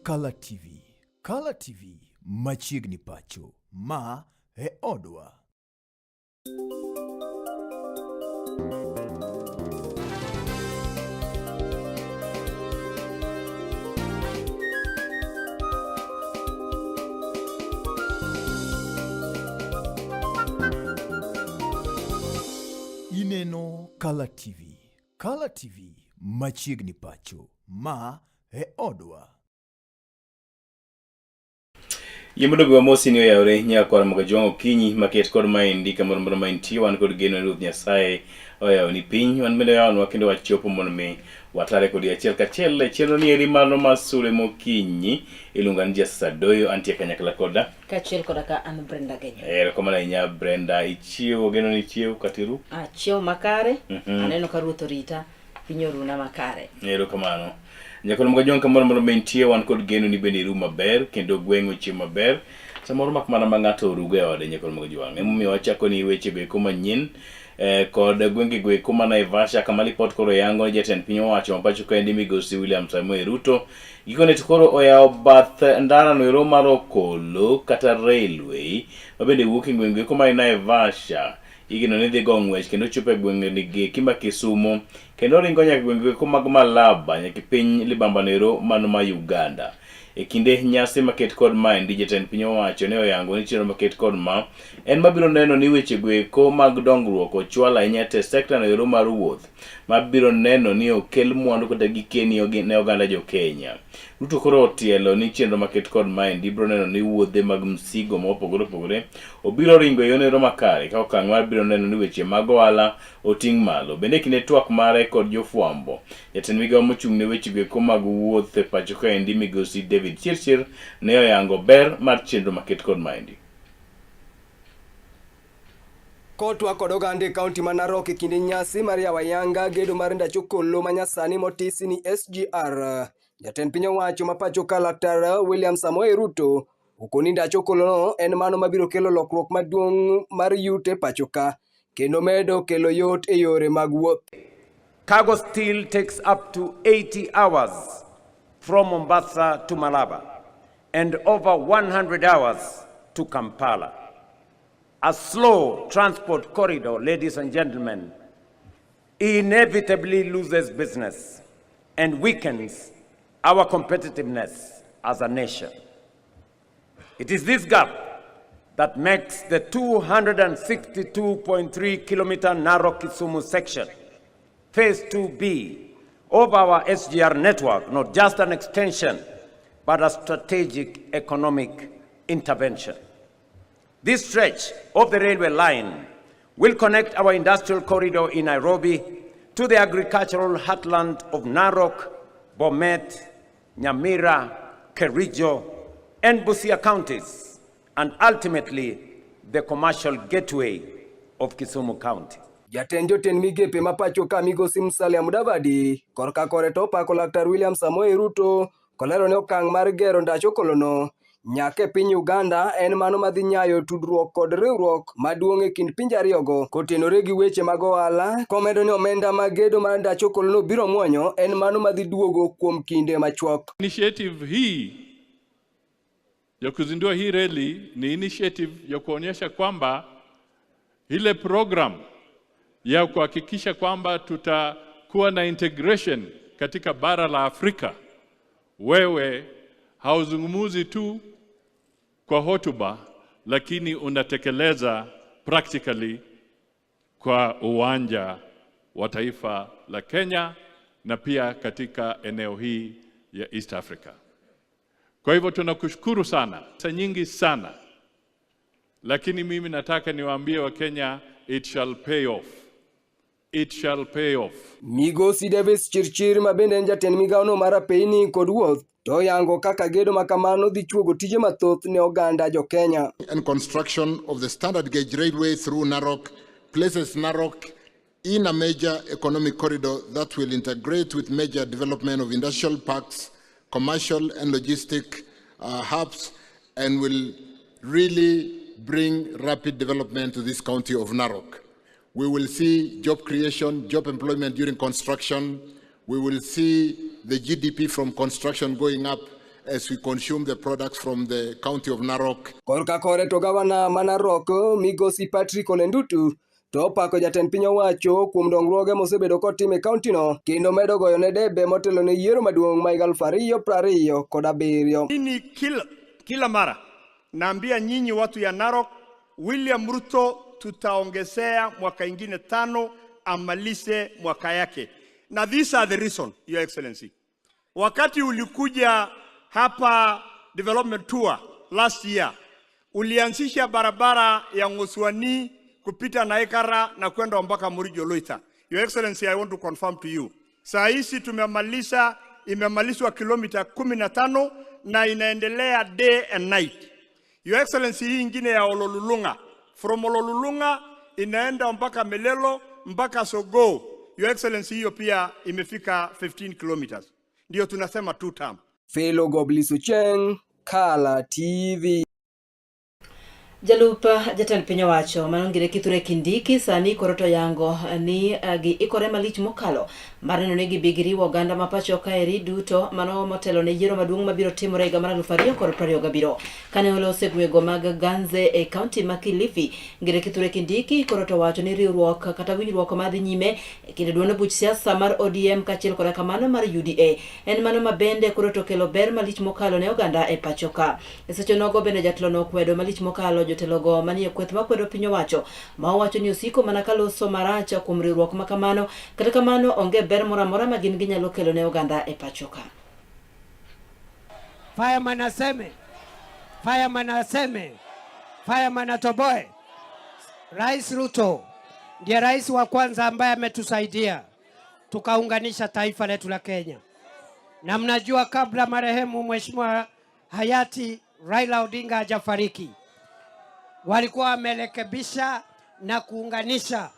Kala TV. Kala TV machiegni pacho. Ma e odwa. Ineno Kala TV. Kala TV machiegni pacho. Ma e odwa. Yie mondo obi wamosi ni oyawore nyakwar Mogajwang' okinyi maket kod maendi kamoro moro ma intie wan kod geno ni Ruoth Nyasaye oyawoni piny wan bende oyawonwa kendo wachopo mondo mi watare kodi achiel kachiel e chenro ni eri mano mar sule mokinyi iluonga ni Jasadoyo antie kanyakla koda Kaachiel koda ka an Brenda Genyo. Erokamano ahinya Brenda ichiewo geno ni ichiewo kata iru Achiewo makare, aneno ka Ruoth orita. Piny oruna makare. Erokamano. Nyakono Mgajwang' kamoro moro ma intie wan kod geno ni bende iru maber kendo gweng' ochiem maber. Samoro mak mana ma ng'ato orugo e ode Nyakono Mgajwang'. Emomiyo wachako ni weche go eko manyien kod gwenge go eko ma Naivasha kama lipot koro yango ni jatend piny owacho ma pacho kaendi migosi William Samoei Ruto gikone to koro oyawo bath ndara no ero mar Okolo kata railway ma bende wuok e gwenge go eko ma Naivasha Igeno ni dhi go ng'wech kendo chopo e gwenge gieki ma Kisumo kendo oringo nyaka gwenge go mag Malaba nyaka e piny libamba noero mano ma Uganda. E kinde nyasi maket kod maendi jatend piny owacho ne oyango ni chenro maket kod ma en mabiro neno ni weche goeko mag dongruok ochwal ahinya te sekta noero mar wuoth mabiro neno ni okel mwandu kata gikeni ne oganda jo Kenya. Ruto koro otielo ni chenro maket kod maendi biro neno ni wuodhe mag msigo ma opogore opogore obiro ringo e yono makare ka okang' mar biro neno ni weche mag ohala oting' malo. Bende e kinde twak mare kod jofwambo, jatend migawo mochung' ne weche goeko mag wuoth e pacho kaendi migosi David Chirchir ne oyango ber mar chenro maket kod maendi. Kotwa kod oganda e kaunti ma Narok e kinde nyasi mar yawo ayanga gedo mar ndach okolo ma nyasani motisi ni SGR. Jatend piny owacho ma pacho ka Laktar William Samoei Ruto okoni ndach okolono en mano mabiro kelo lokruok maduong' mar yuto e pacho ka kendo medo kelo yot e yore mag wuoth. Cargo still takes up to 80 hours from Mombasa to Malaba and over 100 hours to Kampala. A slow transport corridor, ladies and gentlemen, inevitably loses business and weakens our competitiveness as a nation. It is this gap that makes the 262.3 kilometer Narok Kisumu section, Phase 2B of our SGR network, not just an extension, but a strategic economic intervention. This stretch of the railway line will connect our industrial corridor in Nairobi to the agricultural heartland of Narok, Bomet, Nyamira, Kericho, and Busia counties, and ultimately the commercial gateway of Kisumu County. Jatend jotend migepe ma pacho ka migosi Musalia Mudavadi korka kore to opako Laktar William Samoei Ruto kolero ni okang' mar gero ndach okolono nyaka e piny Uganda en mano madhi nyayo tudruok kod riwruok maduong' e kind pinje ariyogo kotenore gi weche mag ohala komedo ni omenda mag gedo mar ndach okolono biro muonyo en mano madhi duogo kuom kinde machuok. Initiative hii ya kuzindua hii reli ni initiative ya kuonyesha kwamba ile program ya kuhakikisha kwamba tutakuwa na integration katika bara la Afrika, wewe hauzungumuzi tu kwa hotuba, lakini unatekeleza practically kwa uwanja wa taifa la Kenya na pia katika eneo hii ya East Africa. Kwa hivyo tunakushukuru sana, pesa nyingi sana, lakini mimi nataka niwaambie Wakenya, it shall pay off. It shall pay off. Migosi Davis Chirchir ma bende en jatend migawono mar apeyni kod wuoth to oyango kaka gedo ma kamano dhi chuogo tije mathoth ne oganda jo Kenya. And construction of the standard gauge railway through Narok places Narok in a major economic corridor that will integrate with major development of industrial parks, commercial and logistic hubs, and will really bring rapid development to this county of Narok. We will see job creation, job employment during construction. We will see the GDP from construction going up, as we consume the products from the county of Narok. Korka kore to gavana ma Narok migosi Patrick Ole Ntutu to opako jatend piny owacho kuom dongruoge mosebedo kotimo e kauntino kendo medo goyo ne debe motelo ne yiero maduong' ma higa 2027. Mimi kila mara naambia nyinyi watu ya Narok, William Ruto tutaongezea mwaka ingine 5 amalize mwaka yake. Na these are the reason, Your Excellency. Wakati ulikuja hapa development tour last year, ulianzisha barabara ya Ngoswani kupita Naikara na kwenda mpaka Murijo Loita. Your Excellency, I want to confirm to you. Saa hizi imemalizwa kilomita 15 na inaendelea day and night. Your Excellency, hii ingine ya Ololulunga, from Ololulunga inaenda mpaka Melelo mpaka Sogo. Your Excellency, hiyo pia imefika 15 kilometers. Ndio tunasema 2 term. Fellow Goblis Ucheng, Kala TV. Jalup jatend piny owacho manongire Kithure Kindiki sani koro to yango ni giikore malich mokalo mar neno ni gibi giriwo oganda ma pacho kaeri duto mano motelo ne yiero maduong' mabiro timore higa mar 2027. Kane olose gwego mag Ganze e kaunti ma Kilifi, Ngire Kithure Kindiki koro to wacho ni riwruok kata winjruok madhi nyime e kind duond buch siasa mar ODM kaachiel koda kamano mar UDA en mano ma bende koro to kelo ber malich mokalo ne oganda e pacho ka. E seche nogo bende jatelo no okwedo malich mokalo jotelogo manie kweth makwedo piny owacho ma owacho ni osiko mana kaloso marach kuom riwruok ma kamano, kata kamano onge ber moro amora ma gin ginyalo kelo ne oganda e pacho ka. Fireman aseme, fireman aseme, fireman atoboe. Rais Ruto ndiye rais wa kwanza ambaye ametusaidia tukaunganisha taifa letu la Kenya. Na mnajua kabla marehemu Mheshimiwa hayati Raila Odinga hajafariki, walikuwa wamerekebisha na kuunganisha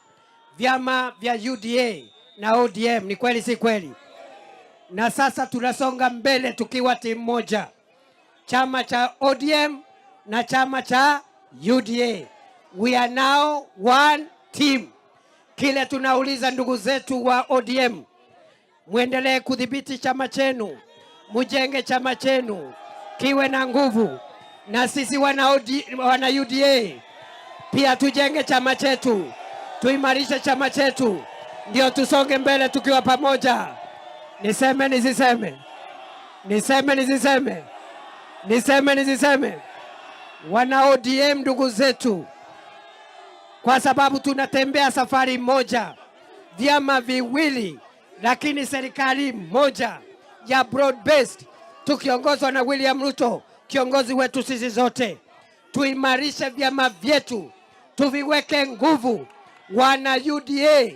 vyama vya UDA na ODM. Ni kweli si kweli? Na sasa tunasonga mbele tukiwa timu moja, chama cha ODM na chama cha UDA. We are now one team. Kile tunauliza ndugu zetu wa ODM, muendelee kudhibiti chama chenu, mujenge chama chenu kiwe na nguvu, na sisi wana UDA pia tujenge chama chetu, tuimarishe chama chetu, ndio tusonge mbele tukiwa pamoja. Niseme nisiseme? Niseme nisiseme? Niseme nisiseme? Wana ODM ndugu zetu, kwa sababu tunatembea safari moja, vyama viwili, lakini serikali moja ya broad based, tukiongozwa na William Ruto, kiongozi wetu sisi zote. Tuimarishe vyama vyetu, tuviweke nguvu. Wana UDA,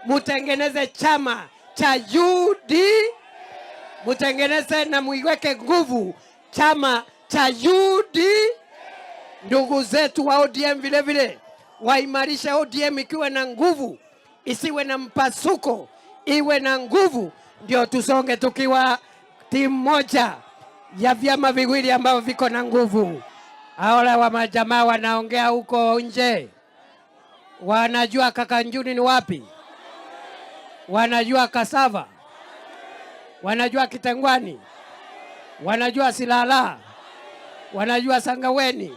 mutengeneze chama cha UD, mutengeneze na muiweke nguvu chama cha UD. Ndugu zetu wa ODM vile vile waimarishe ODM ikiwa na nguvu, isiwe na mpasuko, iwe na nguvu, ndio tusonge tukiwa timu moja ya vyama viwili ambavyo viko na nguvu. Hao wa majamaa wanaongea huko nje, wanajua Kakanjuni ni wapi, wanajua Kasava, wanajua Kitengwani, wanajua Silala, wanajua Sangaweni,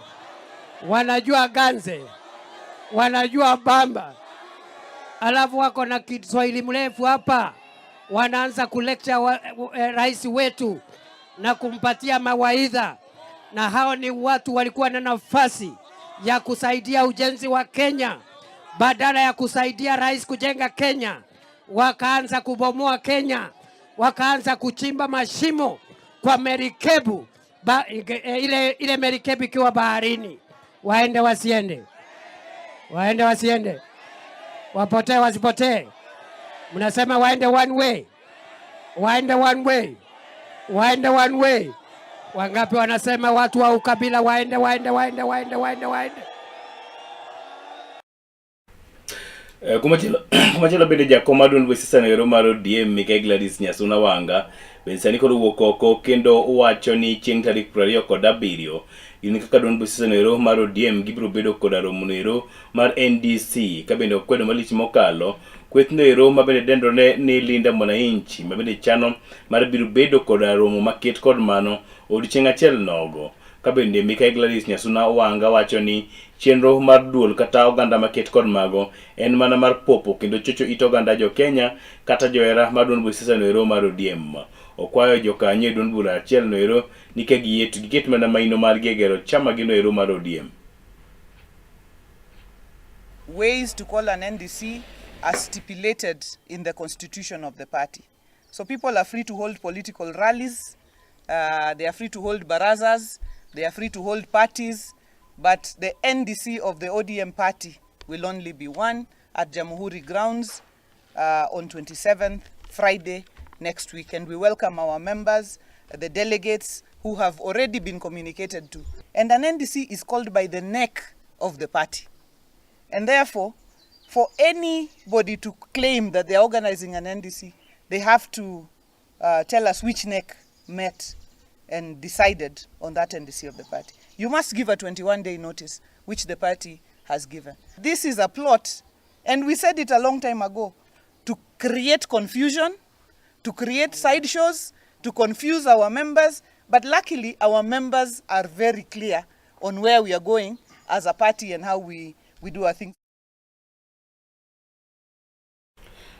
wanajua Ganze, wanajua Bamba. Alafu wako na Kiswahili mrefu hapa, wanaanza kulecture rais wetu na kumpatia mawaidha. Na hao ni watu walikuwa na nafasi ya kusaidia ujenzi wa Kenya. Badala ya kusaidia rais kujenga Kenya, wakaanza kubomoa Kenya, wakaanza kuchimba mashimo kwa merikebu, ile merikebu ikiwa baharini. Waende wasiende? Waende wasiende? Wapotee wasipotee? Mnasema waende one way, waende one way, waende one way. Wangapi wanasema watu wa ukabila waende, waende, waende, waende, waende, waende? Kumachielo bende jakom mar duond siasa no mar ODM Mikai Gladys Nyasuna Wanga bende sani koro owuok oko kendo owacho ni chieng' tarik 27 gin kaka duond siasa no mar ODM gibiro bedo koda romo noero mar NDC ka bende okwedo malich mokalo Kwethno ero ma bende dendore ni Linda Mwananchi ma bende chano mar biro bedo koda romo maket kod mano odiochieng' achiel nogo. Ka bende Mikai Gladys Nyasuna Wanga wacho ni chenro mar duol kata oganda maket kod mago en mana mar popo kendo chocho it oganda jo Kenya kata johera mar duond buch siasa no ero mar ODM. Okwayo jokanyo e duond bura achiel no ero ni ka giyie to giket mana maino margi e gero chama gi no ero mar ODM. Ways to call an NDC as stipulated in the constitution of the party. So people are free to hold political rallies, they are free to hold barazas, they are free to hold parties, but the NDC of the ODM party will only be one at Jamhuri grounds on 27th, Friday next week. And we welcome our members, the delegates who have already been communicated to. And an NDC is called by the neck of the party. And therefore, for anybody to claim that they are organizing an NDC, they have to tell us which neck met and decided on that NDC of the party. You must give a 21-day notice, which the party has given. This is a plot, and we said it a long time ago, to create confusion, to create sideshows, to confuse our members. But luckily, our members are very clear on where we are going as a party and how we do our things.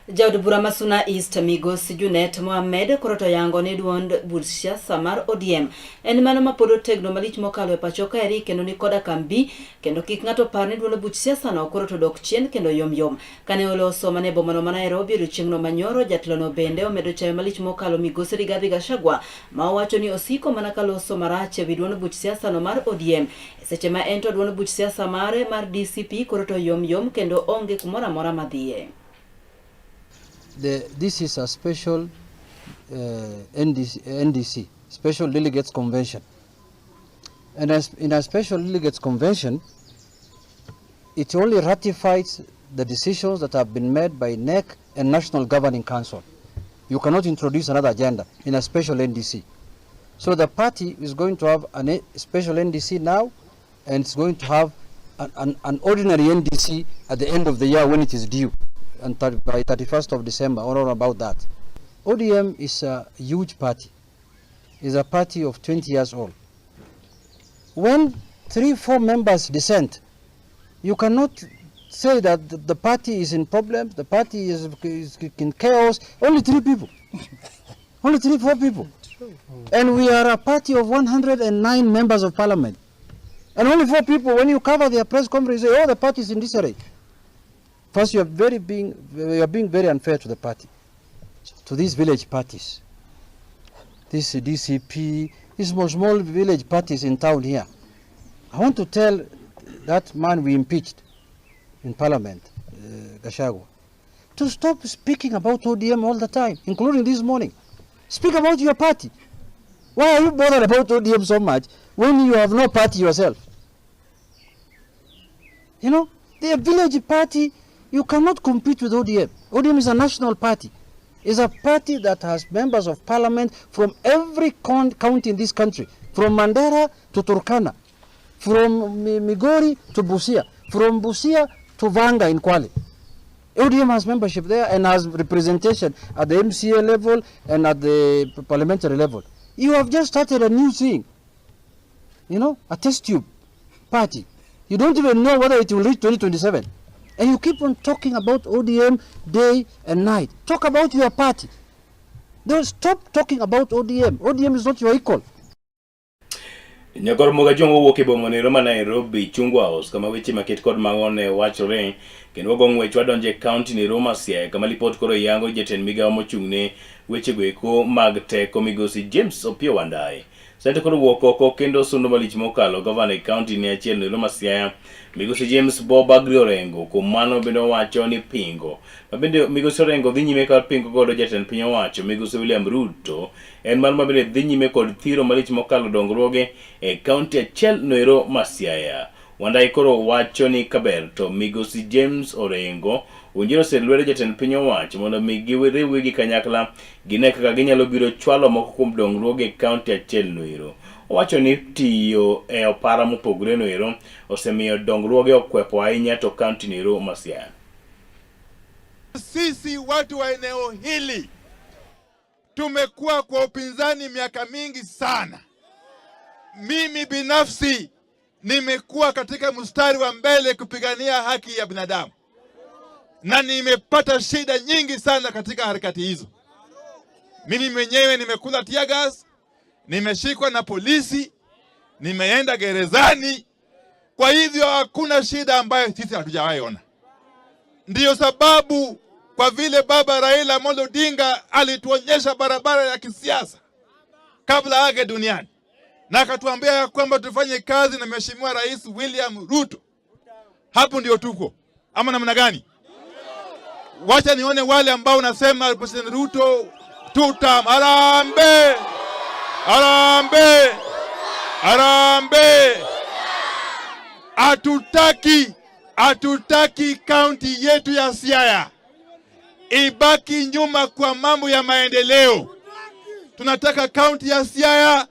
Jaod bura ma Suna East Migosi Junet Mohamed koro to yango ni duond buch siasa mar ODM en mano ma pod otegno malich mokalo e pacho kaeri kendo ni koda kambi kendo kik ng'ato par ni duond buch siasa no koro to dok chien kendo yom yom. Kane oloso mana e bomano ma Nairobi odiochieng'no manyoro, jatelono bende omedo chayo malich mokalo Migosi Rigathi Gachagua ma owacho ni osiko mana ka loso marach e wi duond buch siasa no mar ODM e seche ma en to duond buch siasa mare mar DCP koro to yom yom kendo onge kumoro amora madhiye. This is a special NDC, Special Delegates Convention. And as in a Special Delegates Convention, it only ratifies the decisions that have been made by NEC and National Governing Council. You cannot introduce another agenda in a special NDC. So the party is going to have a special NDC now, and it's going to have an ordinary NDC at the end of the year when it is due, and by 31st of December, or about that. ODM is a huge party. It's a party of 20 years old. When 3-4 members dissent, you cannot say that the party is in problems, the party is in chaos. Only 3 people. Only 3-4 people. And we are a party of 109 members of parliament. And only 4 people, when you cover their press conference, say, oh, the party is in disarray. First, you are being very unfair to the party, to these village parties. This DCP, these small, small village parties in town here. I want to tell that man we impeached in parliament, Gachagua, to stop speaking about ODM all the time, including this morning. Speak about your party. Why are you bothered about ODM so much when you have no party yourself? The village party, you cannot compete with ODM. ODM is a national party. It's a party that has members of parliament from every county in this country, from Mandera to Turkana, from Migori to Busia, from Busia to Vanga in Kwale. ODM has membership there and has representation at the MCA level and at the parliamentary level. You have just started a new thing, a test tube party. You don't even know whether it will reach 2027. And you keep on talking about ODM day and night. Talk about your party. Don't stop talking about ODM. ODM is not your equal. Nyakor Moga Jong owuok e boma nero ma Nairobi, Chungwa House, kama weche maket kod mago ne wachore, kendo wago ng'wech wadonjo e kaunti nero ma Siaya, kama lipot koro yango jatend migawo mochung' ne wechego eko mag teko migosi James Opiyo Wandayi. Sente koro wuok oko kendo sundo malich mokalo gavana e kaunti ne achiel nero ma Siaya, migosi James Bob Agri Orengo. Kuom mano bende owacho ni pingo ma bende migosi Orengo dhi nyime kod pingo godo jatend piny owacho migosi William Ruto en mano ma bende dhi nyime kod thiro malich mokalo dongruoge e kaunti achiel noero ma Siaya. Wandayi koro wacho ni kaber to migosi James Orengo owinjore oser lwedo jatend piny owacho mondo mi giriw wigi kanyakla gine kaka ginyalo biro chwalo moko kuom dongruoge e kaunti achiel noero. Owacho ni tiyo e opara mopogore noero osemiyo dongruoge okwepo ahinya to kaunti noero ma Siaya. Sisi watu wa eneo hili tumekuwa kwa upinzani miaka mingi sana. Mimi binafsi nimekuwa katika mstari wa mbele kupigania haki ya binadamu na nimepata shida nyingi sana katika harakati hizo. Mimi mwenyewe nimekula tear gas, nimeshikwa na polisi, nimeenda gerezani. Kwa hivyo hakuna shida ambayo sisi hatujawahi ona. Ndiyo sababu kwa vile baba Raila Amolo Odinga alituonyesha barabara ya kisiasa kabla age duniani, na akatuambia ya kwamba tufanye kazi na Mheshimiwa Rais William Ruto. Hapo ndio tuko, ama namna gani? Wacha nione wale ambao nasema President Ruto tutam. Harambee! Harambee! Harambee! Hatutaki kaunti yetu ya Siaya ibaki nyuma kwa mambo ya maendeleo. Tunataka kaunti ya Siaya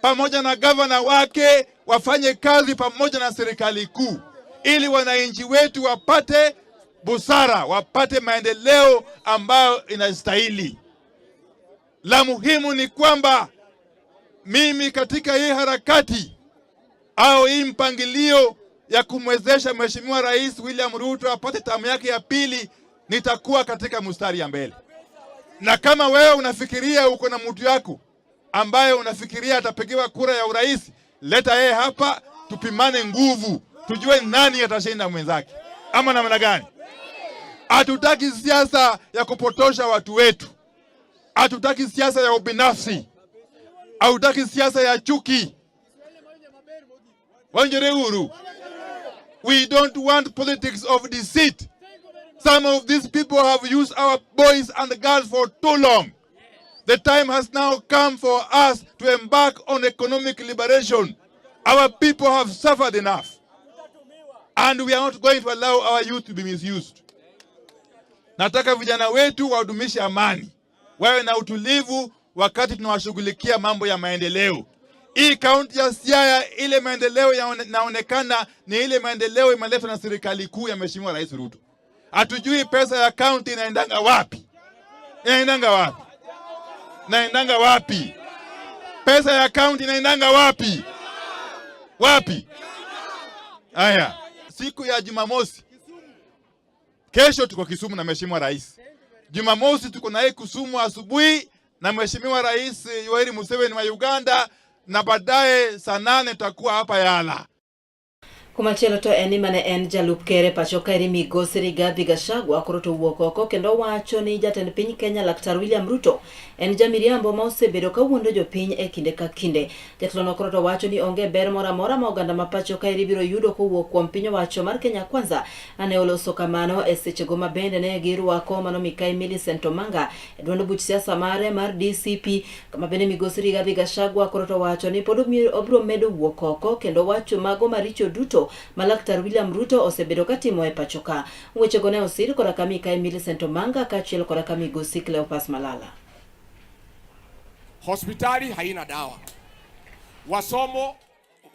pamoja na gavana wake wafanye kazi pamoja na serikali kuu ili wananchi wetu wapate busara, wapate maendeleo ambayo inastahili. La muhimu ni kwamba mimi katika hii harakati au hii mpangilio ya kumwezesha Mheshimiwa Rais William Ruto apate tamu yake ya pili, nitakuwa katika mstari ya mbele. Na kama wewe unafikiria uko na mtu yako ambaye unafikiria atapigiwa kura ya urais, leta yeye hapa, tupimane nguvu, tujue nani atashinda mwenzake, ama namna gani? Hatutaki siasa ya kupotosha watu wetu, hatutaki siasa ya ubinafsi, hatutaki siasa ya chuki. Wanjere huru. We don't want politics of deceit. Some of these people have used our boys and girls for too long. The time has now come for us to embark on economic liberation. Our people have suffered enough. And we are not going to allow our youth to be misused. Nataka vijana wetu wadumishe amani, wawe na utulivu wakati tunawashughulikia mambo ya maendeleo. Hii kaunti ya Siaya, ile maendeleo yanaonekana ni ile maendeleo imeletwa na serikali kuu ya Mheshimiwa Rais Ruto. Hatujui pesa ya kaunti inaendanga wapi, inaendanga wapi, inaendanga wapi? Pesa ya kaunti inaendanga wapi? Wapi? Haya, siku ya Jumamosi, kesho tuko Kisumu na Mheshimiwa Rais. Jumamosi tuko naye Kisumu asubuhi na Mheshimiwa Rais Yoweri Museveni wa Uganda, na baadaye saa 8 tutakuwa hapa Yala. Kumachielo to en ni mane en jalup ker e pacho kaeri migosi Rigathi Gachagua koro to owuok oko kendo wacho ni jatend piny Kenya Laktar William Ruto en jamiriambo ma osebedo kawuondo jopiny e kinde ka kinde. Jatelono koro to wacho ni onge ber moro amora ma oganda ma pacho kaeri biro yudo kowuok kuom piny owacho mar Kenya Kwanza. Ane oloso kamano e sechego ma bende ne girwako mano mikai Millicent Omanga e duond buch siasa mare mar DCP, kama bende migosi Rigathi Gachagua koro to wacho ni pod obiro medo wuok oko kendo wacho mago maricho duto ma Laktar William Ruto osebedo katimo e pacho ka. Wechego ne osir koda ka mikai Millicent Omanga kaachiel koda ka migosi Cleopas Malala. Hospitali haina dawa, wasomo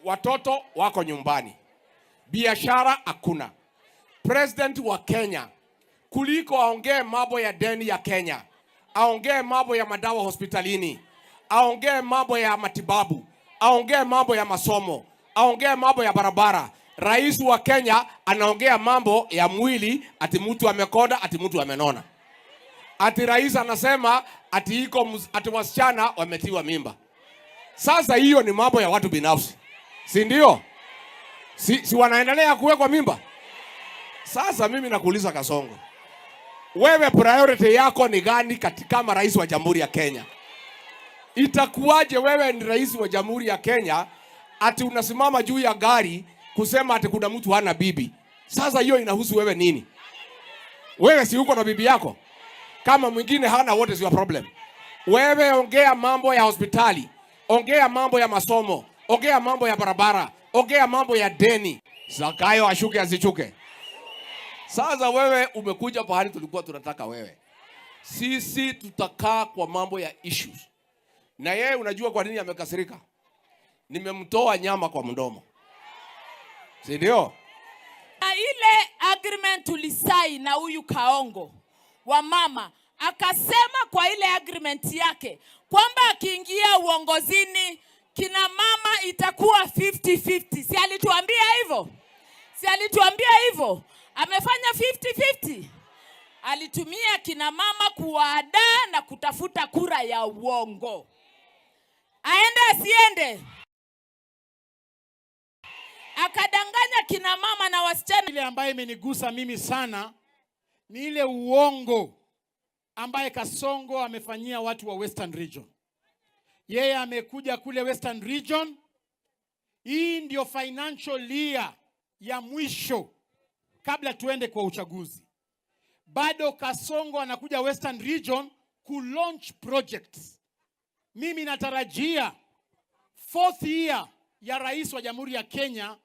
watoto wako nyumbani, biashara hakuna. President wa Kenya kuliko aongee mambo ya deni ya Kenya, aongee mambo ya madawa hospitalini, aongee mambo ya matibabu, aongee mambo ya masomo, aongee mambo ya barabara. Rais wa Kenya anaongea mambo ya mwili, ati mtu amekonda, ati mtu amenona. Ati rais anasema ati iko ati wasichana wametiwa mimba. Sasa hiyo ni mambo ya watu binafsi, si ndio? Si wanaendelea kuwekwa mimba? Sasa mimi nakuuliza Kasongo, wewe priority yako ni gani kama rais wa Jamhuri ya Kenya? Itakuwaje wewe ni rais wa Jamhuri ya Kenya ati unasimama juu ya gari kusema ati kuna mtu hana bibi? Sasa hiyo inahusu wewe nini? Wewe si uko na bibi yako? Kama mwingine hana, what is your problem? Wewe ongea mambo ya hospitali, ongea mambo ya masomo, ongea mambo ya barabara, ongea mambo ya deni. Zakayo ashuke asichuke. Sasa wewe umekuja pahali tulikuwa tunataka wewe. Sisi tutakaa kwa mambo ya issues. Na yeye unajua kwa nini amekasirika? Nimemtoa nyama kwa mdomo, si ndio? Na ile agreement tulisaini na huyu Kaongo, Wamama, akasema kwa ile agreement yake kwamba akiingia uongozini kina mama itakuwa 50-50. Si alituambia hivyo? Si alituambia hivyo? Amefanya 50-50. Alitumia kina mama kuwaadaa na kutafuta kura ya uongo. Aende asiende? Akadanganya kina mama na wasichana. Ile ambayo imenigusa mimi sana ni ile uongo ambaye Kasongo amefanyia watu wa Western Region. Yeye amekuja kule Western Region. Hii ndio financial year ya mwisho kabla tuende kwa uchaguzi. Bado Kasongo anakuja Western Region ku launch projects. Mimi natarajia fourth year ya rais wa Jamhuri ya Kenya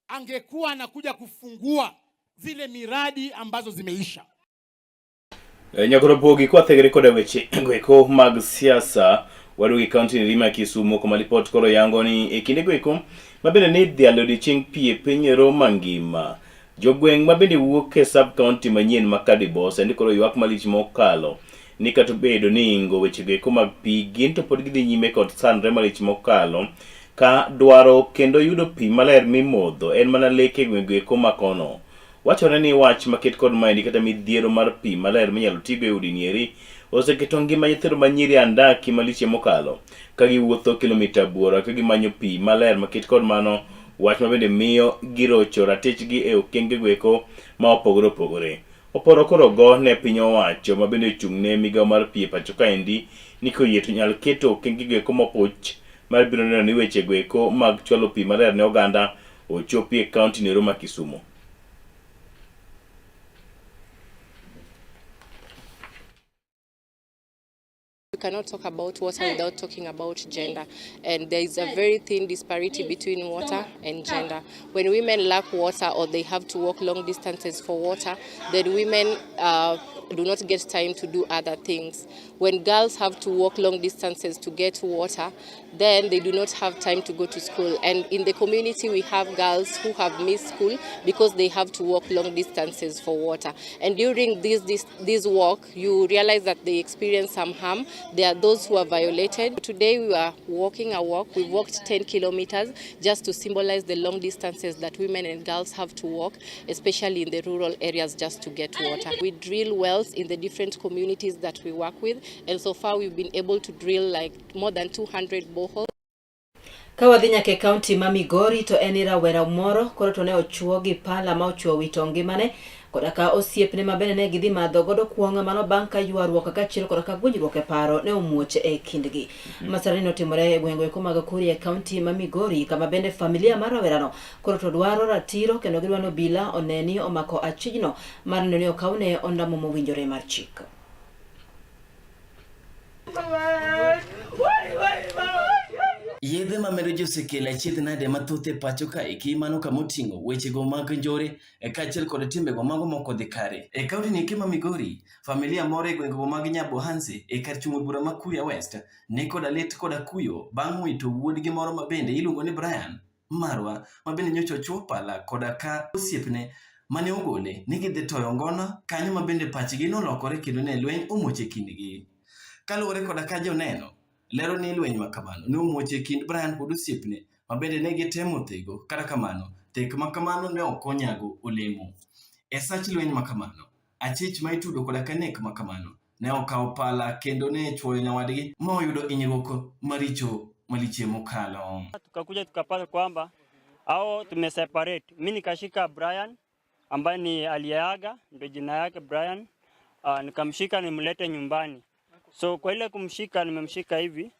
angekuwa anakuja kufungua zile miradi ambazo zimeisha. Nyakoro Pogi kwathegre koda weche goeko mag siasa waduogo e kaunti ni ma Kisumu kuma lipot koro yango ni e kinde goeko ma bende ne idhialo odiochieng pi e piny ero mangima. Jogweng' ma bende wuok e sub county manyien ma Kadibo sani koro ywak malich mokalo ni kata obedo ni ingo weche goeko mag pi gin to pod gidhi nyime kod sandre malich mokalo ka dwaro kendo yudo pi maler mimodho en mana lek e gweng' goeko ma kono. Wachore ni wach maket kod maendi kata midhiero mar pi maler minyalo tigo e udi nieri oseketo ngima nyithindo manyiri andaki malich mokalo ka giwuotho kilomita buora ka gimanyo pi maler maket kod mano wach ma bende miyo girocho ratichgi e okenge goeko ma opogore opogore. Oporo koro go ne piny owacho ma bende ochung' ne migawo mar pi e pacho kaendi ni koyie to nyal keto okenge goeko mopuch mar biro neno ni weche goeko mag chwalo pi maler ne oganda ochopi e kaunti nero ma Kisumu. You cannot talk about water without talking about gender, and there is a very thin disparity between water and gender. When women lack water or they have to walk long distances for water, then women do not get time to do other things. When girls have to walk long distances to get water, then they do not have time to go to school. And in the community, we have girls who have missed school because they have to walk long distances for water. And during this walk, you realize that they experience some harm. There are those who are violated. Today we are walking a walk. We walked 10 kilometers just to symbolize the long distances that women and girls have to walk, especially in the rural areas, just to get water. We drill wells in the different communities that we work with, and so far we've been able to drill like more than 200 boreholes. Ka wadhi nyaka e kaunti ma Migori to en ni rawera moro koro to ne ochuo gi pala ma ochuo wito ngimane koda ka osiepne ma bende ne gidhi madho godo kuong' mano bang' ka ywaruok kaachiel koda ka gwinjruok e paro ne omuoch e kindgi. Masirani notimore e gwenge eko mag Kuria e kaunti ma Migori kama bende familia mar rawerano koro to dwaro ratiro kendo gidwaro ni obila one ni omako achijno mar neno ni okawne ondamo mowinjore mar chik. Yedhe mamero ji osekelo achiedh nade mathoth e pacho kaeki mano kama oting'o wechego mag njore kaachiel kod timbego mago mok odhi kare. E kaunti ni eki ma Migori, familia moro e gwengego mag Nyabohanse e kar chung' od bura ma Kuria West ni koda lit koda kuyo bang' wito wuodgi moro ma bende iluongo ni Brian Marwa ma bende nyocha ochuo pala koda ka osiepne mane ogole ni gidhi toyo ngona kanyo ma bende pachgi nolokore kendo ne lweny omuoch e kindgi. Kaluwore koda ka joneno lero ni lweny ma kamano ne omuoch e kind Brian kod osiepne ma bende ne gitemo thego, kata kamano thek ma kamano ne ok onyago olemo. E sach lweny ma kamano, achich ma itudo koda ka nek ma kamano ne okawo pala kendo ne chwoyo nyawadgi ma oyudo hinyruok maricho maliche mokalo. Tukakuja tukapata kwamba hao tumeseparate. Mimi nikashika Brian ambaye ni aliyeaga, ndio jina yake Brian. Nikamshika nimlete nyumbani. So kwa ile kumshika nimemshika hivi.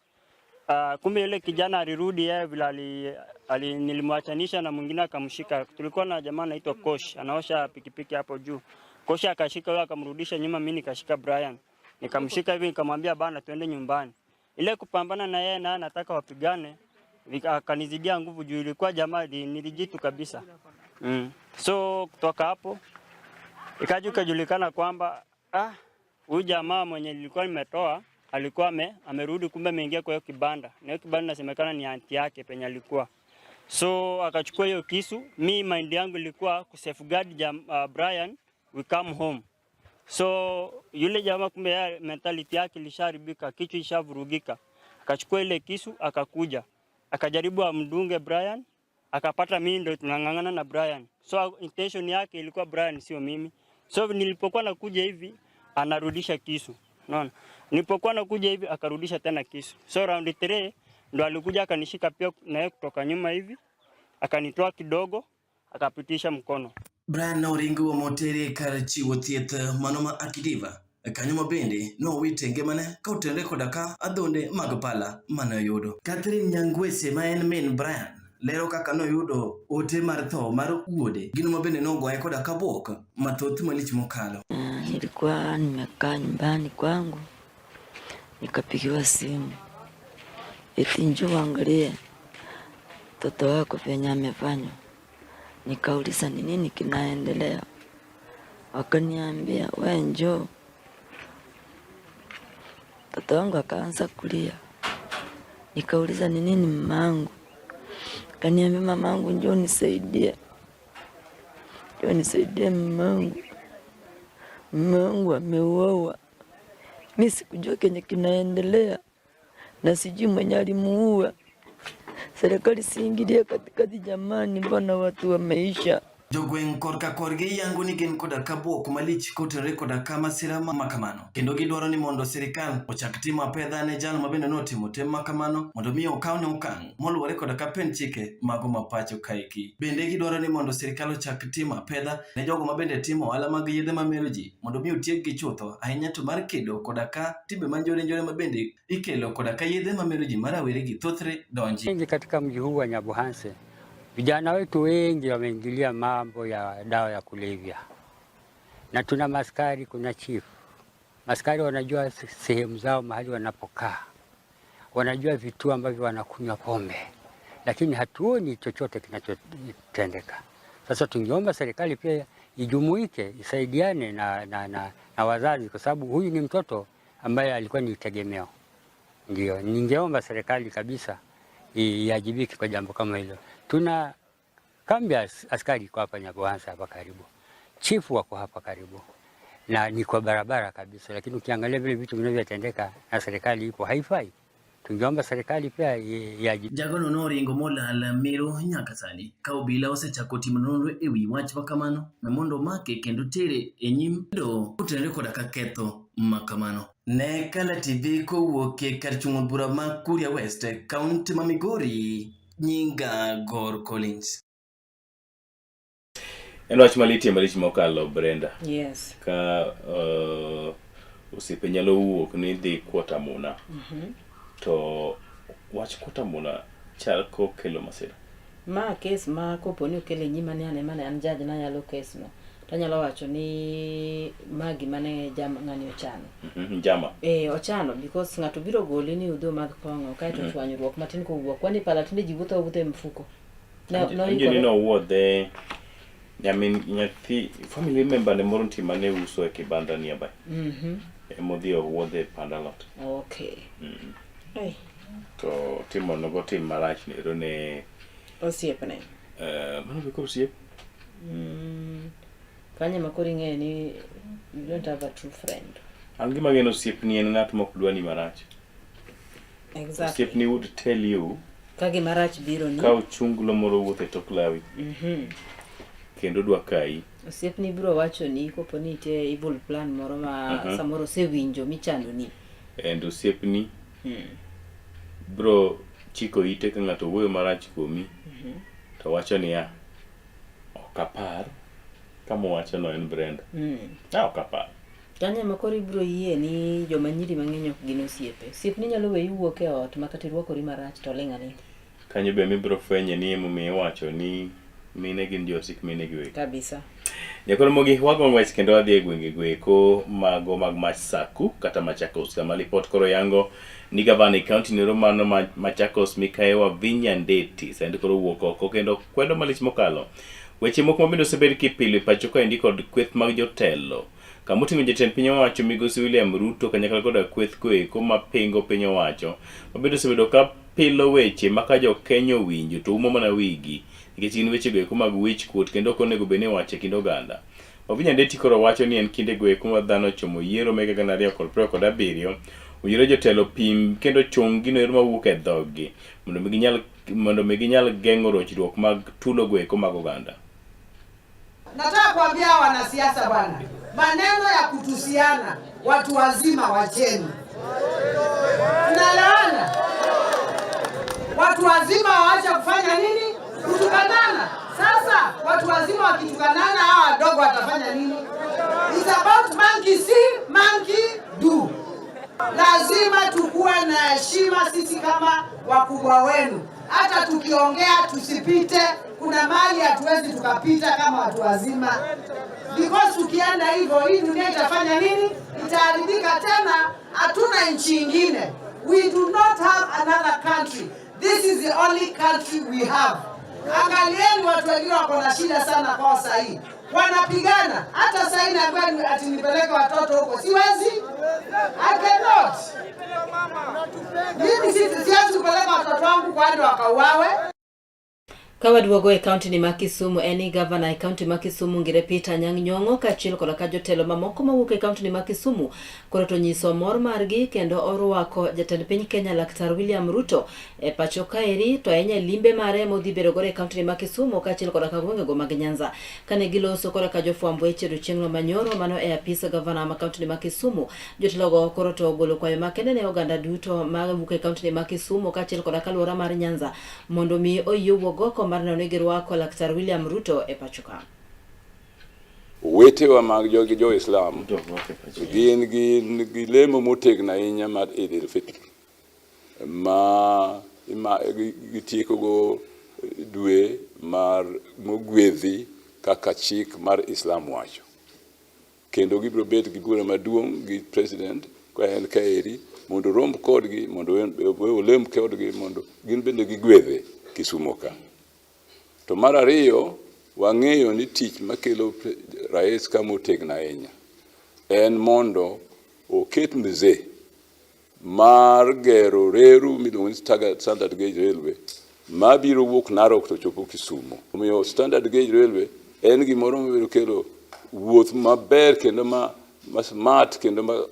Kumbe yule kijana alirudi yeye vile nilimwachanisha na mwingine akamshika. Tulikuwa na jamaa anaitwa Kosh, anaosha pikipiki hapo juu. Kosh akashika yule akamrudisha nyuma, mimi nikashika Brian. Nikamshika hivi nikamwambia bana tuende nyumbani. Ile kupambana na yeye na nataka wapigane, akanizidia nguvu juu ilikuwa jamaa nilijitu kabisa. So kutoka hapo ikaja ikajulikana kwamba huyu jamaa mwenye nilikuwa nimetoa alikuwa amerudi, kumbe ameingia kwa hiyo kibanda. Na hiyo kibanda inasemekana ni aunti yake penye alikuwa. So akachukua hiyo kisu. Mi mind yangu ilikuwa ku safeguard Brian, we come home. So yule jamaa kumbe yeye mentality yake ilishaharibika, kichwa ishavurugika. Akachukua ile kisu akakuja. Akajaribu amdunge Brian, akapata mimi ndo tunang'ang'ana na Brian. So intention yake ilikuwa Brian sio mimi. So nilipokuwa nakuja hivi anarudisha kisu. Unaona? Nilipokuwa nakuja hivi akarudisha tena kisu. So round 3 ndo alikuja akanishika pia na yeye kutoka nyuma hivi, akanitoa kidogo, akapitisha mkono. Brian noringo motere kar chiwo thieth mano ma Akidiva. Kanyo ma bende nowite ngimane ka otenore koda ka adhonde mag pala mane oyudo. Catherine Nyangwese ma en min Brian lero kaka noyudo ote mar tho mar wuode, gino ma bende nogoye koda ka bwok mathoth malich mokalo. Nilikuwa nimekaa nyumbani kwangu nikapigiwa simu eti njoo uangalie mtoto wako venye amefanywa. Nikauliza ni nini kinaendelea, wakaniambia we njoo. Mtoto wangu akaanza kulia, nikauliza ni nini mamangu, kaniambia mamangu, njoo nisaidie, njoo nisaidie mamangu, mamangu ameuawa. Mi sikujua kenye kinaendelea na sijui mwenye alimuua. Serikali siingilie katikati jamani, mbona watu wameisha? Jogweng' korka korgi yango ni gin koda ka bwok malich kotenore koda ka masira ma kamano. Kendo gidwaro ni mondo sirikal ochak timo apedha ne jal ma bende notimo tim ma kamano mondo mi okawne okang' moluwore koda ka pend chike mago ma pacho kaeki. Bende gidwaro ni mondo sirikal ochak timo apedha ne jogo ma bende timo ohala mag yedhe mamero ji mondo mi otiekgi chutho ahinya to mar kedo koda ka timbe ma njore njore ma bende ikelo koda ka yedhe mamero ji ma rawere gi thothre donji. Wengi katika mji huu wa Nyabohanse, vijana wetu wengi wameingilia mambo ya dawa ya kulevya, na tuna maskari, kuna chifu. Maskari wanajua sehemu zao mahali wanapokaa, wanajua vituo ambavyo wanakunywa pombe, lakini hatuoni chochote kinachotendeka. Sasa tungeomba serikali pia ijumuike, isaidiane na, na, na, na wazazi, kwa sababu huyu ni mtoto ambaye alikuwa ni tegemeo. Ndio, ningeomba serikali kabisa iajibike kwa jambo kama hilo. Tuna kambi ya askari iko hapa Nyabohanse hapa karibu, chifu wako hapa karibu na ni kwa barabara kabisa, lakini ukiangalia vile vitu vinavyotendeka na serikali ipo haifai. Tungeomba serikali pia iajibike. Jagono noringo molal Meru nyaka sani ka obila osechako timo nonro e wi wach makamano mondo omake kendo tere e nyim doho kotenore koda ka ketho makamano. Ne Kala TV kowuok e kar chung' od bura ma Kuria West, kaunti ma Migori, nyinga Gor Collins. En wach malitie malich mokalo Brenda. Yes. Ka osiepe nyalo wuok ni dhi kuota muna. To wach kuota muna chal kokelo masira. Ma kes ma kopo ni okele nyima ni an ema ne an judge nayalo kes no. Tanyalo wacho ni ma gima ne jam ng'ani ochano. Njama. Eh, ochano because ng'ato biro goli ni udhi umadh kong'o kaeto chwanyruok matin kowuok. Kwani pala tinde ji wuotho awuotha e mfuko. Ne Awinjo ni noikore. nowuodhe nyamin nyathi family member ne moro nitie mane uso e kibanda nearby. Emodhi owuodhe e pand alot. Okay. Ai, To timo nogo tim marach nero ne osiepne. Mano be koro osiep. Kanyo ema koro ing'eyo ni you don't have a true friend. An gima ang'eyo ni osiepni en ng'at mok dwa ni marach. Exactly. Osiepni would tell you Ka gima rach biro ni. ka ochunglo moro wuotho e tok lawi kendo dwa kayi. Osiepni biro wacho ni kopo ni nitie evil plan moro ma samoro osewinjo michando ni. And osiepni bro chiko ite ka ng'ato wuoyo marach kuomi to wacho niya ok apar kama owachono en Brenda. Ah, ok apar. Kanyo ema koro ibiro yie ni joma nyiri mang'eny ok gin osiepe. Osiepni nyalo weyi wuok e ot ma kata irwakori marach to oling' aling'a. Kanyo be mibiro fwenye ni emomiyo iwacho ni mine gin jowasik mine giwegi. Kabisa. Nyakoro mogi wago ng'wech kendo wadhi e gwenge goeko mago mag Masaku kata Machakos kama lipot koro yango ni gavana e kaunti nero mano ma Machakos Mikayi Wavinya Ndeti sani koro wuok oko kendo kwedo malich mokalo. Weche moko mabende osebed kipilo e pacho kaendi kod kweth mag jotelo kama oting'o jatend piny owacho migosi William Ruto kanyakla koda kweth goeko mapingo piny owacho mabende osebedo ka pilo weche ma ka jo Kenya owinjo to umo mana wigi. nikech gin wechego eko mag wich kuot kendo ok onego bed ni iwacho e kind oganda. Wavinya Ndeti koro wacho ni en kindego eko ma dhano ochomo yiero meke 2027, owinjore jotelo pim kendo chung gino ero mawuok e dhoggi mondo mi ginyal mondo mi ginyal geng'o rochruok mag tulogo eko mag oganda. Nataka kuambia wanasiasa bwana, maneno ya kutusiana watu wazima wacheni. Tunaelewana? Watu wazima waache kufanya nini? Kutukanana. Sasa watu wazima wakitukanana, hawa wadogo watafanya nini? It's about monkey see, monkey do. Lazima tukuwe na heshima sisi kama wakubwa wenu, hata tukiongea tusipite. Kuna mali hatuwezi tukapita kama watu wazima, because tukienda hivyo hii dunia itafanya nini? Itaharibika tena. Hatuna nchi ingine, we do not have another country. This is the only country we have. Angalieni watu wengine wako na shida sana kwao sahii, wanapigana hata sahii. Naambiwa ati nipeleke watoto huko, siwezi, I cannot. Mimi siwezi kupeleka watoto wangu kwani wakauawe. Ka waduogo e kaunti ni ma Kisumu en ni gavana e kaunti ma Kisumu Ngire Peter Anyang' Nyong'o kaachiel koda ka jotelo mamoko mawuok e kaunti ni ma Kisumu koro to nyiso mor margi kendo orwako jatend piny Kenya Laktar William Ruto e pacho kaeri to ahinya e limbe mare modhi bedo godo e kaunti ni ma Kisumu kaachiel koda ka gwengego mag Nyanza. Kane giloso koda ka jofwamb weche odiochieng'no manyoro mano e apis gavana ma kaunti ni ma Kisumu jotelogo koro to ogolo kwayo makende ne oganda duto mawuok e kaunti ni ma Kisumu kaachiel koda ka alwora mar Nyanza mondo mi oyie owuog oko mar neno ni girwako Laktar William Ruto e pacho ka. Owetewa mag jo gi jo-Islam gin gi lemo motegno ahinya mar Eid al-Fitr ma gitiekogo dwe mar mogwedhi kaka chik mar Islam wacho. Kendo gibiro bet gi bura maduong' gi president ka en kaeri mondo orom kodgi mondo olem kodgi mondo gin bende gigwedhe Kisumo ka. To mar ariyo, wang'eyo ni tich makelo rais ka motegno ahinya en mondo oket mzee mar gero reru miluongo ni Standard Gauge Railway mabiro wuok Narok to chopo Kisumo. Omiyo Standard Gauge Railway en gimoro mabiro kelo wuoth maber kendo ma, ma smart kendo ma,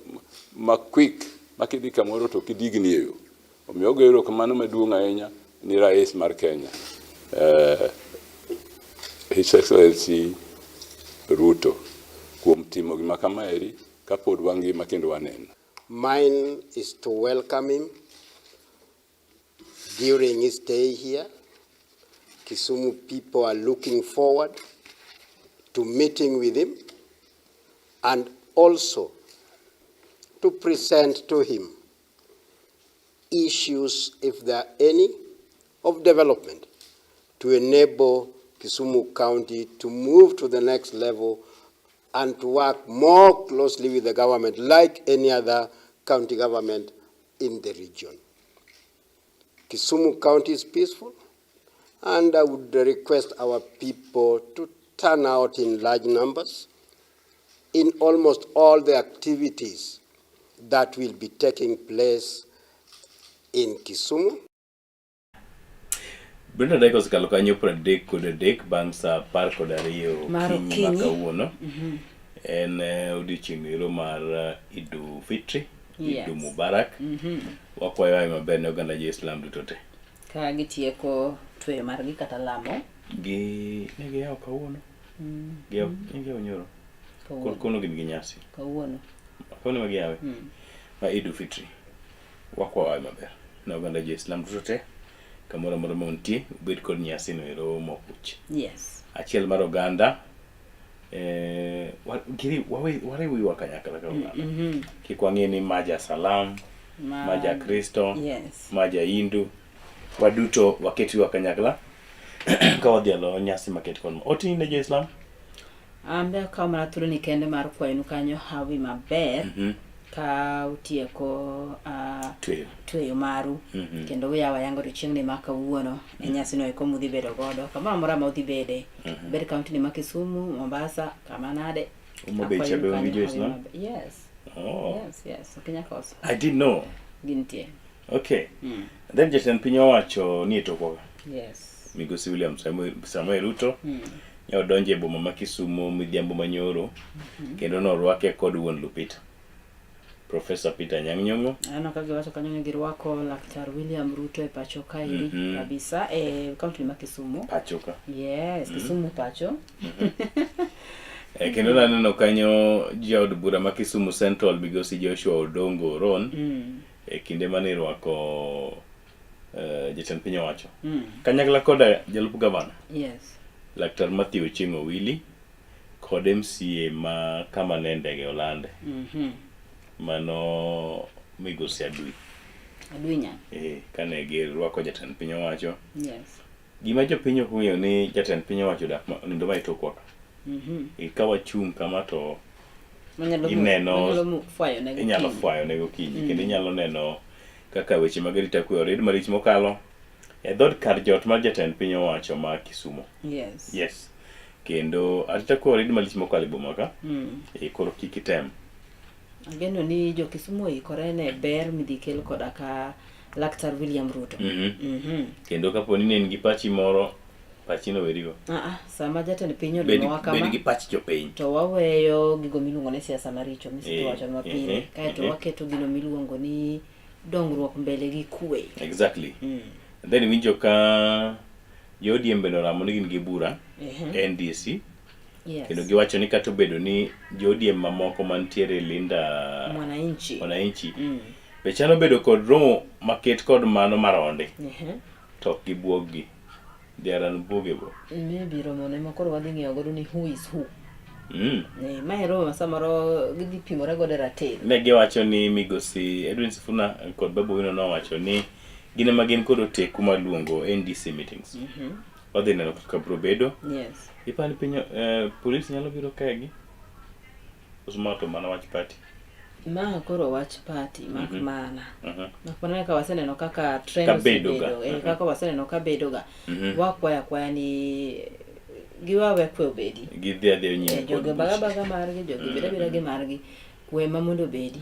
ma quick ma kidhi kamoro to ok idigni e yo. Omiyo ogoyo erokamano maduong' ahinya ni rais mar Kenya His Excellency Ruto kuom timo gima kamaeri kapod wangima kendo waneno. Mine is to welcome him during his stay here. Kisumu people are looking forward to meeting with him and also to present to him issues, if there are any, of development to enable Kisumu County to move to the next level and to work more closely with the government like any other county government in the region. Kisumu County is peaceful, and I would request our people to turn out in large numbers in almost all the activities that will be taking place in Kisumu. Brenda dakika osekalo kanyo 33 bang' sa 12 Mar okinyi ma okinyi. kawuono. En odiochieng' ero mar Idu Fitri, Idu Mubarak. Wakwayo hawi maber ne oganda jo-Islam duto te. Ka gitieko tweyo margi kata lamo. Gi ne giyawo kawuono. Giyawo ne giyawo nyoro. Kawuono. Koro gin gi nyasi. Kawuono. Kawuono ema giyawe. Ma Idu Fitri. Wakwayo hawi maber ne oganda jo-Islam duto te kamoro amora ma untie ubed kod nyasi no ero mopuch. Achiel mar oganda wariw wiwa kanyakla ka oganda. Kik wang'i ni ma ja Salam, ma ja Kristo, ma ja Hindu. Waduto waket wiwa kanyakla ka wadhialo nyasi maket kod ma. Otini ne jo-Islam? An be akawo mana thuolo ni kende mar kwayonu kanyo hawi maber ka utieko Tweyo. tweyo maru kendo uyawo ayanga odiochieng'ni ma kawuono e nyasino eko mudhi bedo godo kamoro amora ma udhi bede bed kaunti ni ma Kisumu, Mombasa, kama nade. Homa Bay cha Akwayonu be kanyo onge hawi jo-Islam? maber. Yes. Oh. Yes, ok inyal koso. I didn't know. Gintie. Okay. Then jatend piny owacho ni e tokwa ka. Yes. Migosi William Samoei Ruto ne odonjo e boma ma Kisumo midhiambo manyoro kendo norwake kod wuon Lupita Professor Peter Anyang' Nyong'o. Aneno ka giwacho kanyo ni girwako Laktar William Ruto e pacho kaeri kabisa e kaunti ma Kisumu. Pacho ka. Yes, Kisumu pacho. E, kendo naneno kanyo jaod bura ma Kisumu Central Migosi Joshua Odongo Oron e kinde mane irwako jatend piny owacho kanyakla koda jalup gavana Laktar Mathew Ochieng' Owili kod MCA ma kama ne ndege olande mano Migosi Adui. Adui nya. Eh, kane girwako jatend piny owacho. Gima jopiny ok ong'eyo ni jatend piny owacho odak onindo ma e tokwa ka. E, ka wachung' kama to ineno inyalo fwayo ne gokinyi kendo inyalo neno kaka weche mag arita kwe orid malich mokalo e dhood kar jot mar jatend piny owacho ma Kisumo. Yes. Kendo arita kwe orid malich mokalo e boma ka. E, koro kik item. Ageno ni jo Kisumu oikore ne ber midhi kel koda ka Laktar William Ruto. Kendo kapo ni ne in gi pachi moro, pachino werigo. Sama jatend piny olimowa kama, bed gi pach jopiny. To waweyo gigo miluongo ni siasa maricho misiko wacho mapile. Kaeto waketo gino miluongo ni dongruok mbele gi kwe. Exactly. Then iwinjo ka jo ODM bende oramo ni gin gi bura NDC. Kendo giwacho ni kata obedo ni jo ODM mamoko mantiere Linda Mwananchi. Mwananchi. Be chano bedo kod romo maket kod mano maronde. To ok gibuog gi. They are unbuggable. Maybe romo ne ma koro wadhi ng'iyo godo ni who is who. Mae romo ma samoro gidhi pimore godo e ratil. Ne giwacho ni migosi Edwin Sifuna kod Babu Owino nowacho ni gin ema gin kod oteku mar luongo NDC meetings. Wadhi neno kaka biro bedo. Ipani piny polis nyalo biro kegi? Koso ma to mana wach party? Ma koro wach party mak mana. Mak mana kaka waseneno kaka trend osebedo, kaka waseneno ka bedoga. Wakwayo akwaya ni giwawe kwe obedi. Gidhi adhiya nyime kod Jogi baga baga margi, jogi beda beda gi margi. Kwe ma mondo obedi.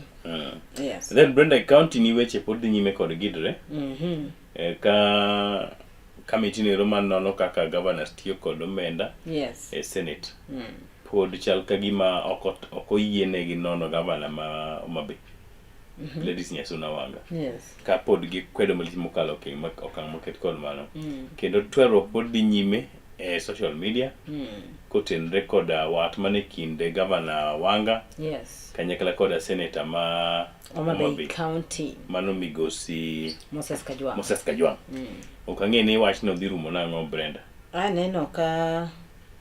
Yes. Then Brenda, county ni weche pod dhi nyime kod gidre. Ka committee ni ero manono kaka governors tiyo kod omenda e Senate. Pod chal ka gima ok oyienegi nono gavana ma Homa Bay. Gladys Nyasuna Wanga. Ka pod gikwedo malich mokalo okang' moket kod mano. Kendo tweruok pod dhi nyime e social media kotenre koda wat mane kind gavana Wanga kanyakla koda senator ma Homa Bay County. Mano migosi Moses Kajwang'. Moses Kajwang'. Ok ang'e ni wachno dhi rumo nang'o Brenda. Aneno ka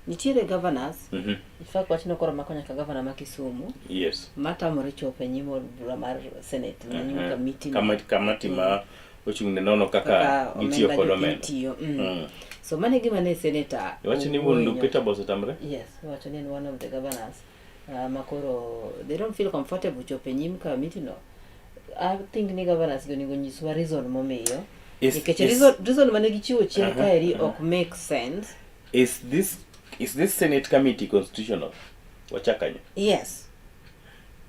nitiere governors. In fact wachno koro mako nyaka governor ma Kisumu. Matamore chopo e nyim od bura mar Senate, e nyim committee no. Kamati ma ochung' ne nono kaka gitiyo kod omenda. Tiyo. So mano e gima ne senator Iwacho ni wuon Lupita be osetamre? Yes, iwacho ni en one of the governors ma koro they don't feel comfortable chopo e nyim committee no. I think ni governors go onego nyiswa reason momiyo. Nikech reason mane gichiwo chien kaeri ok make sense. Is this Senate committee constitutional? Wachak kanyo. Yes.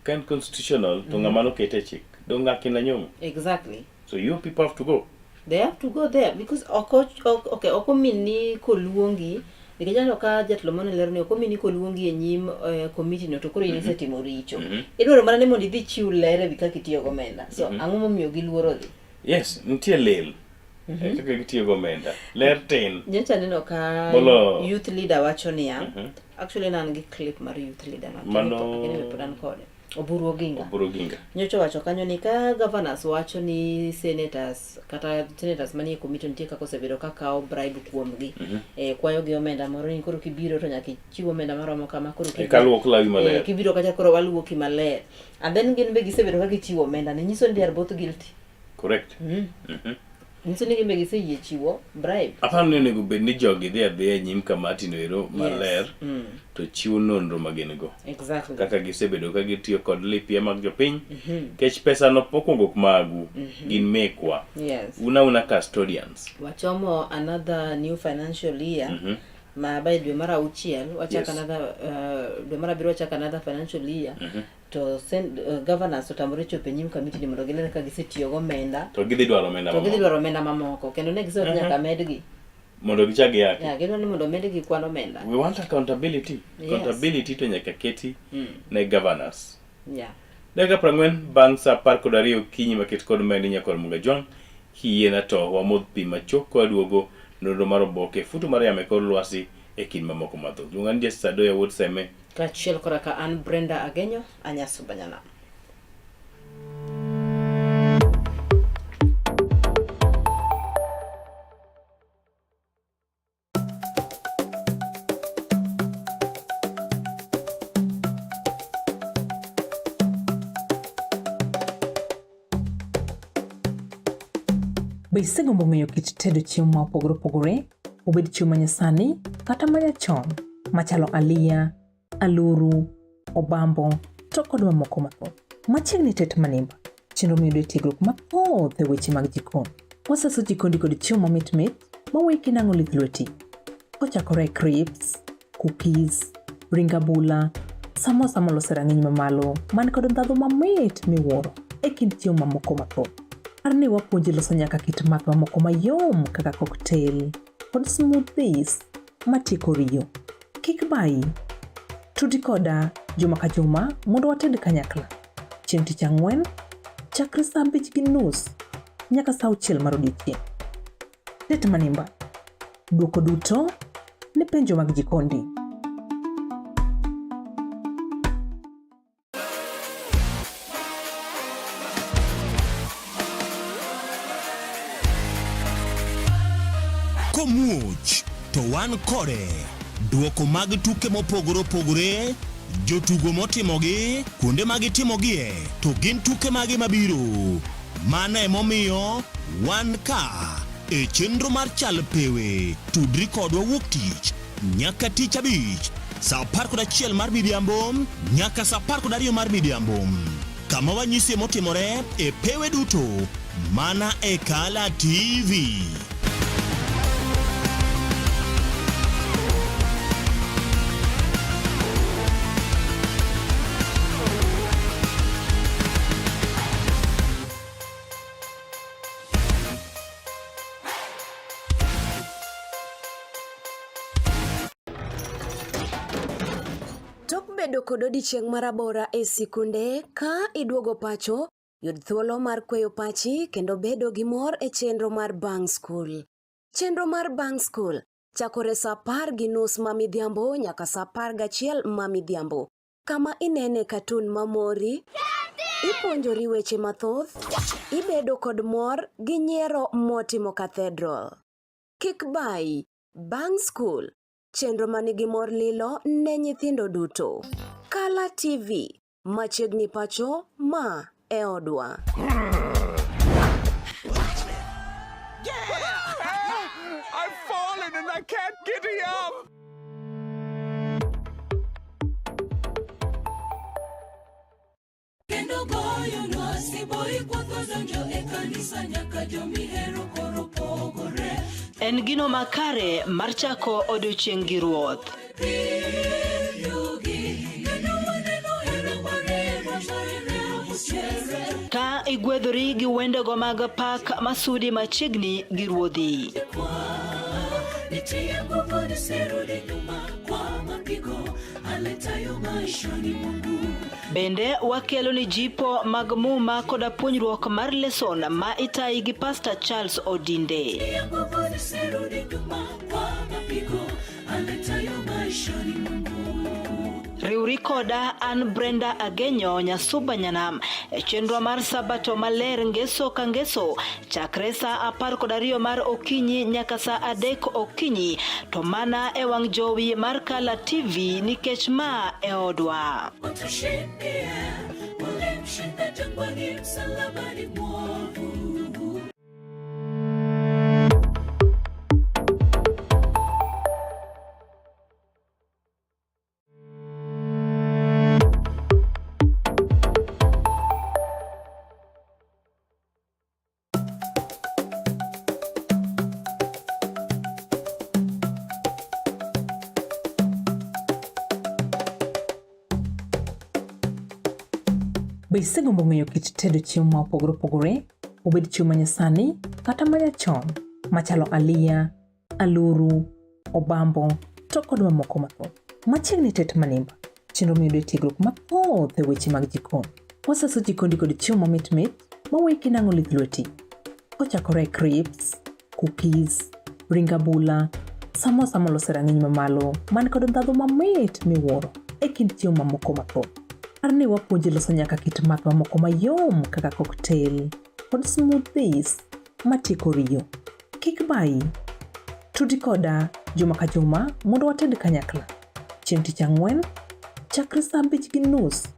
Ka en constitutional to ng'ama nokete e chik? Dong' Akina Nyong'o. Exactly. So you people have to go. They have to go there because ok omin ni koluongi, nikech aneno ka jatelo mane lero ni ok omin ni koluongi e nyim committee no to koro in isetimo richo. Idwaro mana ni mondo idhi chiw ler ewi kaka itiyo gi omenda. So ang'o momiyo giluoro dhi? Yes, nitie lil. Kaka gitiyo gi omenda. Ler tin. Nyocha aneno ka youth leader wacho niya, actually ne an gi clip mar youth leader no. Mano Lakini pod an kode. Oburu Oginga. Oburu Oginga. Nyocha wacho kanyo ni ka governors wacho ni senators kata senators manie committee nitie kaka osebedo ka kawo bribe kuomgi. Kwayo gi omenda moro ni koro kibiro to nyaka ichiw omenda maromo kama koro Eka luok lawi maler. Kibiro kacha koro waluoki maler. And then gin be gisebedo ka gichiwo omenda ni nyiso ni they are both guilty. Correct. Nyiso ni gin be giseyie chiwo bribe. Aparo ni onego bed ni jogi dhi adhiya e nyim kamati no ero maler to chiwo nonro ma gin go. Kaka gisebedo ka gitiyo kod lipia mag jopiny. Kech pesa no mokwongo ok magu, gin mekwa. Un auna custodians. Wachomo another new financial year. Ma by dwe mar auchiel wachako another, dwe mar abiriyo wachako another financial year. To governors otamore chopo e nyim committee ni mondo giler ka gisetiyo gi omenda. To gidhi dwaro omenda To gidhi mamoko. dwaro omenda mamoko. Kendo ne gisewacho nyaka medgi. Mondo gichak giyaki. Yeah, gidwa ni mondo omedgi kwan omenda. We want accountability. Yes. Accountability to nyaka keti ne governors. Dakika 40 bang' sa 12 okinyi maket kod mendi nyakor Muga Jwang' kiyiena to wamodh pi machuok kwaduogo nonro mar oboke futu mar yamo e kor lwasi e kind mamoko mathoth. Luonga ni Jesse Sadoya wuod Seme. Kaachiel koda ka an Brenda Agenyo, Anyasuba Nyanam. Be isegombo ng'eyo kit tedo chiemo ma opogore opogore, obed chiemo ma nyasani kata ma nyachon, machalo aliya, aluru, obambo, to kod mamoko mathoth? Machiegni Tet Manimba, chenro miyudo e tiegruok mathoth e weche mag jikon. Wasaso jikondi kod chiemo mamit mit maweyi kinang'o lith lweti. Kochakore e crisps, cookies, ring abula, samosa molos e rang'iny mamalo man kod ndhadhu mamit miwuoro e kind chiemo mamoko mathoth. Par ni wapuonji loso nyaka kit math mamoko mayom kaka cocktail kod smoothies matieko riyo. Kik bayi. Tudi koda juma ka juma mondo wated kanyakla. Chieng' tich ang'wen, chakre sa 5:30 nyaka sa 6 mar odiechieng'. Tet Manimba. Dwoko duto ne penjo mag jikondi. Komuoch to wan kode. Duoko mag tuke mopogore opogore, jotugo motimogi, kuonde ma gitimogie, to gin tuke mage mabiro. Mano emomiyo wan ka e chenro mar Chal Pewe. Tudri kodwa wuok tich nyaka tich abich saa 11 mar midhiambo nyaka saa 12 mar midhiambo kama wanyisie motimore e pewe duto mana e Kala TV. Tok bedo kod odiechieng' marabora e sikunde, ka iduogo pacho, yud thuolo mar kweyo pachi kendo bedo gi mor e chenro mar Bang' Skul. Chenro mar Bang' Skul chakore sa 10:30 ma midhiambo nyaka sa 11 ma midhiambo, kama inene katun mamori, ipuonjori weche mathoth, ibedo kod mor gi nyiero motimo cathedral. Kik bayi, Bang' Skul, chenro ma nigi mor lilo ne nyithindo duto. Kala TV, machiegni pacho, ma e odwa. I've fallen and I can't get up. Kendo goyonwa siboi kwotho donjo e kanisa nyaka jomihero koro pogore. En gino makare mar chako odiechieng' gi Ruoth. Ka igwedhori gi wendego mag pak masudi machiegni gi Ruodhi. Nitie nguvu nisirudi nyuma kwa mapigo aletayo maishani mwangu. Bende wakelo ni jipo mag muma koda puonjruok mar leson ma itayi gi Pastor Charles Odinde. Nitie nguvu nisirudi nyuma kwa mapigo aletayo maishani mwangu. Riwri koda an Brenda Agenyo Nyasuba Nyanam e chenro mar Sabato maler ngeso ka ngeso chakre sa 12 mar okinyi nyaka sa 3 okinyi to mana e wang' jowi mar Kala TV nikech ma e odwa. Utushindie, ulimshinda jangwani msalabani mwovu. Be isegombo ng'eyo kit tedo chiemo ma opogore opogore, obed chiemo ma nyasani kata ma nyachon, machalo aliya, aluru, obambo, to kod mamoko mathoth. Machiegni tet manimba, chenro miyudo e tiegruok mathoth e weche mag jikon. Wasaso jikondi kod chiemo mamit mit maweki nang'o lith lweti. Kochakore e crisps, cookies, ring abula, samosa molos e rang'iny mamalo man kod ndhadhu mamit miwuoro e kind chiemo mamoko mathoth. Par ni wapuonji loso nyaka kit math mamoko mayom kaka cocktail kod smoothies matieko riyo. Kik bayi. Tudi koda juma ka juma mondo wated kanyakla. Chieng' tich ang'wen, chakre saa 5:30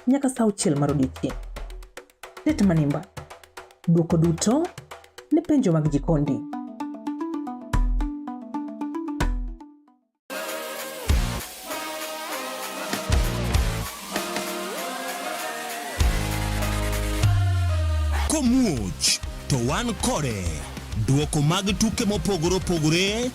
nyaka saa 6 mar odiechieng'. Tet manimba. Dwoko duto ne penjo mag jikondi. Komuoch to wan kode. Dwoko mag tuke mopogore opogore,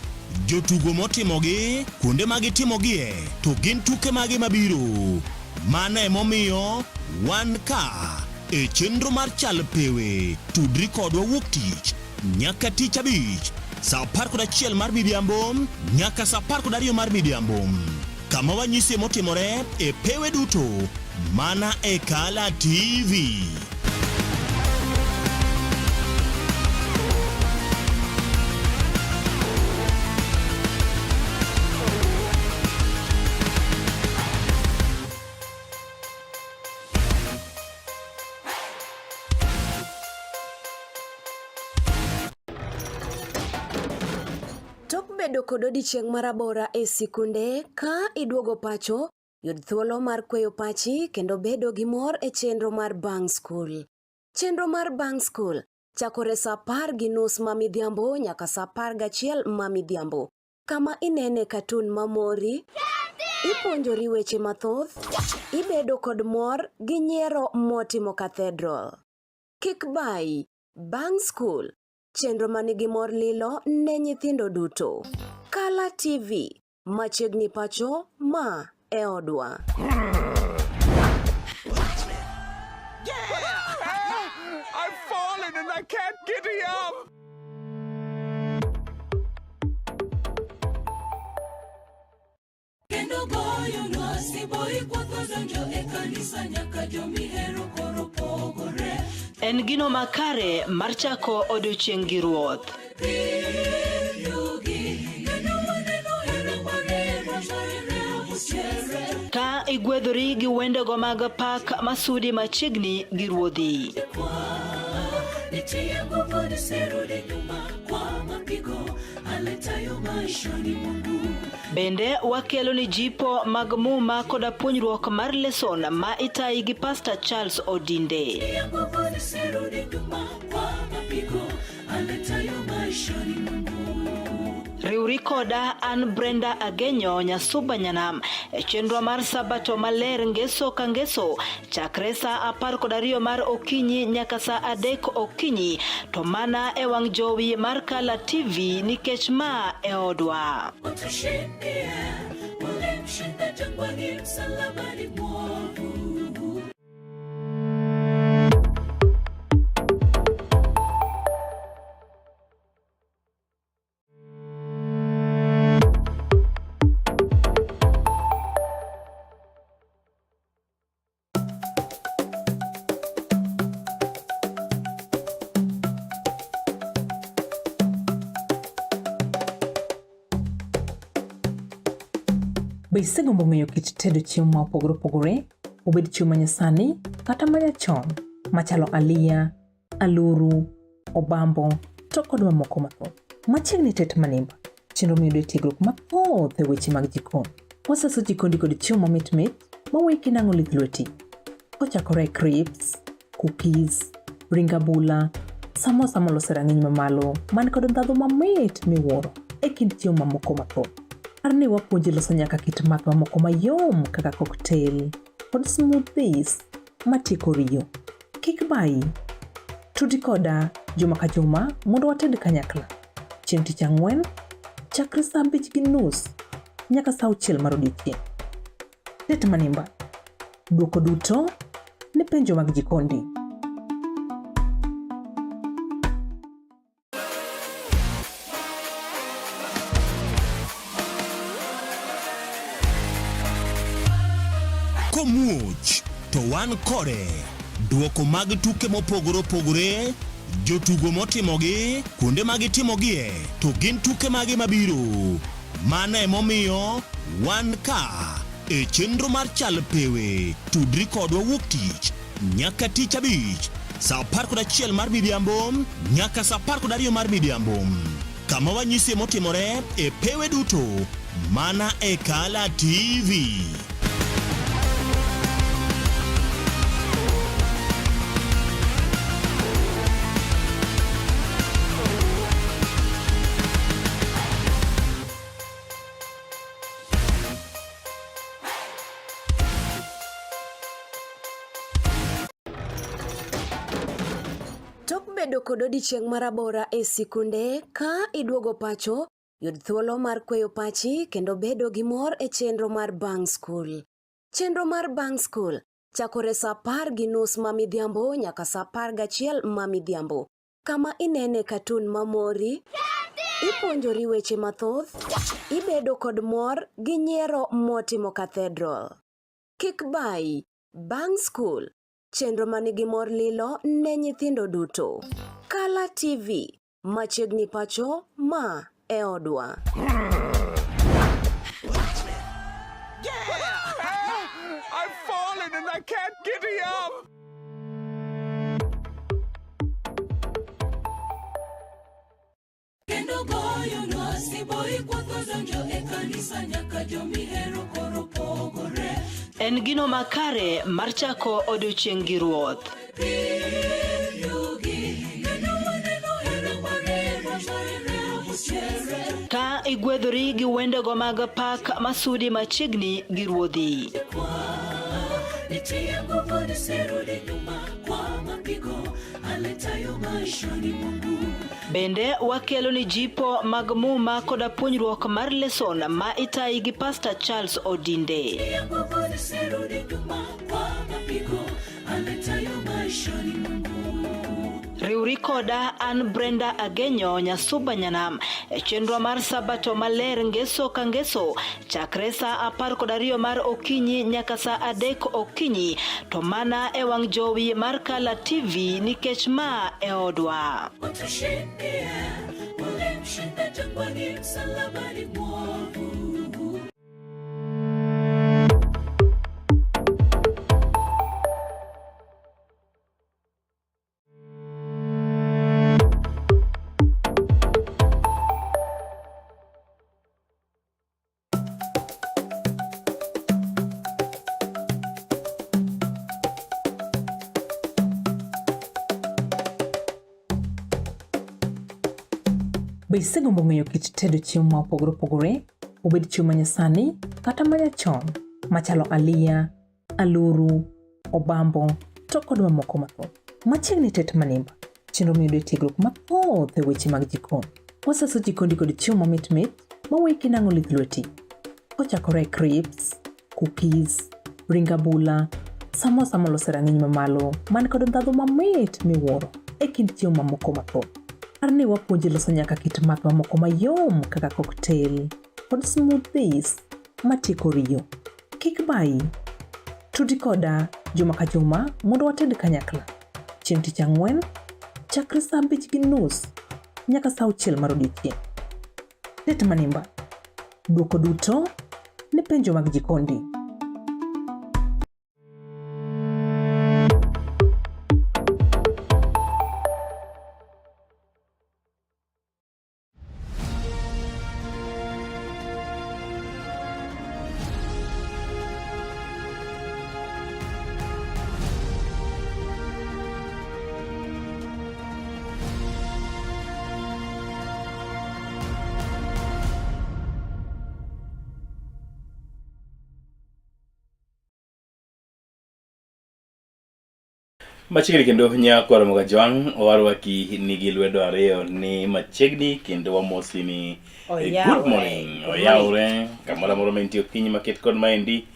jotugo motimogi, kuonde ma gitimogie, to gin tuke mage mabiro. Mano emomiyo wan ka e chenro mar Chal Pewe. Tudri kodwa wuok tich nyaka tich abich saa 11 mar midhiambo nyaka saa 12 mar midhiambo kama wanyisie motimore e pewe duto mana e Kala TV. Tok bedo kod odiechieng' marabora e sikunde, ka iduogo pacho, yud thuolo mar kweyo pachi kendo bedo gi mor e chenro mar Bang' Skul. Chenro mar Bang' Skul chakore saa 10:30 ma midhiambo nyaka saa 11 ma midhiambo, kama inene katun mamori, ipuonjori weche mathoth, ibedo kod mor gi nyiero motimo cathedral. Kik bayi, Bang' Skul, chenro manigi mor lilo ne nyithindo duto. Kala TV, machiegni pacho, ma e odwa. I've fallen and I can't get up. Kendo goyo lwasi boyi kwatho donjo e kanisa nyaka jomihero koro pogore. En gino makare mar chako odiochieng' gi Ruoth. Ka igwedhori gi wendego mag pak masudi machiegni gi Ruodhi. Nitie nguvu nisirudi nyuma kwa mapigo aletayo maishani mwangu. Bende wakelo ni jipo mag muma koda puonjruok mar leson ma itayi gi Pastor Charles Odinde. Nitie nguvu nisirudi nyuma kwa mapigo aletayo maishani mwangu. Riwri koda an Brenda Agenyo Nyasuba Nyanam e chenro mar Sabato Maler ngeso ka ngeso chakre saa 12 mar okinyi nyaka saa 3 okinyi to mana e wang' jowi mar Kala TV nikech ma e odwa. Utushindie, ulimshinda jangwani msalabani mwovu. Be isegombo ng'eyo kit tedo chiemo ma opogore opogore, obed chiemo ma nyasani kata ma nyachon, machalo aliya, aluru, obambo, to kod mamoko mathoth. Machiegni tet manimba, chenro miyudo e tiegruok mathoth e weche mag jikon. Wasaso jikondi kod chiemo mamit mit maweki nang'o lith lweti. Kochakore e crisps, cookies, ring abula, samosa molos e rang'iny mamalo man kod ndhadhu mamit miwuoro e kind chiemo mamoko mathoth. Par ni wapuonji loso nyaka kit math mamoko mayom kaka cocktail kod smoothies matieko riyo. Kik bayi. Tudi koda juma ka juma mondo wated kanyakla. Chieng' tich ang'wen, chakre saa 5:30 nyaka saa 6 mar odiechieng'. Tet manimba. Dwoko duto ne penjo mag jikondi. Komuoch to wan kode. Duoko mag tuke mopogore opogore, jotugo motimogi, kuonde ma gitimogie, to gin tuke mage mabiro. Mano emomiyo wan ka e chenro mar Chal Pewe. Tudri kodwa wuok tich nyaka tich abich saa 11 mar midhiambo nyaka saa 12 mar midhiambo kama wanyisie motimore e pewe duto mana e Kala TV. Tok bedo kod odiechieng' marabora e sikunde, ka iduogo pacho, yud thuolo mar kweyo pachi kendo bedo gi mor e chenro mar Bang' Skul. Chenro mar Bang' Skul chakore sa 10:30 ma midhiambo nyaka sa 11 ma midhiambo, kama inene katun mamori, ipuonjori weche mathoth, ibedo kod mor gi nyiero motimo cathedral. Kik bayi, Bang' Skul, chenro ma nigi mor lilo ne nyithindo duto. Kala TV, machiegni pacho, ma e odwa. I've fallen and I can't get up. Kendo goyonwa siboi kwatho donjo e kanisa nyaka jomihero koro pogore. En gino makare mar chako odiochieng' gi Ruoth. Ka igwedhori gi wendego mag pak masudi machiegni gi Ruodhi. Nitie nguvu nisirudi nyuma kwa mapigo aletayo maishani mwangu. Bende wakelo ni jipo mag muma koda puonjruok mar leson ma itayi gi Pastor Charles Odinde. Nitie nguvu nisirudi nyuma kwa mapigo aletayo maishani mwangu. Riwri koda an Brenda Agenyo Nyasuba Nyanam e chenro mar Sabato maler ngeso ka ngeso chakre saa 12 mar okinyi nyaka saa 3 okinyi to mana e wang' jowi mar Kala TV nikech ma e odwa. Utushindie, ulimshinda jangwani msalabani mwovu. Be isegombo ng'eyo kit tedo chiemo ma opogore opogore, obed chiemo ma nyasani kata ma nyachon, machalo aliya, aluru, obambo, to kod mamoko mathoth. Machiegni tet manimba, chenro miyudo e tiegruok mathoth e weche mag jikon. Wasaso jikondi kod chiemo mamit mit maweyi kinang'o lith lweti. Kochakore e crisps, cookies, ring abula, samosa molos e rang'iny mamalo man kod ndhadhu mamit miwuoro e kind chiemo mamoko mathoth. Par ni wapuonji loso nyaka kit math mamoko mayom kaka cocktail kod smoothies matieko riyo. Kik bayi. Tudi koda juma ka juma mondo wated kanyakla. Chieng' tich ang'wen, chakre saa 5:30 nyaka saa 6 mar odiechieng'. Tet manimba. Dwoko duto ne penjo mag jikondi. Machiegni kendo nyakwar Mogajwang' warwaki nigi lwedo ariyo ni machiegni kendo wamosi ni eh, good morning. Oyawre kamoro amora ma intie okinyi maket kod maendi.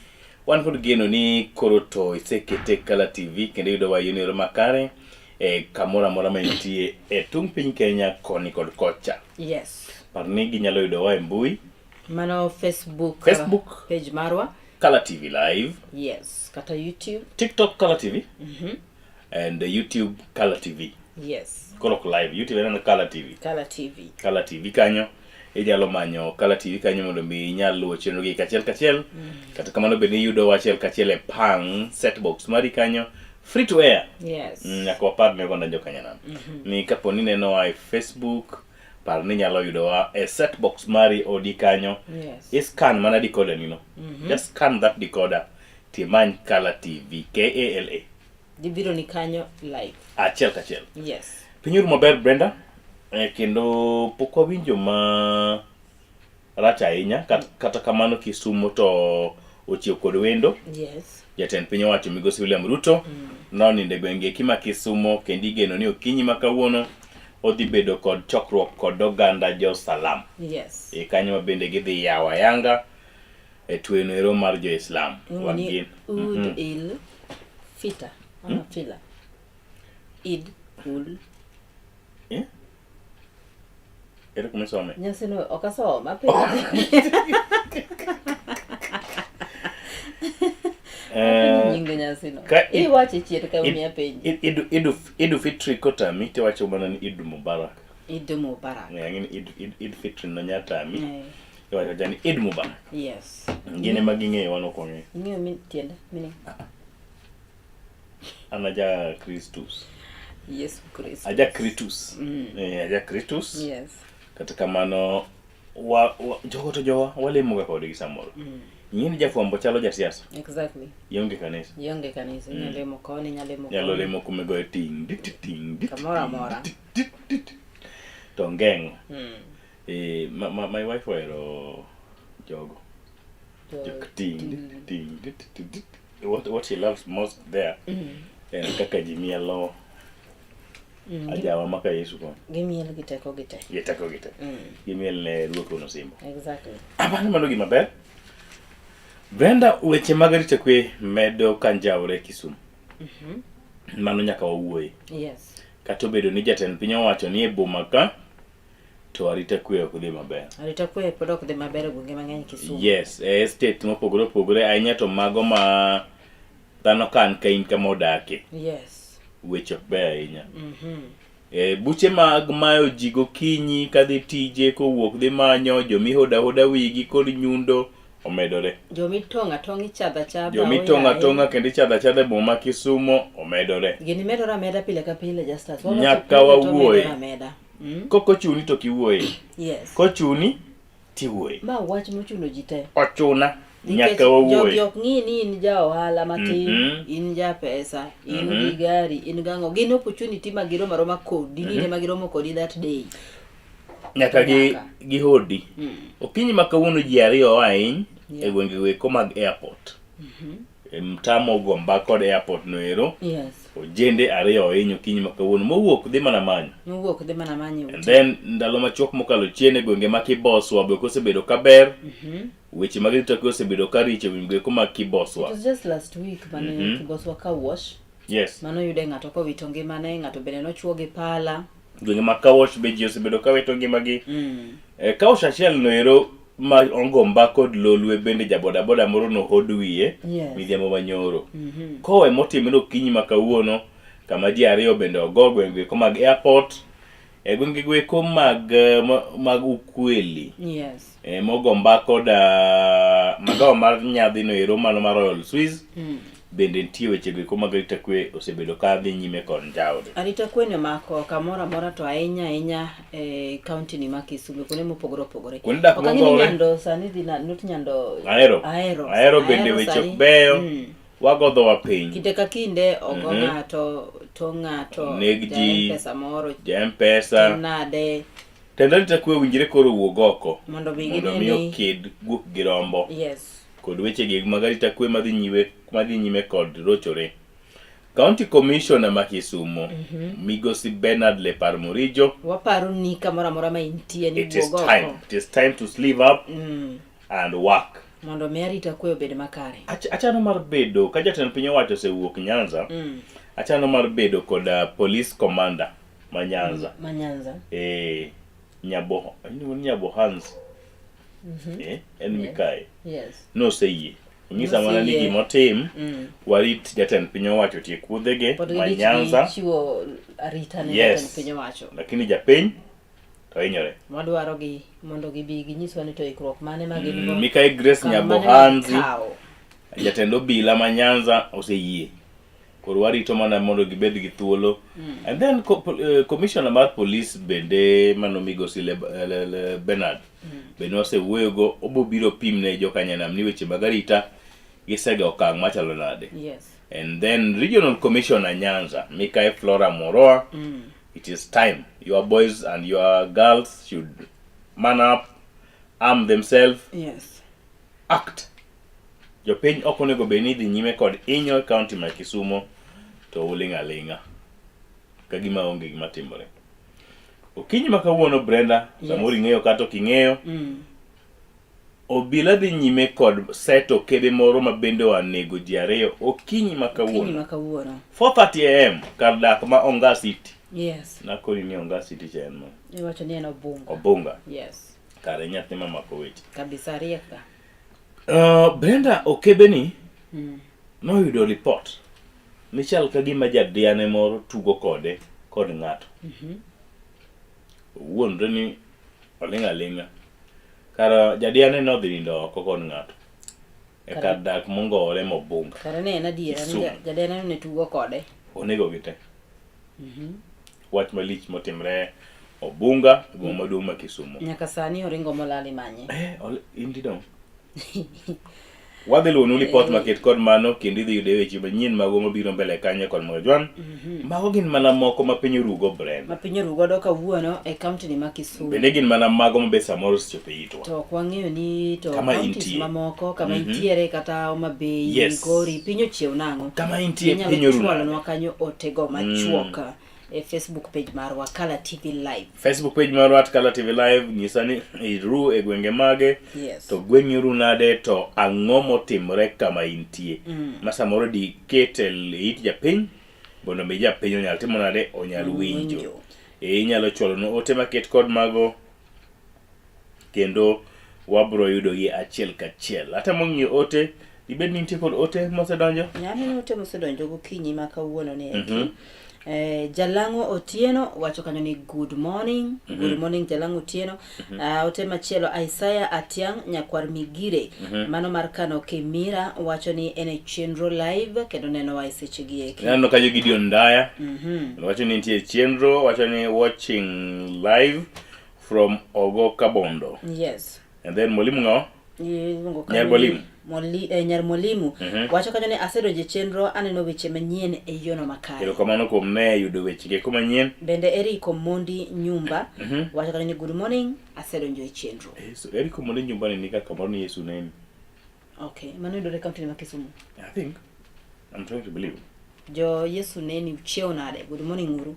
Wan kod geno ni koro to isekete Kala TV kendo iyudowa e yono makare e kamoro amora ma intie e tung' piny Kenya koni kod kocha. Yes. Par ni ginyalo yudowa e mbui Mano Facebook, Facebook. page marwa. Kala TV Live. Yes, kata YouTube. TikTok Kala TV. And YouTube Kala TV. Yes. Koro ok live, YouTube en Kala TV. Kala TV. Kala TV kanyo inyalo manyo Kala TV kanyo mondo mi inyal luwo chenro gi kachiel kachiel. Kata kamano bende iyudo achiel kachiel e pang set box mari kanyo free to air. Yes. Nyaka wapar ne oganda jokanyanam. Ni kapo ni nenowa e Facebook, par ni inyalo yudowa e set box mari odi kanyo. Yes. I-scan mana decoder nino. Just scan that decoder timany Kala TV, K A L A. Gibiro ni kanyo live. Achiel kachiel. Yes. Piny orumo maber Brenda, kendo pok wawinjo ma rach ahinya kata kamano Kisumo to ochiew kod wendo. Yes. Jatend piny owacho Migosi William Ruto nonindo e gwenge eki ma Kisumo kendo igeno ni okinyi ma kawuono odhi bedo kod chokruok kod oganda jo Salam. Yes. E kanyo ma bende gidhi yawo ayanga e tweno ero mar jo Islam. Iluongo ni Wagin. Eid il Fitr. Ama Fila. Eid ul. Eh? Ere kuma isome? Nyasino ok asoma apenjo. Apenjo nying nyasino. Iwache chien ka omiya penjo. Idu Fitri kotami tiwacho mana ni Idu Mubarak. Eid Mubarak. Ng'e ni Id Fitri no nyatami. Iwacho awacha ni Eid Mubarak. Yes. Gin ema ging'eyo wan ok wang'eyo. Ing'eyo mi tiende meaning? An aja Kristus. Yesu Kristo. Aja Kritus. Aja Kritus. Yes. Kata kamano wa jogo to jowa walemoga kodgi samoro. Ing'e ni jafwambo chalo jasiasa. Exactly. Ionge kanisa. Ionge kanisa, inyalo lemo koni, inyalo lemo Nyalo koni. lemo kuma igoye ting dit ting dit. Kamoro amora. Dit, dit, dit. To ngeng'o. My wife ohero jogo. Jok ting dit ting dit dit dit. What she loves most there en kaka ji mielo ajawa maka Yesu kon. Gimiel gi teko gi te. Gi teko gi te. Gimiel ne Ruoth Wuon Osimbo. Exactly. Apani mano gima ber. Brenda, weche mag rito kwe medo kanjawre Kisumu. Mano nyaka wawuoye. Yes. Kata obedo ni jatend piny owacho ni e boma ka to arita kwe ok dhi maber. Arita kwe pod ok dhi maber e gwenge mang'eny Kisumu. Yes, e estate mopogore opogore ahinya to mago ma dhano kan ka in kama odake. Yes. Weche ok beyo ahinya. Buche mag mayo ji gokinyi kadhi tije kowuok dhi manyo jomihoda hoda wigi kod nyundo omedore. Jomitong'a tong' ichadha chadha. Jomitong'a oyaye. tong'a kendo ichadha achadha e boma ma Kisumo omedore. Gini medore ameda pile ka pile Justus. Wawacho Nyaka pile to wawuoye. medore ameda. Kokochuni to kiwuoye. Yes. Kochuni tiwuoye. Ma wach mochuno ji te. Ochuna. Nikech Nyaka wawuoye. Jogi ok ng'i ni in ja ohala matin, in ja pesa, in gi gari, in gang'o. Gin opportunity ma giromo aroma kodi, ni in ema giromo kodi that day. Nyaka gi hodi. Okinyi ma kawuono ji ariyo oa hiny e gwenge weko mag airport. E mtaa mogomba kod airport no ero. Yes. Ojende ariyo ohiny okinyi ma kawuono mowuok dhi mana manyo. Mowuok dhi mana manyo. And then ndalo machuok mokalo chien e gwenge ma Kiboswa be ok osebedo kaber. Weche mag rito kwe osebedo ka richo e gwenge eko mag Kiboswa. It was just last week mane Kiboswa ka wash. Yes. Mano yude ng'ato kowito ngimane, ng'ato bende nochuo gi pala. Gwenge mag Kawosh be ji osebedo ka wito ngimagi. Kawosh achiel no ero ma Ongomba kod Lolwe bende ja bodaboda moro nohod wiye midhiambo manyoro. Kowe motimre okinyi ma kawuono kama ji ariyo bende ogo gwenge eko mag airport e gwenge eko mag Ukweli. Yes. Mogomba kod magawa mar nyadhi no ero mano mar Royal Swiss. Bende nitie weche go eko mag arita kwe osebedo ka dhi nyime kod njawni. Arita kwe ni omako kamoro amora to ahinya ahinya e kaunti ni ma Kisumu kuonde mopogore opogore. Kuonde dak Ok ang'e ni mogore. Nyando sani dhi na, not Nyando. Ahero. Ahero. Ahero bende Ahero weche sani. ok beyo. Wagodhowa piny. Kinde ka kinde ogo ng'ato, to ng'ato, Neg ja ji, M-Pesa moro, ja M-Pesa. tim nade. Tend arita kwe owinjore koro owuog oko. Mondo mi Mondo gine mi ni oked guok gi rombo. Yes. Kod weche gi mag arita kwe madhi nyime kod rochore. County Commissioner ma Kisumo, Migosi Bernard Lepar Murijo, Waparo ni kamoro amora ma intie ni it is wuog time. oko. It is time to sleeve up and work. Mondo mi arita kwe obed makare. Achano mar bedo, ka jatend piny owacho osewuok Nyanza, achano mar bedo kod police commander ma Nyanza. Ma Nyanza. Nyabo, iluongo ni Nyabo Hans. En Mikae. Yes. Noseyie. Onyisa mana ni Noseyie. gimotim warit jatend piny owacho otiek wuodhege Pod ma gidich gi Nyanza. chiwo arita ne Yes. jatend piny owacho. Lakini japiny to hinyore. Wadwaro gi mondo gibi ginyiswa ni to ikruok mane ma gin go. Mikai Grace Okang' mane ma Nyabohanzi gikawo. jatend obila ma Nyanza oseyie. Koro warito mana mondo gibed gi thuolo. And then commissioner mar police bende mano migosi Bernard bende wasewuoyogo obo biro pim ne jokanyanam ni weche mag arita gisega okang' machalo nade. Yes. And then regional commissioner Nyanza Mikai Flora Moroa it is time your boys and your girls should man up, arm themselves, Yes. act. Jopiny ok onego bed ni dhi nyime kod inyo e county ma Kisumo to uling' aling'a ka gima onge gima timore. Okinyi ma kawuono Brenda, Yes. samoro ing'eyo kata ok ing'eyo, obila dhi nyime kod seto kebe moro ma bende oa nego ji ariyo okinyi ma Okinyi kawuono ma kawuono. 4:30 am kar dak ma Onga City. Yes. Nakoni ni Onga City cha en ma Iwacho ni en Obunga. Obunga. Yes. Kare nyathi mamako weche. Kabisa riek ga. Brenda Okebe ni noyudo report ni chal ka gima jadiane moro tugo kode kod ng'ato. Owuondre ni oling' aling'a. Kara jadiane nodhi nindo oko kod ng'ato. E kar dak mongowore Mobunga. Kare ne en adiera ni Kisumu. jadiane ne tugo kode. Onego gi te. Wach malich motimre Obunga, e boma maduong' ma Kisumo. Nyaka sani oringo molal imanye. In dong. Wadhi luwonu lipot maket kod mano kendo idhi yude weche manyien mago mabiro mbele kanyo kod Morgan. Mago gin mana moko ma piny orugo Brenda. Ma piny orugodo kawuono e kaunti ni ma Kisumu. Bende gin mana mago ma be samoro osechopo e itwa. To ok wang'eyo ni to Kama counties intie. mamoko kama intiere kata Homa Bay, Yes. Migori, piny ochiew nang'o? Kama intie, Inyalo piny oru nade? chwalonwa kanyo otego machuok e Facebook page marwa Kala TV Live. Facebook page marwa at Kala TV Live nyisa ni iru e gwenge mage Yes. to gweng'i oru nade to ang'o motimore kama intie ma samoro diket e it japiny mondo mi japiny onyal timo nade onyal winjo. Winjo. E, inyalo chwalonwa ote maket kod mago kendo wabro yudogi achiel kachiel. Atemo ng'iyo ote, dibed ni nitie kod ote mosedonjo? Aneno ote mosedonjo gokinyi ma kawuono ni eki. Jalang'o Otieno wacho kanyo ni good morning. Good morning Jalang'o Otieno. Ote machielo Isaiah Atiang' nyakwar Migire. Mano mar Kano Kimira wacho ni en e chenro live kendo nenowa e seche gi eki. Aneno kanyo Gideon Ndaya. Wacho ni nitie chenro, wacho ni watching live from Ogo Kabondo. Yes. And then Mwalimu ng'awa? Iluongo kanyo Nyar ni Mwalimu. Nyar Mwalimu wacho kanyo ni asedonjo e chenro aneno weche manyien e yono makare. Erokamano kuom ne yudo weche geko manyien. Bende Eric Omondi Nyumba wacho kanyo ni good morning asedonjo e chenro. So Eric Omondi Nyumba ni nika kamoro ni Yesu neni. Okay, mano yudore e kaunti ma Kisumu. I think I'm trying to believe. Jo Yesu neni uchiew nade? Good morning uru.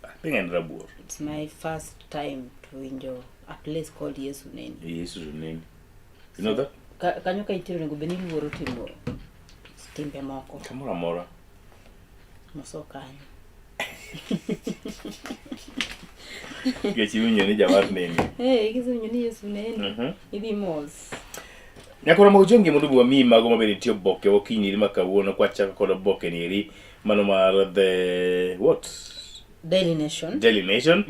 I think en Rabuor. It's my first time to winjo a place called Yesu neni. Yesu neni. You know that? Kanyo ka intiere onego bed ni iluoro timo timbe moko. Kamoro amora. Moso kanyo. Nikech iwinjo ni jawar neni. Eh, kisewinjo ni Yesu neni, idhi mos. Nyakoro mogo jongi mondo wamiyi mago mabe nitie oboke okinyi ma kawuono kwachako kod oboke nieri mano mar the what? Daily Nation. Daily Nation.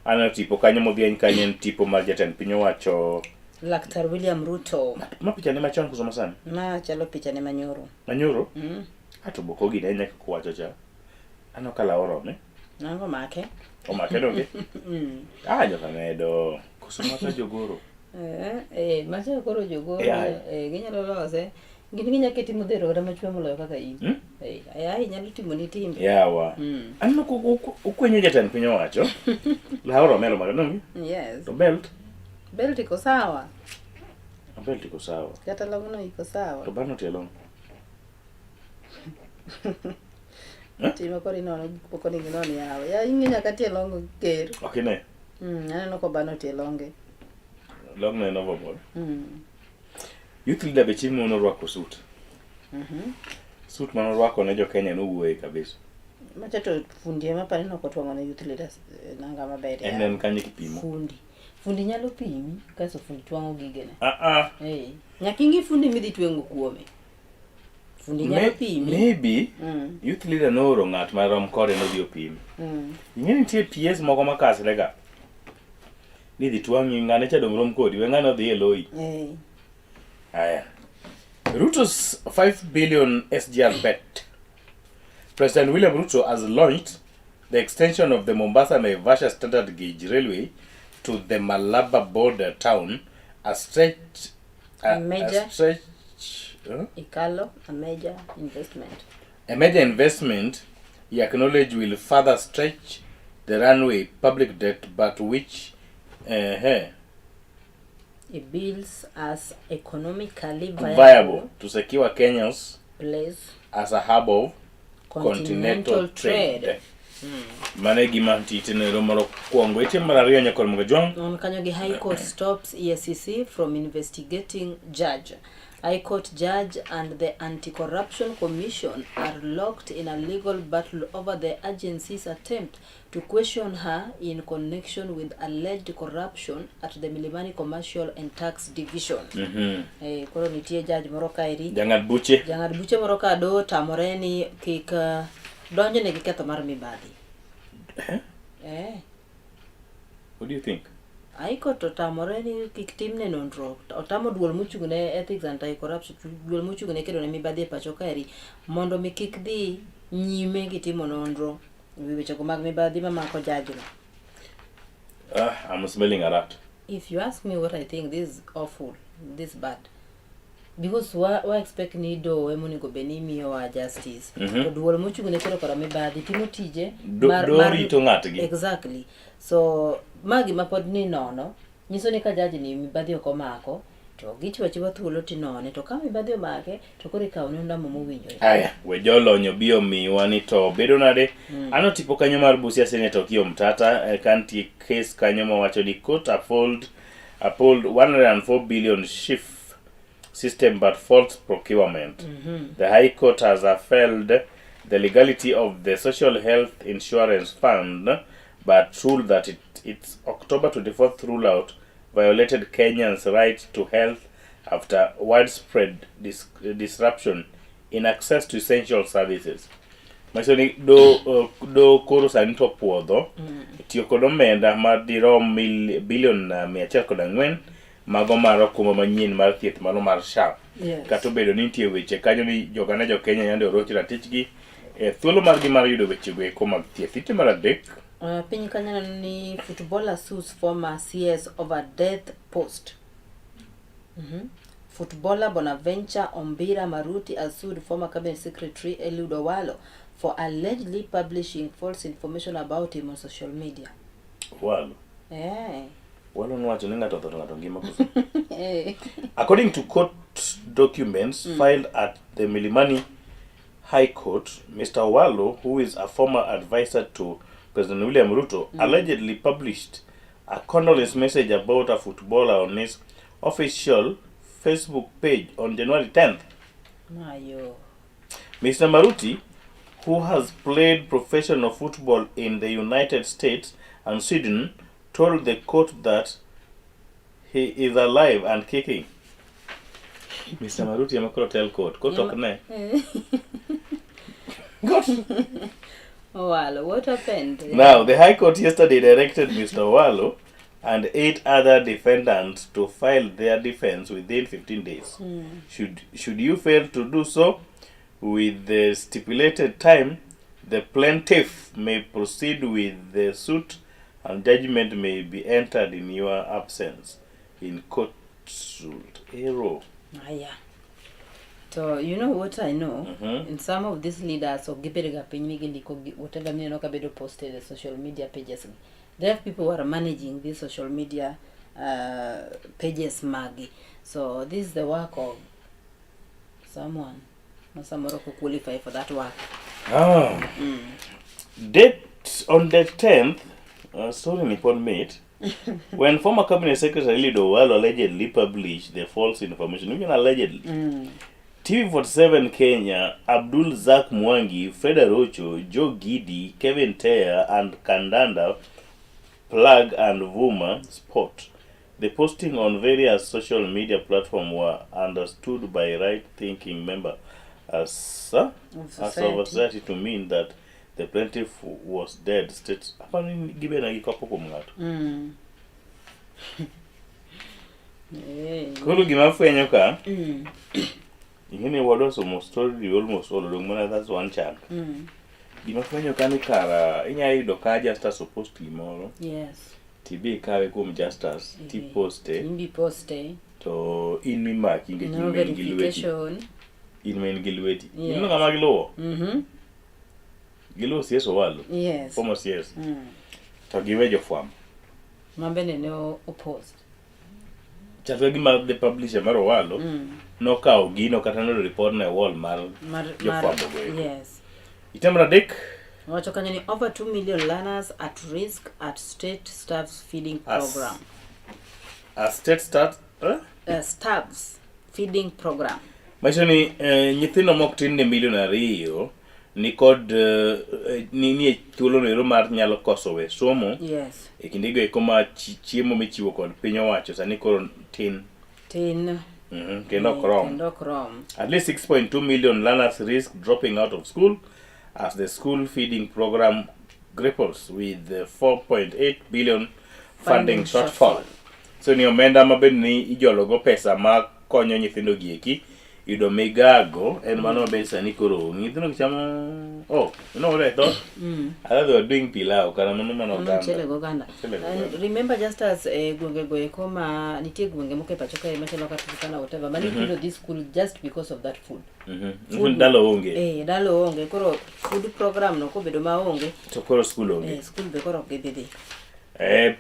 Aneno tipo kanyo modhieny kanyo en tipo mar jatend piny owacho. Laktar William Ruto. Ma picha ne machon koso masani? Ma chalo picha ne manyoro. Manyoro? Ato boko gine nyaka kuwacho cha. Aneno ka law orome. Nango make? Omake donge? Ah, joka medo. Koso mata jogoro. Macha koro jogoro, Eh, ginyalo lose. Gin ginya keti modhero kata machwe moloyo kaka in. Ai nyalo timo ni timbe. Yawa. Aneno ka ukwenyo jatend piny owacho. Law orome orome donge? Yes. To belt? Belt iko sawa. Belt iko sawa. Kata long'no iko sawa. To bano tie long. Timo koro inono gik moko onego inon yawa. Ya ing'e nyaka tie long ker. Ok ine. Aneno kobano tie longe. Long no en overboard. Youth leader be chieng' moro norwako suit. Suit mane orwako ne jo Kenya nowuoye kabisa. Macha to fundi ema apani ne ok otwang'o ne youth leaders nanga maber. En en kanyo kipimo. Fundi. Fundi nyalo pimi kasto fundi twang'o gigene. Ah ah. Eh, nyaka ing'i fundi midhi tweng'o kuome. Fundi nyalo pimi. Maybe youth leader nooro ng'at marom kode nodhi opim. Ing'e nitie PS moko makasre ga. Ni dhi twang'i ng'ane cha dong rom kodi, we ng'ano dhi e loyi. Eh. Aya. Ruto's 5 billion SGR bet. President William Ruto has launched the extension of the Mombasa Naivasha Standard Gauge Railway to the Malaba border town, a stretch A major- a stretch huh? Ikalo, a major investment. A major investment he acknowledged will further stretch the runway public debt, but which It builds as economically viable, viable to secure Kenya's place as a hub of continental, continental trade. trade. Mano e gima titenero mar okwongo. Ite mar ariyo nyakor Mgajwang'. On kanyo gi High Court stops EACC from investigating judge. High Court judge and the Anti-Corruption Commission are locked in a legal battle over the agency's attempt to question her in connection with alleged corruption at the Milimani Commercial and Tax Division. Eh, koro nitie judge moro kaeri Jang'ad buche. jang'ad buche moro ka do tamore ni kik donjne gi ketho mar mibadhi. Eh. What do you think? High Court otamore ni kik timne nonro. Otamo duol mochung' ne Ethics and Anti-Corruption, duol mochung' ne kedo ne mibadhi e pacho kaeri mondo mi kik dhi nyime gi timo nonro e wi wechego mag mibadhi mamako jajno. Ah, I'm smelling a rat. If you ask me what I think, this is awful, this is bad. Because wa expect ni doho ema onego bed ni miyowa justice. To duol mochung' ne kedo koda mibadhi timo tije Do rito ng'atgi. Exactly. So ma gima pod ni nono nyiso ni ka judge ni mibadhi ok omako to gichiwo achiwa thuolo tinone to ka mibadhi omake to koro ikawo ne ondamo mowinjore. Aya, we jolony obi omiwa ni to bedo nade? Ano tipo kanyo mar Busia Senator Okiya Omtata ka nitie case kanyo mawacho ni court uphold 104 billion SHIF system but false procurement. The High Court has upheld the legality of the Social Health Insurance Fund but ruled that its October 24th rollout violated Kenyans' right to health after widespread disruption in access to essential services. Manyiso ni do koro sani to puodho tiyo kod omenda madirom bilion 104 mago mar okumba manyien mar thieth mano mar SHA. Kata obedo ni nitie weche kanyo ni joganda jo Kenya yande oroch ratichgi e thuolo margi mar yudo wechego eko mag thieth. Ite mar adek. Piny kanyo neno ni footballer sues former CS over death post. Footballer Bonaventure Ombira Maruti has sued former cabinet secretary Eliud Owalo for allegedly publishing false information about him on social media. Owalo. Owalo nowacho ni ng'ato otho to ng'ato ngima koso. According to court documents filed at the Milimani High Court, Mr. Owalo, who is a former advisor to President William Ruto, allegedly published a condolence message about a footballer on his official Facebook page on January 10th. Mayo. Mr. Maruti, who has played professional football in the United States and Sweden, told the court that he is alive and kicking. Mr. Maruti ema koro tell court. Court ok ne. Owalo, what happened? Now, the High Court yesterday directed Mr. Owalo and 8 other defendants to file their defense within 15 days. Should you fail to do so with the stipulated time, the plaintiff may proceed with the suit and judgment may be entered in your absence in court. Error. Aya. So you know what I know? In some of these leaders ok gibedo ga piny mi gindiko whatever mineno ka bedo posted e social media pages gi. They have people who are managing these social media pages magi. So this is the work of someone ma samoro ok qualify for that work. Date on the 10th, sorry Nippon mate, when former cabinet secretary Eliud Owalo allegedly published the false information, even allegedly, TV47 Kenya, Abdul Zak Mwangi, Fred Arocho, Joe Gidi, Kevin Teya, and Kandanda Plug and Vuma Sport The posting on various social media platforms were understood by right-thinking member as, Of as society. of society to mean that the plaintiff was dead. States apani gibena gi kopo kuom ng'ato. Eh. Koro gima afwenyo ka, ing'e ni wadwa somo story almost all odong' mana that's one chunk. Gima afwenyo ka ni kara inya yudo ka Justus opost gimoro Yes. tibi ikawe kuom Justus tiposte Imbi poste. to in mimaki nikech No in ma in gi lweti. verification. In ma in gi lweti. Yes. Ineno ng'ama giluwo? Giluwo CS Owalo. Yes. Former CS. To giwe jofwambo. Ma bende ne opost. Chal ka gima the publisher mar Owalo nokawo gino kata noyudo report no e wall mar jofwambo go eko. Yes. Ite mar adek, Wacho kanyo ni over 2 million learners at risk at state staffs feeding program. A state start eh? Staffs feeding program. Manyiso ni nyithindo mok tin ne milion ariyo ni kod ni e thuolo no ero mar nyalo koso we somo Yes. e kindego eko ma chiemo michiwo kod piny owacho sani koro tin. Tin. Kendo ok rom. Kendo ok rom. At least 6.2 million learners risk dropping out of school as the school feeding program grapples with the 4.8 billion funding Funding shortfall. shortfall. So ni omenda ma bende ni ijologo pesa ma konyo nyithindo gi eki yudo migago en mano ma bende sani koro onge. Nyithindo gi chamo oh, you know what I thought? I thought they were doing pilau kara mano mana oganda. Mchele goganda. Mchele And goganda. remember just as gwenge go eko ma nitie gwenge moko e pacho kae machalo kaka Turkana whatever ma nyithindo dhi school just because of that food. Food dalo onge. Dalo onge koro food program no kobedo maonge To koro school onge. School be koro ok gidhi dhi.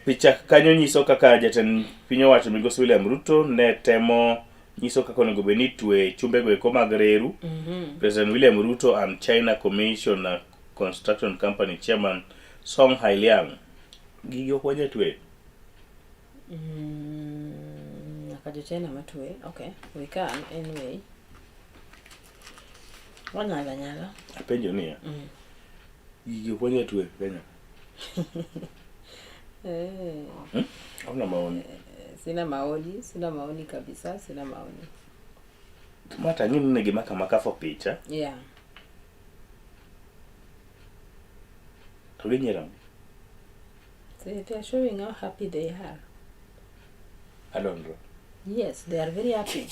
Picha kanyo nyiso kaka jatend piny owacho migosi William Ruto ne temo nyiso kaka onego bed ni twe chumbego eko mag reru. President William Ruto and China Commission Construction Company Chairman Song Hailiang. Gigi ok wanya twe. Nyaka jo China matwe. Okay, we can anyway. Wanyalo anyala. Apenjo niya. Gigi ok wanya twe Kenya. Hauna maoni. Sina maoni, sina maoni kabisa, sina maoni. Mata ang'e ni ne gimako amaka for picha. Yeah. To ginyiero ang'o? They are showing how happy they are. Alondro. Yes, they are very happy.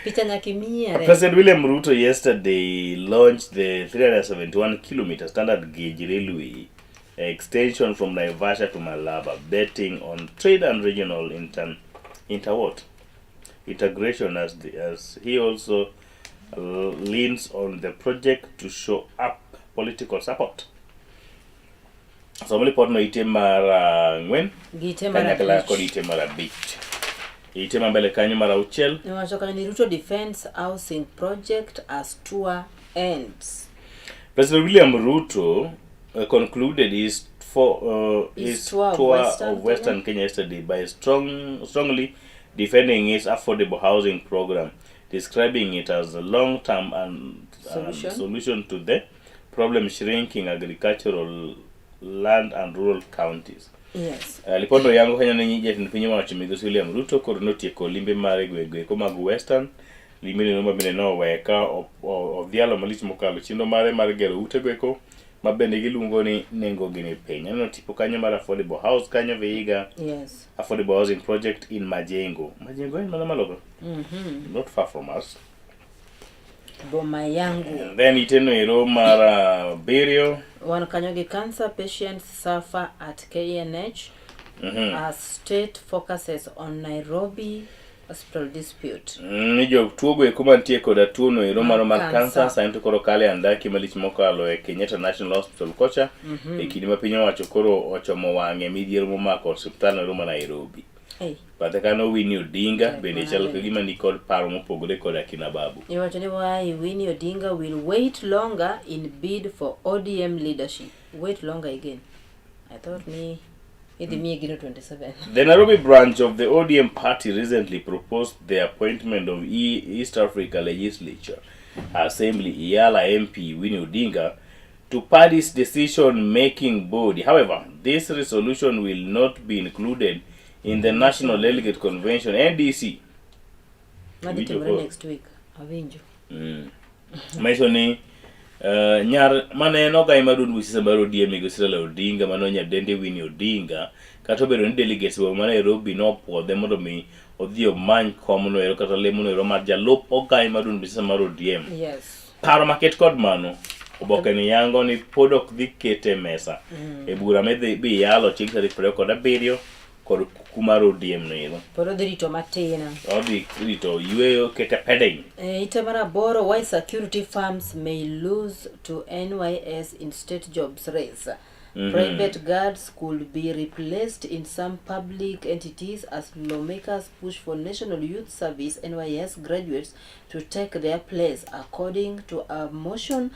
Picha nyaka imiere. President William Ruto yesterday launched the 371 kilometer standard gauge railway extension from Naivasha to Malaba, betting on trade and regional inter what? Integration as he also leans on the project to show up political support. Somo lipod no ite mar ang'wen Gi ite mar kanyakla abich. kod ite mar abich. Ite ma mbele kanyo mar auchiel. Iwacho kanyo ni Ruto defends housing project as tour ends. President William Ruto concluded His his tour of tour Western of Western Kenya. Kenya yesterday by strongly defending his affordable housing program, describing it as a long-term and Solution. solution to the problem shrinking agricultural land and rural counties. Yes. Lipondo yango kanyo ne jatend piny owacho migosi William Ruto koro notieko limbe mare e gwenge eko mag Western. Limbe no ma bende noweyo ka odhialo malich mokalo chenro mare mar gero ute go eko ma bende giluongo ni nengo gi ni piny. Aneno tipo kanyo mar affordable house kanyo Vihiga. Yes. Affordable housing project in Majengo. Majengo en mana malo ka. Not far from us. Boma yangu. And then iteno ero mar abiriyo. Wan kanyo gi cancer patients suffer at KNH as state focuses on Nairobi hospital dispute. Ni jotuo go eko mantie koda tuo no ero mano mar Mar kansa kansa. sani to koro kale andaki malich mokalo e Kenyatta National Hospital kocha e kinde ma piny owacho koro ochomo wang'e midhiero momako osiptal no ero ma Nairobi. Hey. Bathe kanyo Winnie Odinga Tek bende chalo manade. ka gima ni kod paro mopogore kod akina Babu. Iwacho ni why Winnie Odinga will wait longer in bid for ODM leadership. Wait longer again. I thought ni idhi miye gino 27. The Nairobi branch of the ODM party recently proposed the appointment of East Africa Legislature Assembly EALA MP Winnie Odinga to party's decision-making body. However, this resolution will not be included in the National Delegate Convention NDC. Madhi Iwinjo timore koro? next week. Awinjo. Manyiso ni nyar mane en ogai mar duond buch mar ODM migosi Raila Odinga mano nyadendi Winnie Odinga kata obedo ni delegates go ma Nairobi nopuodhe mondo mi odhi omany komno ero kata lemono ero mar jalup ogai mar duond buch mar ODM. Yes. Paro maket kod mano oboke ni yango ni pod ok dhi kete e mesa e bura midhi bi yalo chieng' tarik 27 kod kuku mar ODM no ero. Pod odhi rito matin. Odhi rito yueyo kete padding. E, ite mar aboro, why security firms may lose to NYS in state jobs race. Private guards could be replaced in some public entities as lawmakers push for National Youth Service NYS graduates to take their place, according to a motion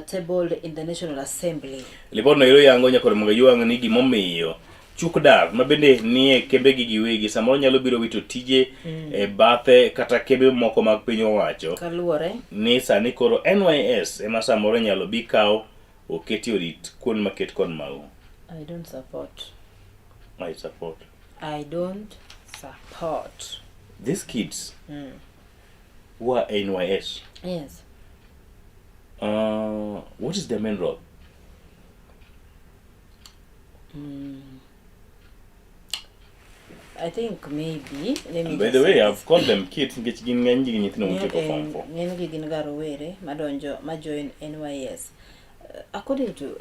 tabled in the National Assembly. Lipodno ero yango nyakoro mondo ywang' ni gimomiyo chuk dar ma bende nie kembegi giwegi samoro nyalo biro wito tije e bathe kata kembe moko mag piny owacho Kaluwore ni sani koro NYS ema samoro inyalo bi kaw oketi orit kuond maket kod mago. I don't support. I support. I don't support. These kids who are NYS, Yes. what is their main role? I think maybe. Let me And by just the way, say I've called them kids nikech gin ng'eny gi nyithindo motieko form 4. Ng'enygi gin ga rowere madonjo ma join NYS. According to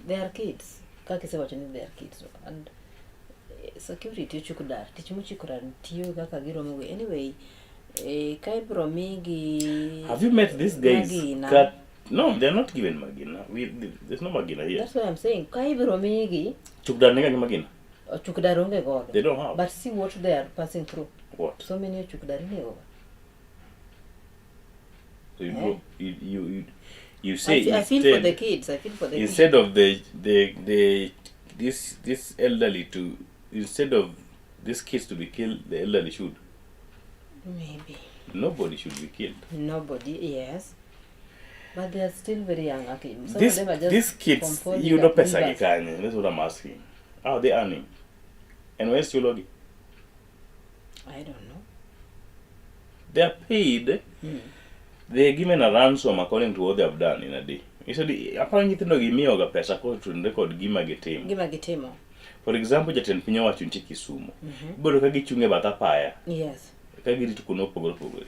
they are kids. Kaka isewacho ni they are kids and security ochuk dar tich mochiko dar tiyo kaka giromo go anyway ka ibro migi Have you met these guys? Magina. No, they're not given magina. There's no magina here. That's why I'm saying ka ibro migi Chuk dar nigga gi magina. ochuk dar onge godo. They don't have. But see what they are passing through. What? So many ochuk dar inego. So you, Eh? you say I feel for the kids. I feel for the instead kids. of the this elderly to instead of these kids to be killed, the elderly should. Maybe. Nobody should be killed. Nobody, yes. But they are still very young. Okay. Some of them are just These kids, form four you know, pesa leavers. gi kanye. That's what I'm asking. How are they earning? And where's Chulogi? I don't know. They are paid. They are given a ransom according to what they have done in a day. You said, aparo nyithindo gi miyoga pesa kotenore kod gima gitimo. Gima gitimo. For example, jatend piny owacho nitie Kisumu. Iboyudo ka gichung' e bath apaya Yes. ka girito kuonde mopogore opogore.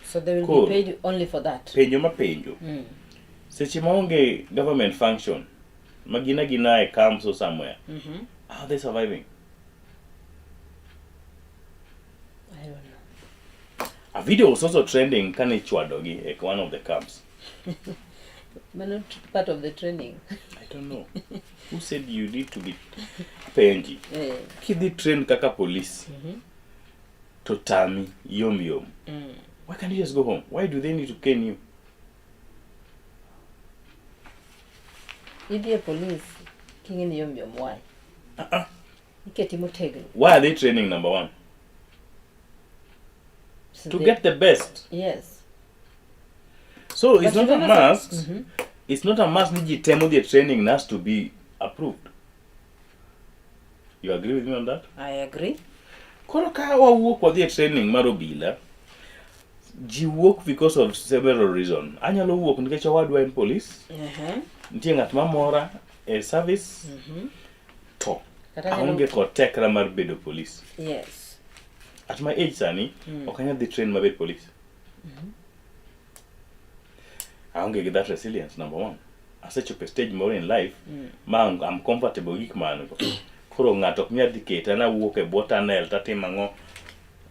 So they will Koro. be paid only for that. Penjo mapenjo. Seche maonge government function, ma gin agina e camps or somewhere, how are they surviving? I don't know. A video was also trending kane ichwadogi e one of the camps. But not part of the training. I don't know. Who said you need to be penji? Kidhi train kaka police to tami yom yom. Why can't you just go home? Why do they need to cane you? Idhi e police king'e ni yom yom why? Iketi motegno. Why are they training number one? So To get the best. Yes. So it's But not a you never must. It's not a must ni ji temo dhi e training has to be approved. You agree with me on that? I agree. Koro ka wawuok wadhi e training mar obila, ji wuok because of several reason. Anyalo wuok nikech owadwa en police, nitie ng'at mamora e service, to Kata nyalo- aonge kod tekra mar bedo police. Yes. At my age sani, ok anyal dhi train mabed police. Aonge gi that resilience, number one. Asechopo e stage moro in life ma I'm comfortable gi gik ma an go. Koro ng'ato ok nyal dhi keta nawuok e bwo tunnel tatimo ang'o.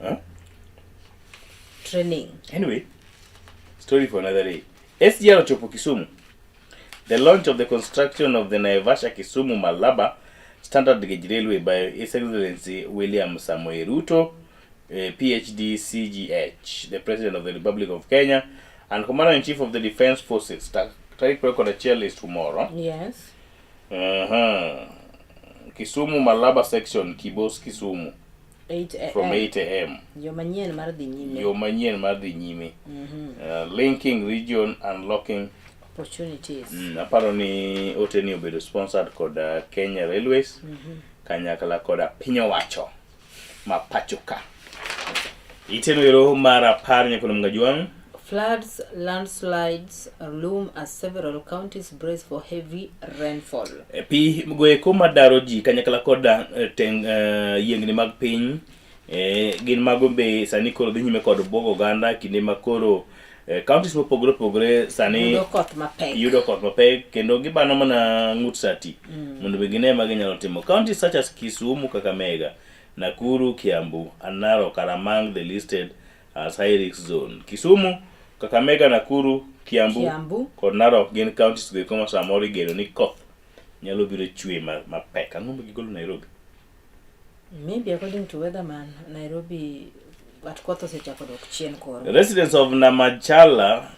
Huh? Training. Anyway, story for another day. SGR ochopo Kisumu. The launch of the construction of the Naivasha Kisumu Malaba Standard Gauge Railway by His Excellency William Samoei Ruto, PhD CGH, the President of the Republic of Kenya and Commander-in-Chief of the Defense Forces. Tarik 21 is tomorrow. Yes. Kisumu Malaba section, Kibos Kisumu. 8 a.m. From 8 a.m. Yo manyien mar dhi nyime. Yo manyien mar dhi nyime. Linking region unlocking Opportunities. Aparo ni ote ni obedo sponsored kod Kenya Railways kanyakla kod piny owacho. ma pacho ka. Iteno ero mar apar nyakono Mgajwang'. Floods, landslides loom as several counties brace for heavy rainfall. E, pi goeko madaro ji kanyakla kod eh, teng, eh, yiengni mag piny eh, gin mago be sani koro dhi nyime kod bwogo oganda kinde ma koro eh, counties mopogore opogore sani Yudo koth mapek. yudo koth mapek kendo gibano mana ng'ut sati mondo be gine ma ginyalo timo counties such as Kisumu, Kakamega, Nakuru, Kiambu and Narok are among the listed as high risk zone. Kisumu, Kakamega, Nakuru, Kiambu, Kiambu. kod Narok gin counties go eko ma samoro igeno ni koth nyalo biro chwe mapek. Ang'o ma gigolo Nairobi? Maybe according to weatherman, Nairobi but koth osechako dok chien koro. Residents of Namachala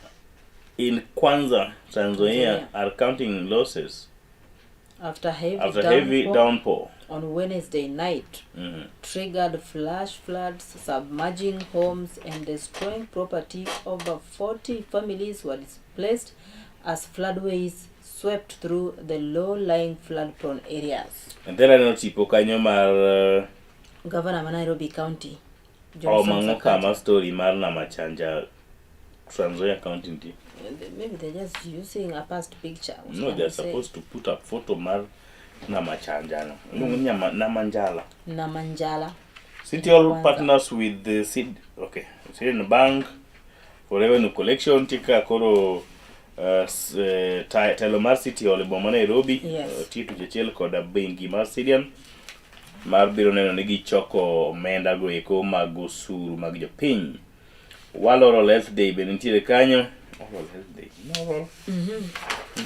in Kwanza, Trans Nzoia Nzoia. are counting losses After heavy, after heavy downpour. on Wednesday night triggered flash floods, submerging homes and destroying property. Over 40 families were displaced as floodways swept through the low-lying flood-prone areas. And then aneno tipo kanyo mar Governor ma Nairobi County, Johnson omang'o Sakaja. kama story mar Namachanja Trans Nzoia County nitie. Maybe they're just using a past picture. No, they're supposed to put up photo mar Namachanja no. Iluongo ni Namanjala. Namanjala. City Hall Kwanza. partners with the Seed, okay, Sweden Bank for revenue collection tika koro telo mar City Hall e boma ma Nairobi Yes. tiyo tich achiel koda bengi mar Sidian mar biro neno ni gichoko omenda go eko mag osuru mag jopiny. World Oral Health Day be nitiere kanyo. Oral Health Day. No, oral.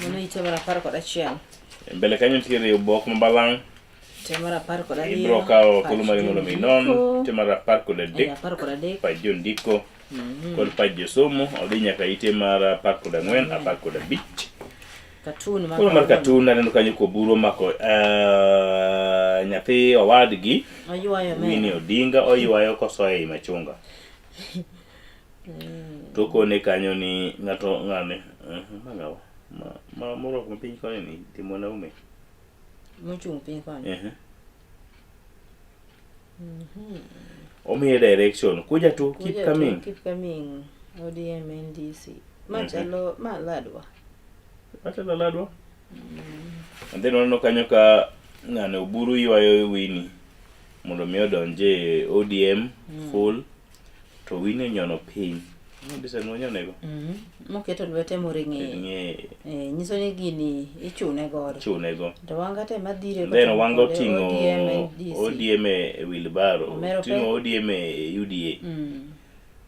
Mano ite mar 11. E Mbele kanyo nitiere obok mabalang'. Ite mar 12. Ibiro kawo thuolo Pach mari mondo mi jondiko. inon. Ite mar 13. 13. Pach jondiko kod pach josomo odhi nyaka ite mar 14, 15. Katun ma Koro mar kawuono. katun aneno kanyo koburu omako nyathi owadgi Oywayo omera. Winnie Odinga oywayo kosoyo ei machunga. To okone kanyo ni ng'ato ng'ane ma ng'awa ma morwako piny koni ni ti mwanaume. Mochung' piny koni. Omiye direction kuja tu keep Kuja tu, coming. Keep coming. ODM NDC. Ma chalo ma ladwa. Machalo ladwa. And then waneno kanyo ka ng'ane Oburu ywayo Winnie mondo mi odonj e ODM full to Winnie onyono piny. Design monyonego. Moketo lwete moring'eye. Ng'eye Eh, nyiso ni gini ichune godo. ichune go. To Wanga te madhire Then kochomo Wanga kode oting'o ODM NDC. ODM e wheelbarrow, Omero oting'o pek. ODM e UDA.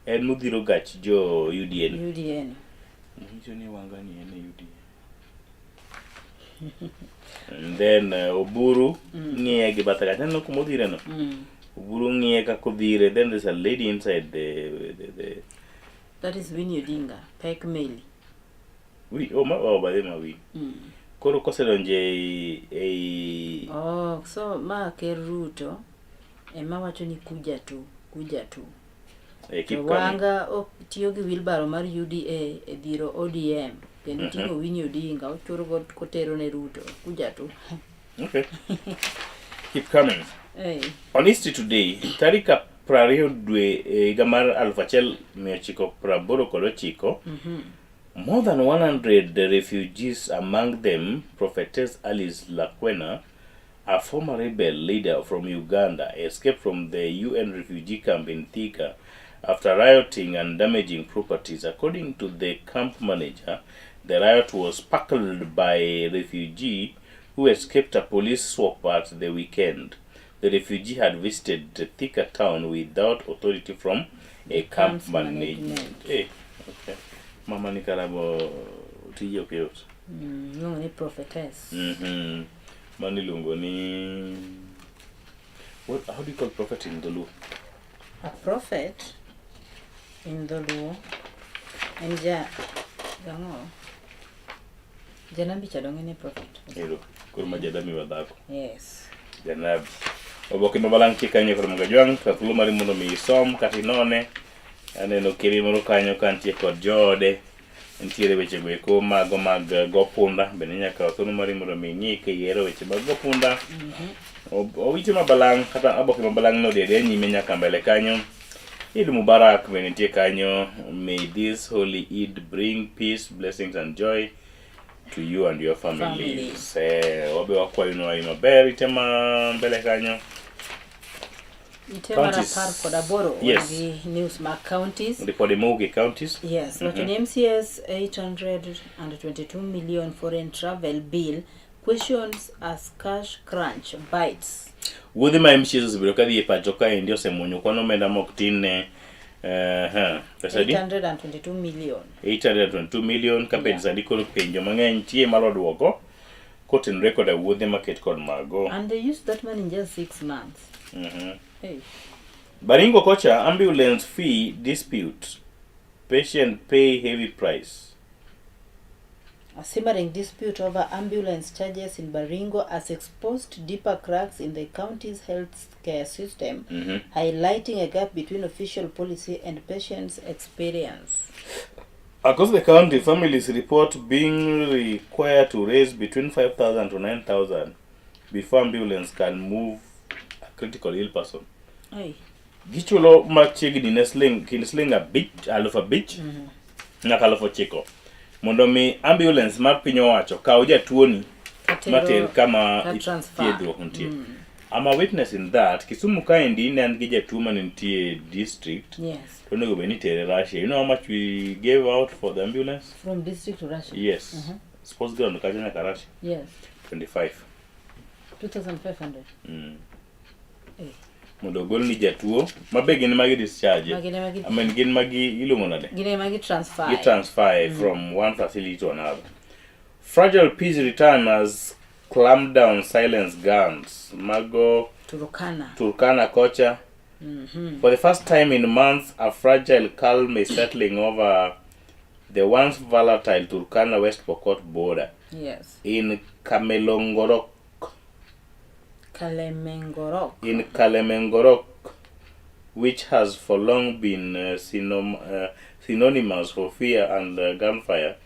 En modhiro gach jo UDA ni. UDA ni. Nyiso ni Wanga ni en e UDA. And then Oburu ng'iye gi bathe kacha. Aneno kuma odhire no. Oburu ng'iye kaka odhire. Then there's a lady inside the That is Winnie Odinga, pek meli. wi oh, ma oh, by the ma wi. Koro kosedonjo ei ei Oh, so ma Ker Ruto ema wacho ni kuja tu, kuja tu. e To keep coming. Wanga ok tiyo gi wheelbarrow mar UDA e dhiro ODM kendo ting'o Winnie Odinga ochoro go kotero ne Ruto kuja tu. Okay. Keep coming. Hey. On History Today, tarik 20 dwe e higa mar 1989, more than 100 refugees, among them Prophetess Alice Lakwena, a former rebel leader from Uganda, escaped from the UN refugee camp in Thika after rioting and damaging properties. According to the camp manager, the riot was sparkled by a refugee who escaped a police swap at the weekend. The refugee had visited the Thika town without authority from a camp Camp's management. management. Okay. Mama ni karabo tije ok yot. Iluongo ni prophetess. Mano iluongo ni what, how do you call prophet in Dholuo? A prophet in Dholuo en ja jang'o? Janabi cha dong' en prophet. Ero, koro ma jadami wa dhako. Yes. Janabi. Oboke ma balang' tie kanyo kod Mgajwang', ka thuolo mari mondo mi isom kata inone. Aneno kere moro kanyo ka nitie kod joode. Nitiere weche go eko mago mag eh, go punda bende inya kawo thuolo mari mondo mi ing'i ka ihero weche mag go punda. Owite ma balang' kata oboke ma balang' no odhi adhiya nyime nyaka mbele kanyo. Eid Mubarak bende nitie kanyo. May this holy Eid bring peace, blessings and joy to you and your families. Eh, wabe wakwayo nwa maber ite ma mbele kanyo. Ite mar Counties. apar kod aboro Yes. wan gi news mag counties. Ripode mowuok e counties. Yes, wacho ni MCS 822 million foreign travel bill questions as cash crunch bites. Wuodhe ma MCS osebedo ka dhi e pacho kaendi osemuonyo kwan omenda mok tin ne eh, pesa adi? 822 million. 822 million ka bed sani koro penjo mang'eny nitie malo duoko kotenore koda wuodhe maket kod mago. And they used that money in just 6 months. Hey. Baringo kocha ambulance fee dispute patient pay heavy price. A simmering dispute over ambulance charges in Baringo has exposed deeper cracks in the county's healthcare system, highlighting a gap between official policy and patients' experience. Across the county, families report being required to raise between 5,000 to 9,000 before ambulance can move a critical ill person. Hey. Gichulo machiegni ne siling kind siling abich, aluf abich nyaka aluf ochiko mondo mi ambulance mar piny owacho kaw jatuoni Katero- mater kama ka transfer. thiedhruok nitie. I'm a witness in that. Kisumu kaendi ne an gi jatuo mane nitie district Yes. to onego bed ni itere Russia. You know how much we gave out for the ambulance? From district to Russia. Yes. Sports ground kacha nyaka Russia. Yes. 25. 2,500. Eh. Mondo ogol ni jatuo ma be gin magi discharge. Ma gin ema gi- I mean gin magi iluongo nade? Gin ema gi transfer. Gi transfer from one facility to another. Fragile peace return as clamp down silence guns. Mago Turkana. Turkana kocha. For the first time in months, a fragile calm is settling over the once volatile Turkana West Pokot border Yes. in Kamelongorok. Kalemengorok. In Kalemengorok, which has for long been synonymous for fear and gunfire,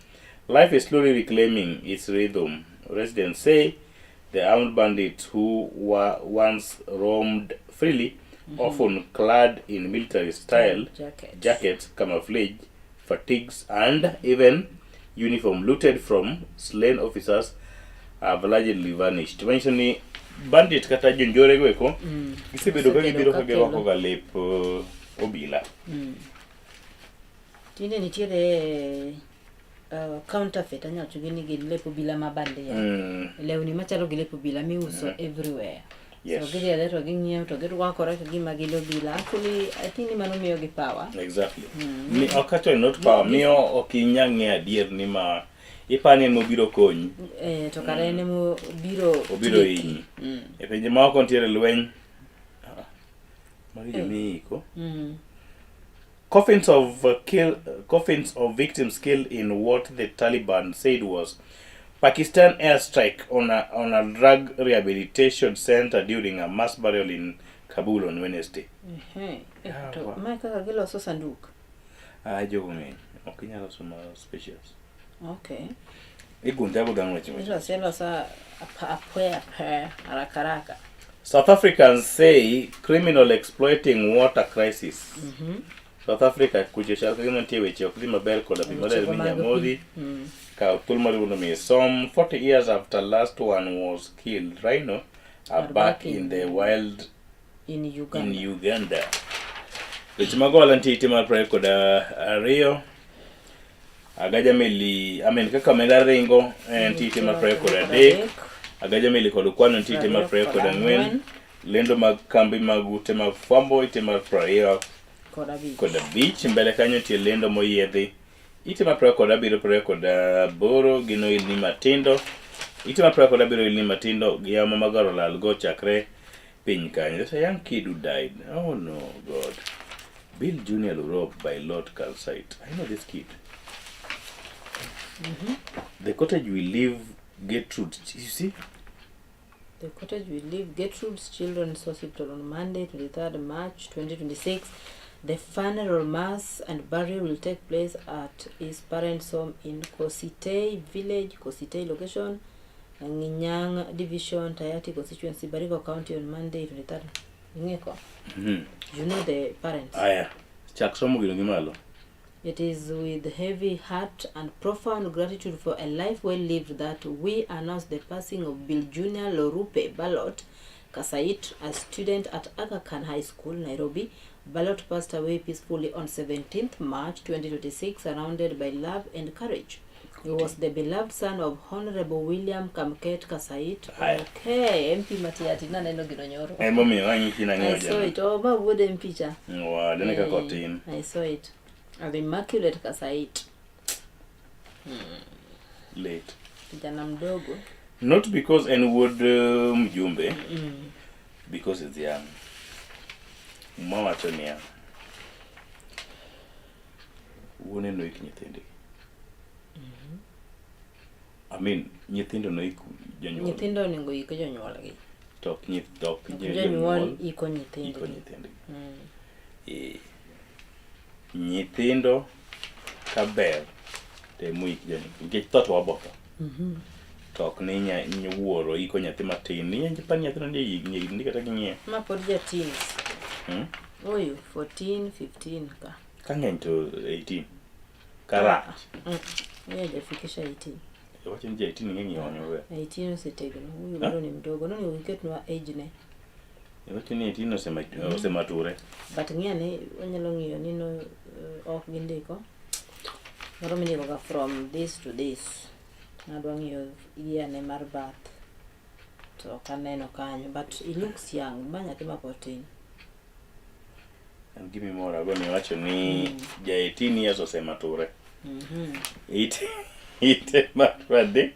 life is slowly reclaiming its rhythm. Residents say the armed bandits who were once roamed freely, often clad in military style Jackets. jackets, camouflage, fatigues, and even uniform looted from slain officers have allegedly vanished. Manyiso ni bandit kata jonjore go eko gisebedo ka Osebedo gibiro ka ka girwako kelo. ga lep obila. Tinde nitiere counterfeit anyalo wacho ni gin lep obila ma bandia. Lewni machalo gi lep obila miuso everywhere. So gidhi adhiya to ging'iewo to girwakore ka gima gin obila. Actually, I think ni mano miyo gi power. Exactly. Mi, ok actually not power, miyo ok inyal ng'eyo adier ni ma ipani en mobiro konyi, Eh, to kare en emobiro obiro tieki. hinyi. E pinje maoko nitiere lweny. Ah, magi jomiiko. Coffins of coffins of victims killed in what the Taliban said was Pakistan airstrike on a drug rehabilitation center during a mass burial in Kabul on Wednesday. Ehe. Eh, to Yawa. mae kaka giloso sanduk. Ah, jogo ng'eny. Ok inyal loso ma spacious. Okay. Igundhe ago dhano weche weche. Ilose alosa apwe apwe haraka haraka. South Africans say criminal exploiting water crisis. South Africa kucho chal ka gima nitie weche ok dhi maber koda pi maler Wechego mag minya pi. modhi. Kaw thuolo mar mondo mi isom 40 years after last one was killed rhino are Are back back in in the wild In in Uganda. Uganda. Weche mag ohala nitie ite mar 22. Agaja meli, I mean kaka omenda ringo nitie ite mar 23. Agaja meli kod kwano nitie ite mar 24. Lendo mag kambi mag ute mag fwambo ite mar 25 Kod abich. kod abich. Mbele kanyo nitie lendo moyiedhi ite mar 27 28 gin oilni matindo. Ite mar 27 oilni matindo gi yamo magoro lal go chakre piny kanyo. There's a young kid who died. Oh no, God. Bill Junior Lurop by Lot Calcite. I know this kid. The cottage we live, Gertrude. You see? The cottage will leave Gertrude's Children's Hospital on Monday, 23rd March 2026. The funeral mass and burial will take place at his parents' home in Kositei village, Kositei location, Nginyang division, Tayati constituency, Baringo County on Monday 23rd. Ing'eko? You know the parents. Aya, chak somo gino gi malo. It is with heavy heart and profound gratitude for a life well lived that we announce the passing of Bill Jr. Lorupe Ballot Kasait, a student at Aga Khan High School, Nairobi. Ballot passed away peacefully on 17th March 2026, surrounded by love and courage. He was the beloved son of Honorable William Kamket Kasait. Aya. Okay, MP Matiati, naneno gino nyoro. Emomiyo anyisi nang'eyo I saw jana. it. Oh, ma wuod MP cha. Wa, dene kaka Eh, otin. I saw it. And Immaculate Kasait. Late. Kijana mdogo. Not because en wuod mjumbe, because he's young. Muma wacho niya, wuone noik nyithindgi. I mean, nyithindo noik jonyuol. Nyithindo onego oik jonyuolgi. To ok ok Jonyuol iko nyithindgi. iko nyithindgi. Eh, nyithindo ka ber to emoik jonyuol. Nikech tho to wabotho. To ok ni wuoro iko nyathi matin. Ni pa nyathino ni higni higni kata ging'iye. Ma pod ja teens. Oyo 14, 15 ka. Ka ng'eny to 18. Karach. Yeye hajafikisha 18. Wacho ni ja 18 ng'eny ionyo maber. 18 osetegno. Huyu Ha? bado ni mdogo. Noni uketnwa age ne. Wacho ni 18 osemature. But ng'e ni wanyalo ng'iyo ni no ok gindiko. Moro mindiko ga from this to this. Nadwa ng'iyo year ne mar birth. To ok aneno kanyo. But he looks young. Ma nyathi ma pod tin. En gima imora go ni wacho ni ja 18 years osemature. Ite mar 30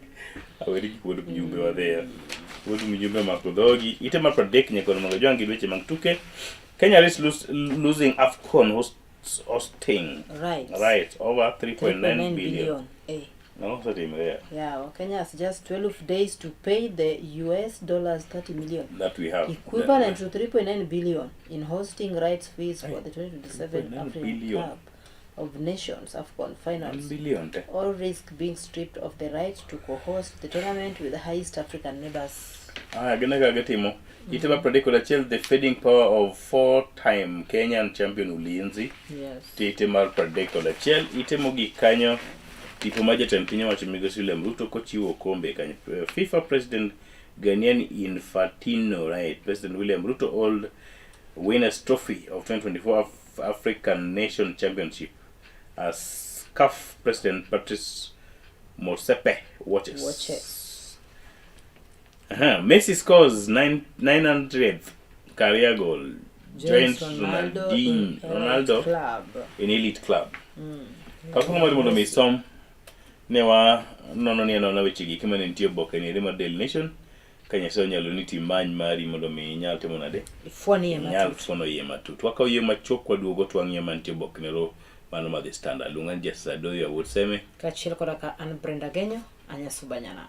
aweri gi wuod mjumbe wadhiyo. Wuod mjumbe omako dhogi. Ite mar 30 nyaka mondo jwang' gi weche mag tuke. Kenya risks losing AFCON hosting. Right. Right, over 3.9 billion. billion. Eh. No, osetimore ya. Yeah, well, Kenya has just 12 days to pay the US dollars 30 million. That we have. Equivalent to 3.9 billion in hosting rights fees for the 2027 3.9 African billion. Cup of Nations AFCON finals. Billion te. All risk being stripped of the right to co-host the tournament with the highest African neighbors. Ah, gino kaka gitimo. Ite mar 31, the fading power of four-time Kenyan champion Ulinzi. Yes. Ite mar 31, ite mogik kanyo tipo ma jatend piny owacho migosi William Ruto kochiwo okombe kanyo. FIFA President Ghanaian Infantino, right? President William Ruto hold winners trophy of 2024 African Nation Championship as CAF President Patrice Motsepe watches. Watches. Messi scores 900th career goal. Joins Joins Ronaldo Ronaldinho, in elite Ronaldo club. in elite club. Kapok mar mondo mi som ne wa nono ni anona weche gi kama ne nitie oboke ni mar Daily Nation ka Nyasaye onyalo ni timany mari mondo mi inyal timo nade Ifwon iye inyal matut. fwono iye matut. Wakawo yie machuok waduogo to wang'iyo mantie oboke nero mano mar The Standard. Luonga ni Justice Adoyo Awuot Seme. Kaachiel koda ka an Brenda Genyo, Anyasubanyana.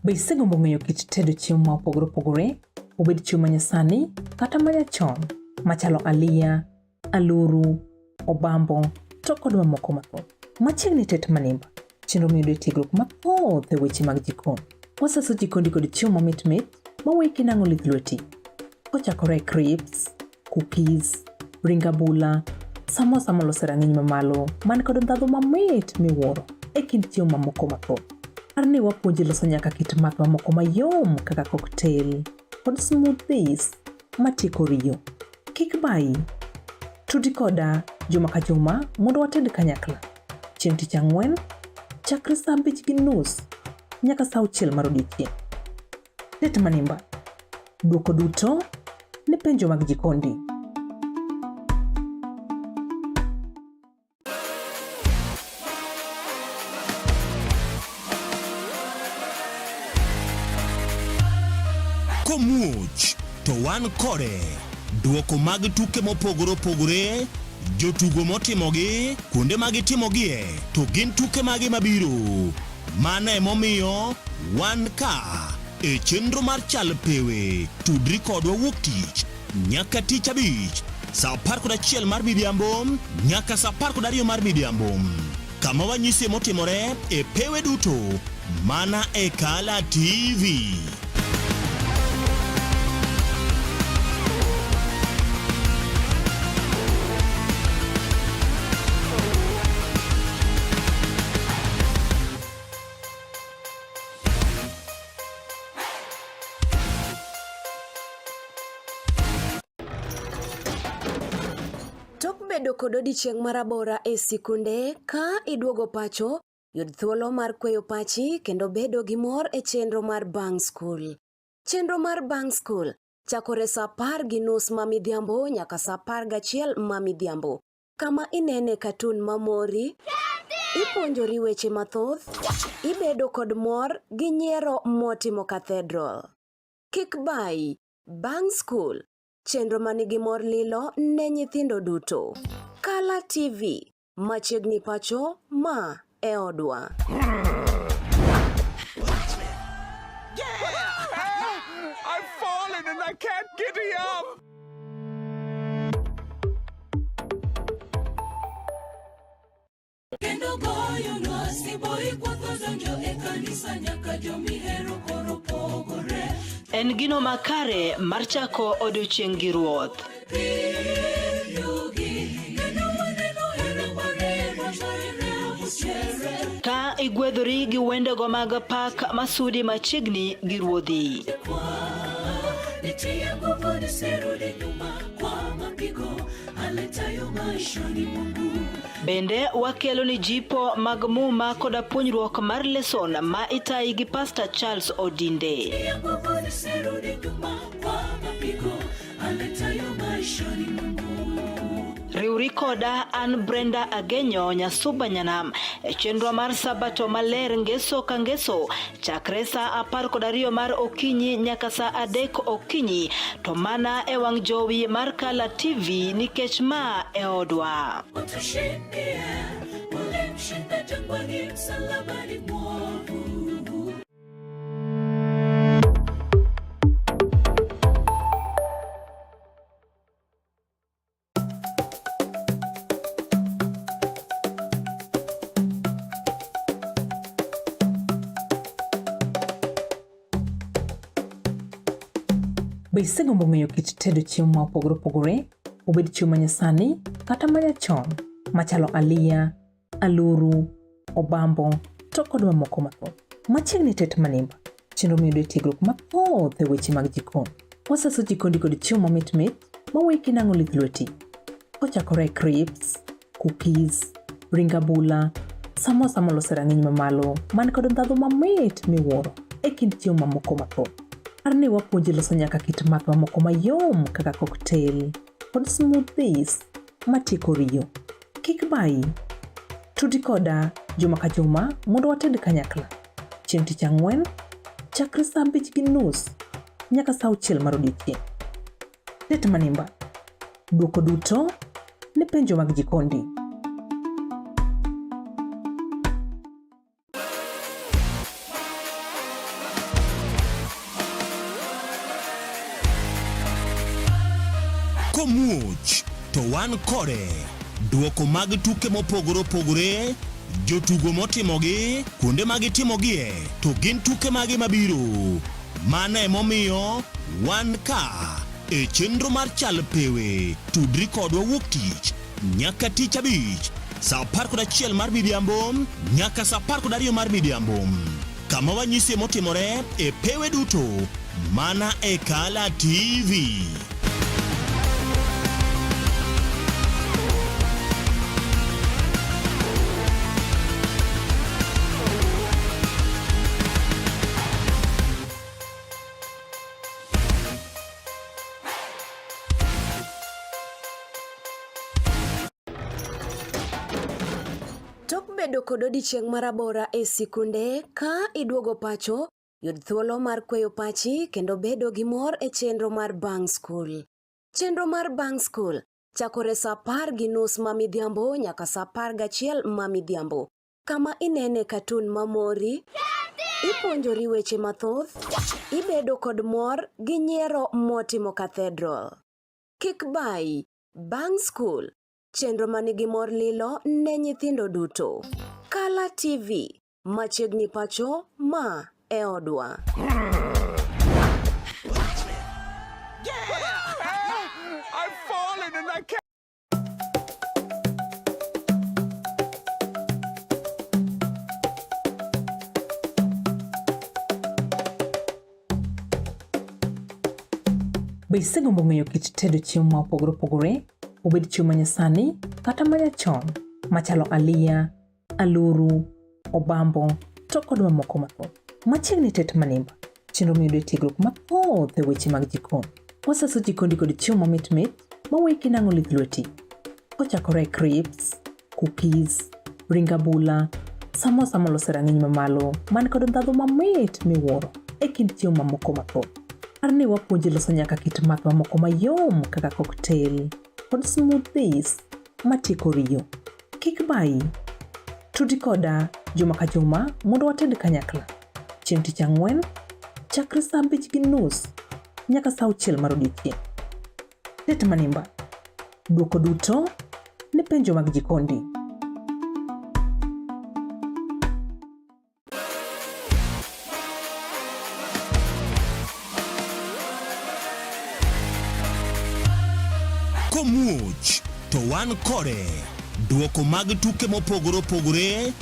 Be isegombo ng'eyo kit tedo chiemo ma opogore opogore, obed chiemo ma nyasani kata ma nyachon, machalo aliya, aluru, obambo, to kod mamoko mathoth. Machiegni tet manimba, chenro miyudo e tiegruok mathoth e weche mag jikon. Wasaso jikondi kod chiemo mamit mit maweyi kinang'o lith lweti. Kochakore e crisps, cookies, ring abula, samosa molos e rang'iny mamalo man kod ndhadhu mamit miwuoro e kind chiemo mamoko mathoth. Par ni wapuonji loso nyaka kit math mamoko mayom kaka cocktail kod smoothies matieko riyo. Kik bayi. Tudi koda Juma ka juma mondo wated kanyakla. Chieng' tich ang'wen, chakre saa 5:30 nyaka saa 6 mar odiechieng'. Tet Manimba. Dwoko duto ne penjo mag jikondi. Komuoch to wan kode. Dwoko mag tuke mopogore opogore, jotugo motimogi, kuonde ma gitimogie, to gin tuke mage mabiro. Mano emomiyo wan ka e chenro mar Chal Pewe. Tudri kodwa wuok tich nyaka tich abich saa 11 mar midhiambo nyaka saa 12 mar midhiambo kama wanyisie motimore e pewe duto mana e Kala TV. Tok bedo kod odiechieng' marabora e sikunde, ka iduogo pacho, yud thuolo mar kweyo pachi kendo bedo gi mor e chenro mar Bang' Skul. Chenro mar Bang' Skul chakore sa 10:30 ma midhiambo nyaka sa 11 ma midhiambo, kama inene katun mamori, ipuonjori weche mathoth, ibedo kod mor gi nyiero motimo cathedral. Kik bayi, Bang' Skul, chenro ma nigi mor lilo ne nyithindo duto. Kala TV, machiegni pacho, ma e odwa. I've fallen and I can't get up. Kendo goyonwa siboi kwatho donjo e kanisa nyaka jomihero koro pogore. En gino makare mar chako odiochieng' gi Ruoth. Ka igwedhori gi wendego mag pak masudi machiegni gi Ruodhi. Nitie nguvu nisirudi nyuma kwa mapigo aletayo maishani mwangu. Bende wakelo ni jipo mag muma koda puonjruok mar leson ma itayi gi Pastor Charles Odinde. Nitie nguvu nisirudi nyuma kwa mapigo aletayo maishani mwangu. Riwri koda an Brenda Agenyo Nyasuba Nyanam e chenro mar Sabato Maler ngeso ka ngeso chakre saa 12 mar okinyi nyaka saa 3 okinyi to mana e wang' jowi mar Kala TV nikech ma e odwa. Utushindie, ulimshinda jangwani msalabani mwovu. Be isegombo ng'eyo kit tedo chiemo ma opogore opogore, obed chiemo manyasani kata manyachon, machalo aliya, aluru, obambo to kod mamoko mathoth? Machiegni Tet Manimba, chenro miyudo e tiegruok mathoth e weche mag jikon. Wasaso jikondi kod chiemo mamit mit maweki kinang'o lith lweti. Kochakore e crisps, cookies, ring abula, samosa molos e rang'iny mamalo man kod ndhadhu mamit miwuoro e kind chiemo mamoko mathoth. Par ni wapuonji loso nyaka kit math mamoko mayom kaka cocktail kod smoothies matieko riyo. Kik bayi. Tudi koda juma ka juma mondo wated kanyakla. Chieng' tich ang'wen, chakre saa 5:30 nyaka saa 6 mar odiechieng'. Tet Manimba. Dwoko duto ne penjo mag jikondi. Komuoch to wan kode. Dwoko mag tuke mopogore opogore, jotugo motimogi, kuonde ma gitimogie, to gin tuke mage mabiro. Mano emomiyo wan ka e chenro mar Chal Pewe. Tudri kodwa wuok tich nyaka tich abich saa 11 mar midhiambo nyaka saa 12 mar midhiambo kama wanyisie motimore e pewe duto mana e Kala TV. kod odiechieng' marabora e sikunde, ka iduogo pacho, yud thuolo mar kweyo pachi kendo bedo gi mor e chenro mar Bang' Skul. Chenro mar Bang' Skul chakore sa 10:30 ma midhiambo nyaka sa 11 ma midhiambo, kama inene katun mamori, ipuonjori weche mathoth, ibedo kod mor gi nyiero motimo cathedral. Kik bayi, Bang' Skul Chenro ma nigi mor lilo ne nyithindo duto. Kala TV, machiegni pacho, ma e odwa. I've fallen and I can't. Be isegombo ng'eyo kit tedo chiemo ma opogore opogore, obed chiemo manyasani kata manyachon, machalo aliya, aluru, obambo, to kod mamoko mathoth? Machiegni tet manimba, chenro miyudo e tiegruok mathoth e weche mag jikon. Wasaso jikondi kod chiemo mamit mit maweki nang'o lith lweti. Kochakore e crisps, cookies, ring abula, samosa molos e rang'iny mamalo man kod ndhadhu mamit miwuoro e kind chiemo mamoko mathoth. Par ni wapuonji loso nyaka kit math mamoko mayom kaka cocktail kod smoothies matieko riyo. Kik bayi. Tudi koda juma ka juma mondo wated kanyakla. Chieng' tich ang'wen, chakre saa 5:30 nyaka saa 6 mar odiechieng'. Tet manimba. Dwoko duto ne penjo mag jikondi. Komuoch to wan kode. Dwoko mag tuke mopogore opogore,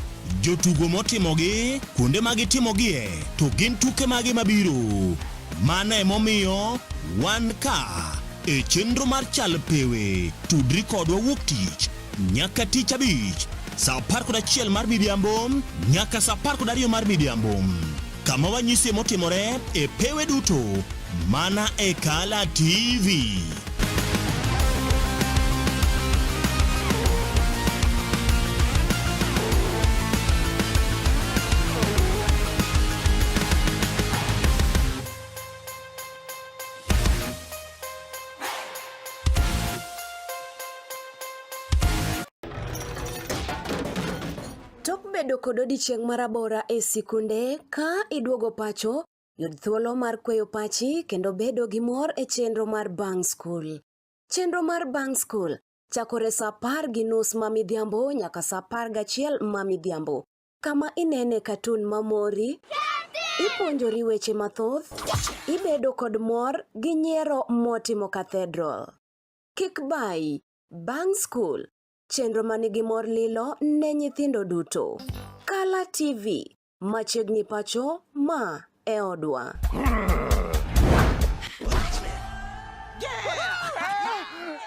jotugo motimogi, kuonde ma gitimogie, to gin tuke mage mabiro. Mano emomiyo wan ka e chenro mar Chal Pewe. Tudri kodwa wuok tich nyaka tich abich saa 11 mar midhiambo nyaka saa 12 mar midhiambo kama wanyisie motimore e pewe duto mana e Kala TV. Tok bedo kod odiechieng' marabora e sikunde, ka iduogo pacho, yud thuolo mar kweyo pachi kendo bedo gi mor e chenro mar Bang' Skul. Chenro mar Bang' Skul chakore sa 10:30 ma midhiambo nyaka sa 11 ma midhiambo, kama inene katun mamori, ipuonjori weche mathoth, ibedo kod mor gi nyiero motimo cathedral. Kik bayi, Bang' Skul, chenro manigi mor lilo ne nyithindo duto. Kala TV, machiegni pacho, ma e odwa.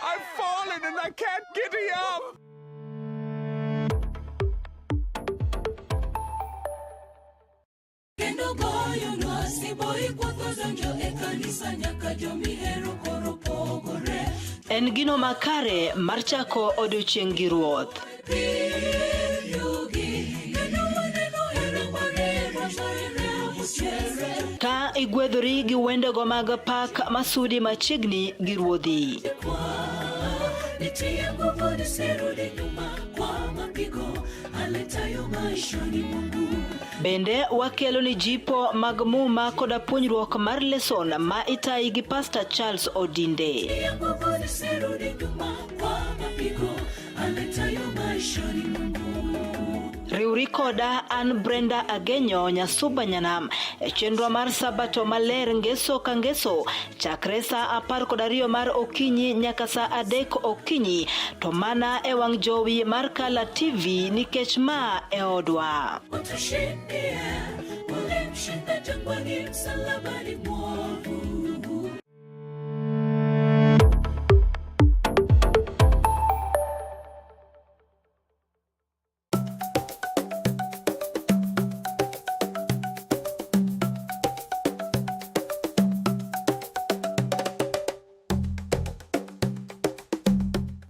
I've fallen and I can't get up. Kendo goyonwa siboi kwatho donjo e kanisa nyaka jomihero koro pogore. En gino makare mar chako odiechieng' gi Ruoth. Ka igwedhori gi wendego mag pak masudi machiegni gi Ruodhi. Nitie nguvu nisirudi nyuma kwa mapigo aletayo maishani mwangu. Bende wakelo ni jipo mag muma koda puonjruok mar leson ma itayi gi Pastor Charles Odinde. Nitie nguvu nisirudi nyuma kwa mapigo aletayo maishani mwangu. Riwri koda an Brenda Agenyo Nyasuba Nyanam e chenro mar Sabato Maler ngeso ka ngeso chakre saa 12 mar okinyi nyaka saa 3 okinyi to mana e wang' jowi mar Kala TV nikech ma e odwa. Utushindie, ulimshinda jangwani msalabani mwovu.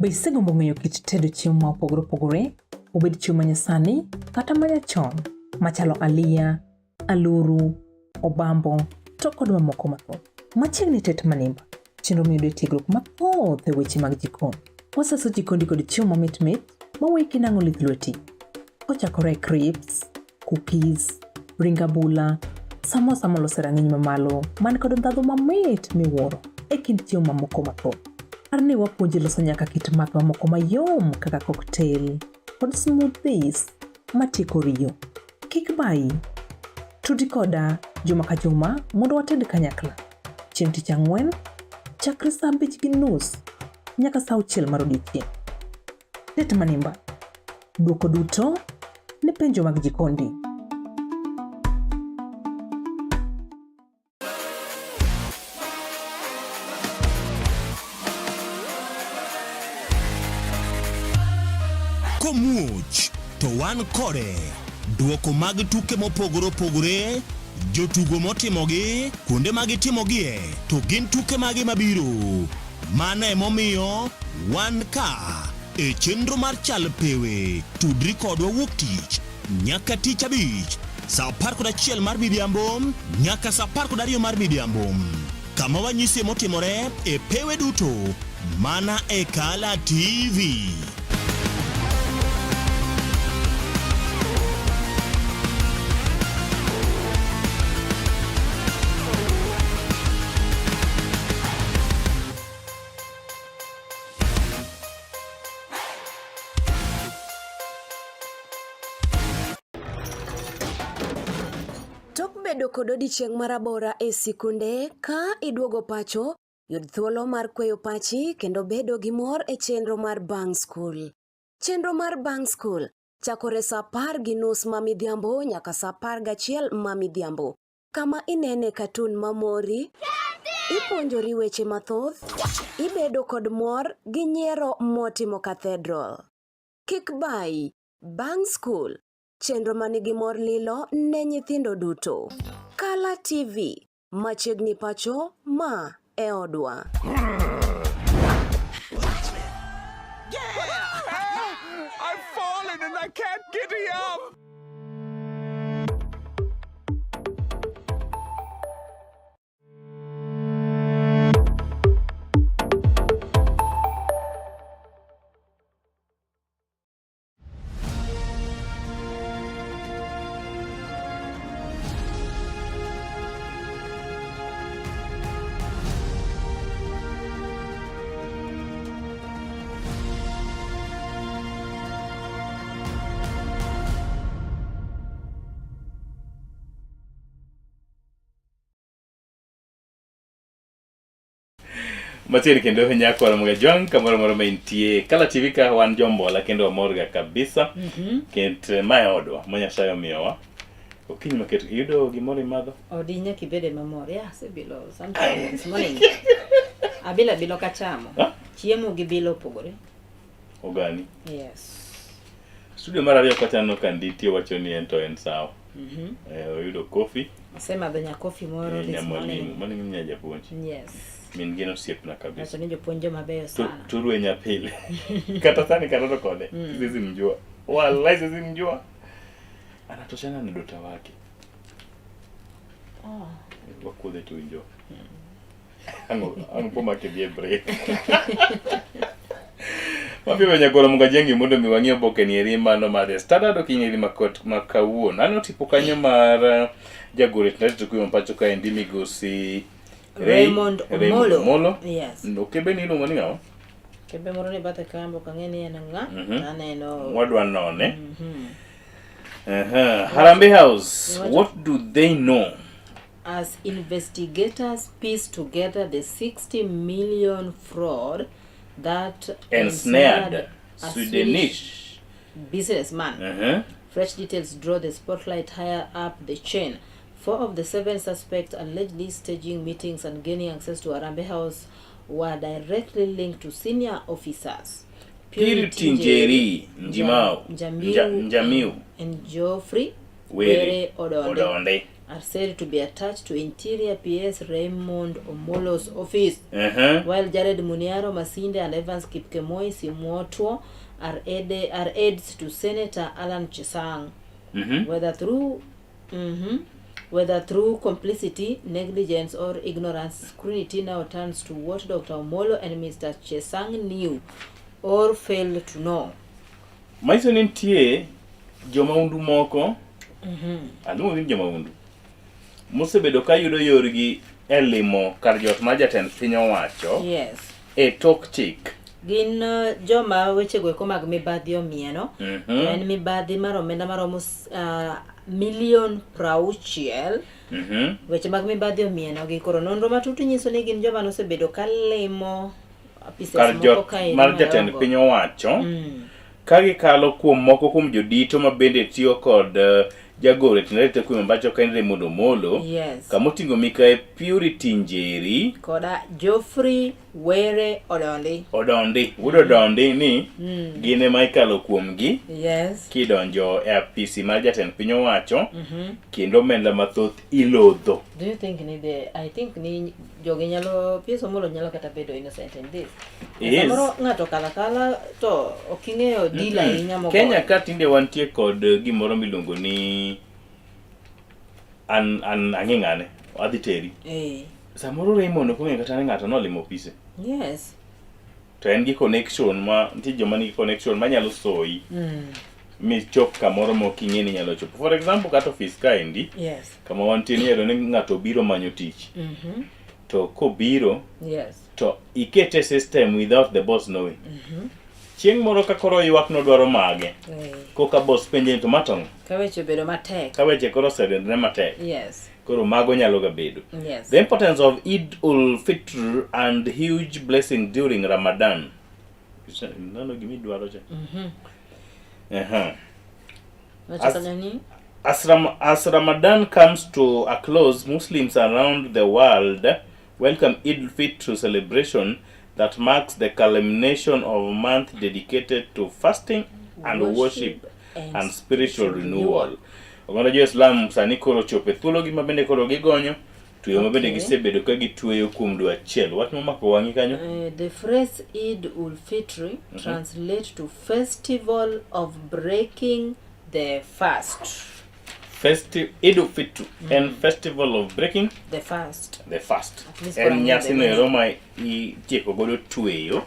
Be isegombo ng'eyo kit tedo chiemo ma opogore opogore, obed chiemo manyasani kata manyachon machalo aliya, aluru, obambo to kod mamoko mathoth. Machiegni tet manimba, chenro miyudo tiegruok mathoth e weche mag jikon. Wasaso jikondi kod chiemo mamit mit maweyi kinang'o lith lweti. Kochakore e crisps, cookies, ring abula, samosa molos e rang'iny mamalo man kod ndhadhu mamit miwuoro e kind chiemo mamoko mathoth. Par ni wapuonji loso nyaka kit math mamoko mayom kaka cocktail kod smoothies matieko riyo. Kik bayi. Tudi koda juma ka juma mondo wated kanyakla. Chieng' tich ang'wen, chakre saa 5:30 nyaka saa 6 mar odiechieng'. Tet manimba. Dwoko duto ne penjo mag jikondi. Komuoch to wan kode. Dwoko mag tuke mopogore opogore, jotugo motimogi, kuonde ma gitimogie, to gin tuke mage mabiro. Mano emomiyo wan ka e chenro mar Chal Pewe. Tudri kodwa wuok tich nyaka tich abich saa 11 mar midhiambo nyaka saa 12 mar midhiambo kama wanyisie motimore e pewe duto mana e Kala TV. Tok bedo kod odiechieng' marabora e sikunde, ka iduogo pacho, yud thuolo mar kweyo pachi kendo bedo gi mor e chenro mar bang' skul. Chenro mar bang' skul chakore saa 10:30 ma midhiambo nyaka saa 11 ma midhiambo, kama inene katun mamori, ipuonjori weche mathoth, ibedo kod mor gi nyiero motimo cathedral. Kik bayi, bang' skul, chenro ma nigi mor lilo ne nyithindo duto. Kala TV, machiegni pacho, ma e odwa. I've fallen and I can't get up. Machiegni kendo nyako Ramogi Ajwang' kamoro amora ma intie. Kala TV ka wan jombola kendo wamorga kabisa. Kent ma e odwa ma Nyasaye omiyowa. Okinyi maket iyudo gimoro imadho? Odi nyaka ibede mamor. Yeah, asebilo sometime this morning. Abilo abilo kachamo. Chiemo gi bilo opogore. Ogani. Yes. Studio mar ariyo kocha aneno ka Nditi wacho ni en to en sawa. Eh, oyudo kofi. Asemadho nyakofi moro Eh, this nyamwalimu. morning. Mano nya japuonj. Yes. Min gi en osiepna kabisa. Wacho ni jopuonj joma beyo sana. Turwe nyapile. Kata sani katoto kode. Siwezi mjua. Wallahi siwezi mjua. Anatoshana na dota wake. Oh. Wakudhe tu injo. Ang'o ang'o po make dhi e break. Mapiyo nyakoro Mugajengi mondo mi wang'i oboke ni eri mano mar The Standard okinyi eri makot ma kawuono. Aneno tipo kanyo mar jagoro e Tendai Tukuyu ma pacho kaendi migosi Ray- Raymond Raymond Omolo. Omolo. Yes. Okebe ni iluongo ni ng'awa? Kebe moro ni bathe kambo ok ang'e ni en ng'a. Aneno. Wadwa none. Aha. Harambee House, Iwacho- what do they know? As investigators piece together the 60 million fraud that Ensnared a Swedish. businessman. Fresh details draw the spotlight higher up the chain. 4 of the 7 suspects allegedly staging meetings and gaining access to Harambee House were directly linked to senior officers. Purity Njeri Njimau, Njamiu, Njamiu and Geoffrey Were Were Odonde Odonde. are said to be attached to Interior PS Raymond Omolo's office. While Jared Muniaro Masinde and Evans Kipkemoi Simwotwo are, aide, are aides to Senator Alan Chisang. Whether through Whether through complicity, negligence, or ignorance, scrutiny now turns to what Dr. Omolo and Mr. Chesang knew or failed to know. Manyiso ni nitie jomaundu moko aluongo ni jomaundu mosebedo ka yudo yorgi e limo kar jot mar jatend piny owacho Yes. e tok chik. Gin joma wechego eko mag mibadhi omieno. To en mibadhi mar omenda maromo milion 60. Weche mag mibadhi omienogi. Koro nonro matut nyiso ni gin joma nosebedo ka limo apises Kar moko jot kaeri mar jatend madongo. piny owacho ka gikalo kuom moko kuom jodito ma bende tiyo kod jagoro e tiend arita kwe ma pacho ka en Raymond Omolo kama oting'o mikayi Purity Njeri Koda Geoffrey Were Odondi. Odondi wuod Odondi ni gin ema ikalo kuomgi kidonjo e apisi mar jatend piny owacho kendo omenda mathoth ilodho. Do you think ni the I think ni jogi nyalo PS Omolo nyalo kata bedo innocent in this. He is. Samoro ng'ato kala kala to ok ing'eyo deal ahinya mogoyo. Kenya ka tinde wantie kod gimoro miluongo ni an an ang'e ng'ane adhi teri. Samoro Raymond ok ong'eyo kata ni ng'ato nolimo ofise. To en gi connection ma nitie joma nigi connection manyalo soyi michop kamoro ma ok ing'e ni inyalo chopo. For example kata ofis kaendi kama wantie ni iyudo ni ng'ato obiro manyo tich. To kobiro to ikete system without the boss knowing. Chieng' moro ka koro ywak nodwaro mage. Koka boss penje ni to ma to ang'o? Ka weche obedo matek. Ka weche koro osedendore matek. Koro mago nyalo ga bedo. The importance of Eid ul Fitr and huge blessing during Ramadan. Nano gima idwaro cha. Wacho kanyo ni? As Ramadan comes to a close, Muslims around the world welcome Eid al Fitr celebration that marks the culmination of a month dedicated to fasting and worship, Worship and and spiritual spiritual renewal. renewal. Oganda jo-Islam sani koro ochopo e thuologi ma bende koro gigonyo tweyo ma bende gisebedo ka gitweyo kuom dwe achiel. Wach momako wang'i kanyo? The phrase Eid ul Fitr translates to festival of breaking the fast. Eid ul Fitr en festival of breaking The fast. the fast. At least koro En ang'eyo nyasi the no meaning. ero ma itieko godo tweyo.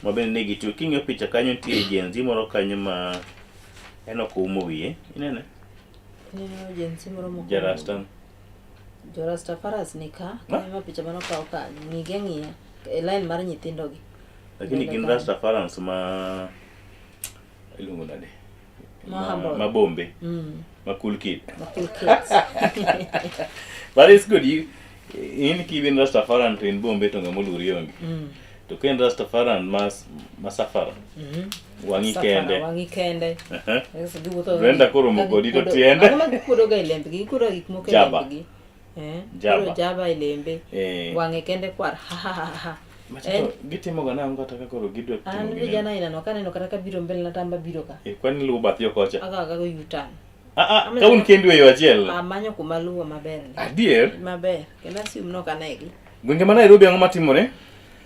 Ma bende ne gitweyo. King'iyo picha kanyo nitie Gen Z moro kanyo ma en ok oumo wiye. Inene? Ineno Gen Z moro moko. Jarasta. Jorasta Faras ni ka, kanyo ma picha mano kaw ka, ng'igi ang'iya e line mar nyithindo gi. Lakini Mbele gin kanyo. Rastafarans ma iluongo nade? Ma humble. Ma bombe. Ma cool kid. Ma cool kids. But it's good. You, in kibin Rastafaran to in bombe to ng'ama oluori onge. To ka in Rastafaran ma safara. Wang'i Safara, kende. Wang'i kende. Yes, giwuotho Brenda gi- koro ka omoko dito gikuodo- tiende. Ang'o ma gikuodo ga e lembgi? Gikuodo gik moko e Jaba. lembgi. Jaba. Koro jaba e lembe. Wang'e kende kwar. Ha ha ha ha. Macha to gitimo ga nang'o kata ka koro gidwa timo An ginene? vijana aina no kaneno kata ka biro mbele na tamba biro ka. Kwani luwo bath yo kocha? Aga aga go U-turn. Ah, ah, ka un kendu e yo achiel. Amanyo kuma luwo maber ni. Adier? Maber. Kendo assume nok anegi. Gwenge ma Nairobi ang'o matimore?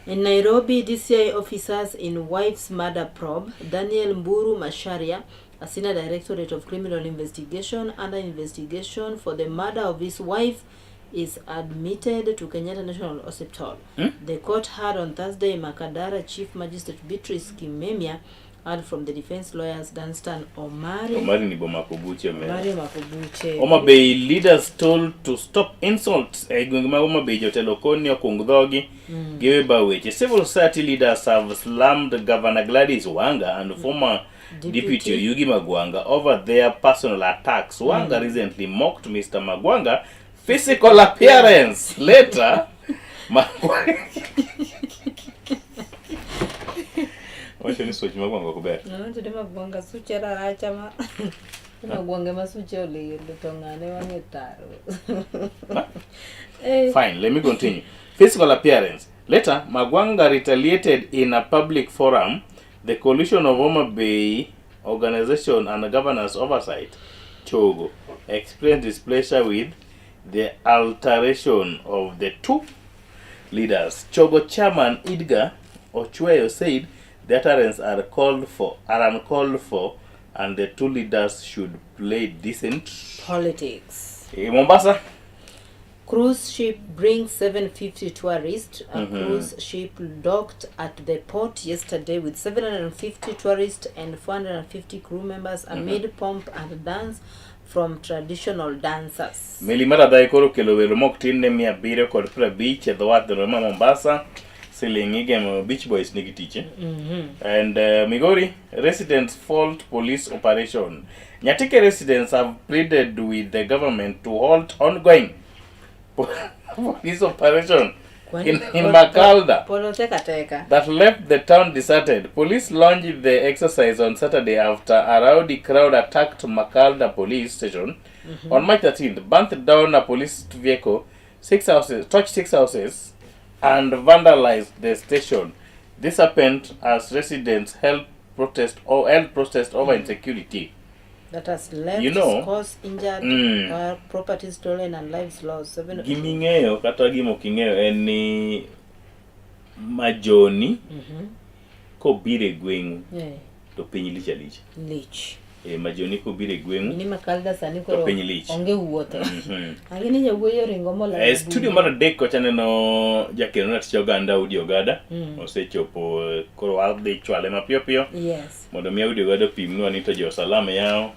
In Nairobi, DCI officers in wife's murder probe, Daniel Mburu Macharia, a senior directorate of criminal investigation under investigation for the murder of his wife, is admitted to Kenyatta National Hospital. The court heard on Thursday Makadara Chief Magistrate Beatrice Kimemia heard from the defense lawyers Danstan Omari. Omari ni bomako buche omera. Omari omako buche. Homa Bay leaders told to stop insults e gwenge mag Homa Bay jotelo koni okung dhogi giwe ba weche. Civil society leaders have slammed Governor Gladys Wanga and former Deputy. Deputy Oyugi Magwanga over their personal attacks. Wanga recently mocked Mr. Magwanga physical appearance. Later, Magwanga Wacho ni such Magwanga ok ber. Nowacho ni Magwanga suche raracha ma Magwanga ma suche olil to ng'ane wang'e tar. Fine, let me continue. Physical appearance. Later, Magwanga retaliated in a public forum. The coalition of Homa Bay Organization and Governance Oversight, CHOGO, expressed displeasure with the alteration of the two leaders. CHOGO chairman Edgar Ochweyo said The utterance are called for, are uncalled for and the two leaders should play decent politics. E, Mombasa Cruise ship brings 750 tourists. A cruise ship docked at the port yesterday with 750 tourists and 450 crew members amid pomp and dance from traditional dancers. Meli mar adhayi koro okelo welo mok tin ne 750 e dho wath ma Mombasa. Siling igemo Beach Boys nigi tich. eh? And Migori residents fault police operation. Nyatike residents have pleaded with the government to halt ongoing police operation in Makalda Polo teka teka. that left the town deserted. Police launched the exercise on Saturday after a rowdy crowd attacked Makalda police station on March 13th, burnt down a police vehicle, six houses, torched six houses, and vandalized the station. This happened as residents held protest or held protest over insecurity. That has left You know- scores injured, property stolen and lives lost. Seven Giming'eyo kata gima ok ing'eyo en ni majoni kobiro e gweng'u to piny lich alicha. Lich. E, majoni kobiro e gweng'u Ni Makalda sani to koro piny lich. onge wuotho. Ang'e ni jawuoyi oringo molal. E studio mar adek kocha aneno jakeno na tich oganda Udi Ogada osechopo eh, koro wadhi chwale mapiyo piyo Yes. mondo mi Udi Ogada opimnwa ni to jo salam yawo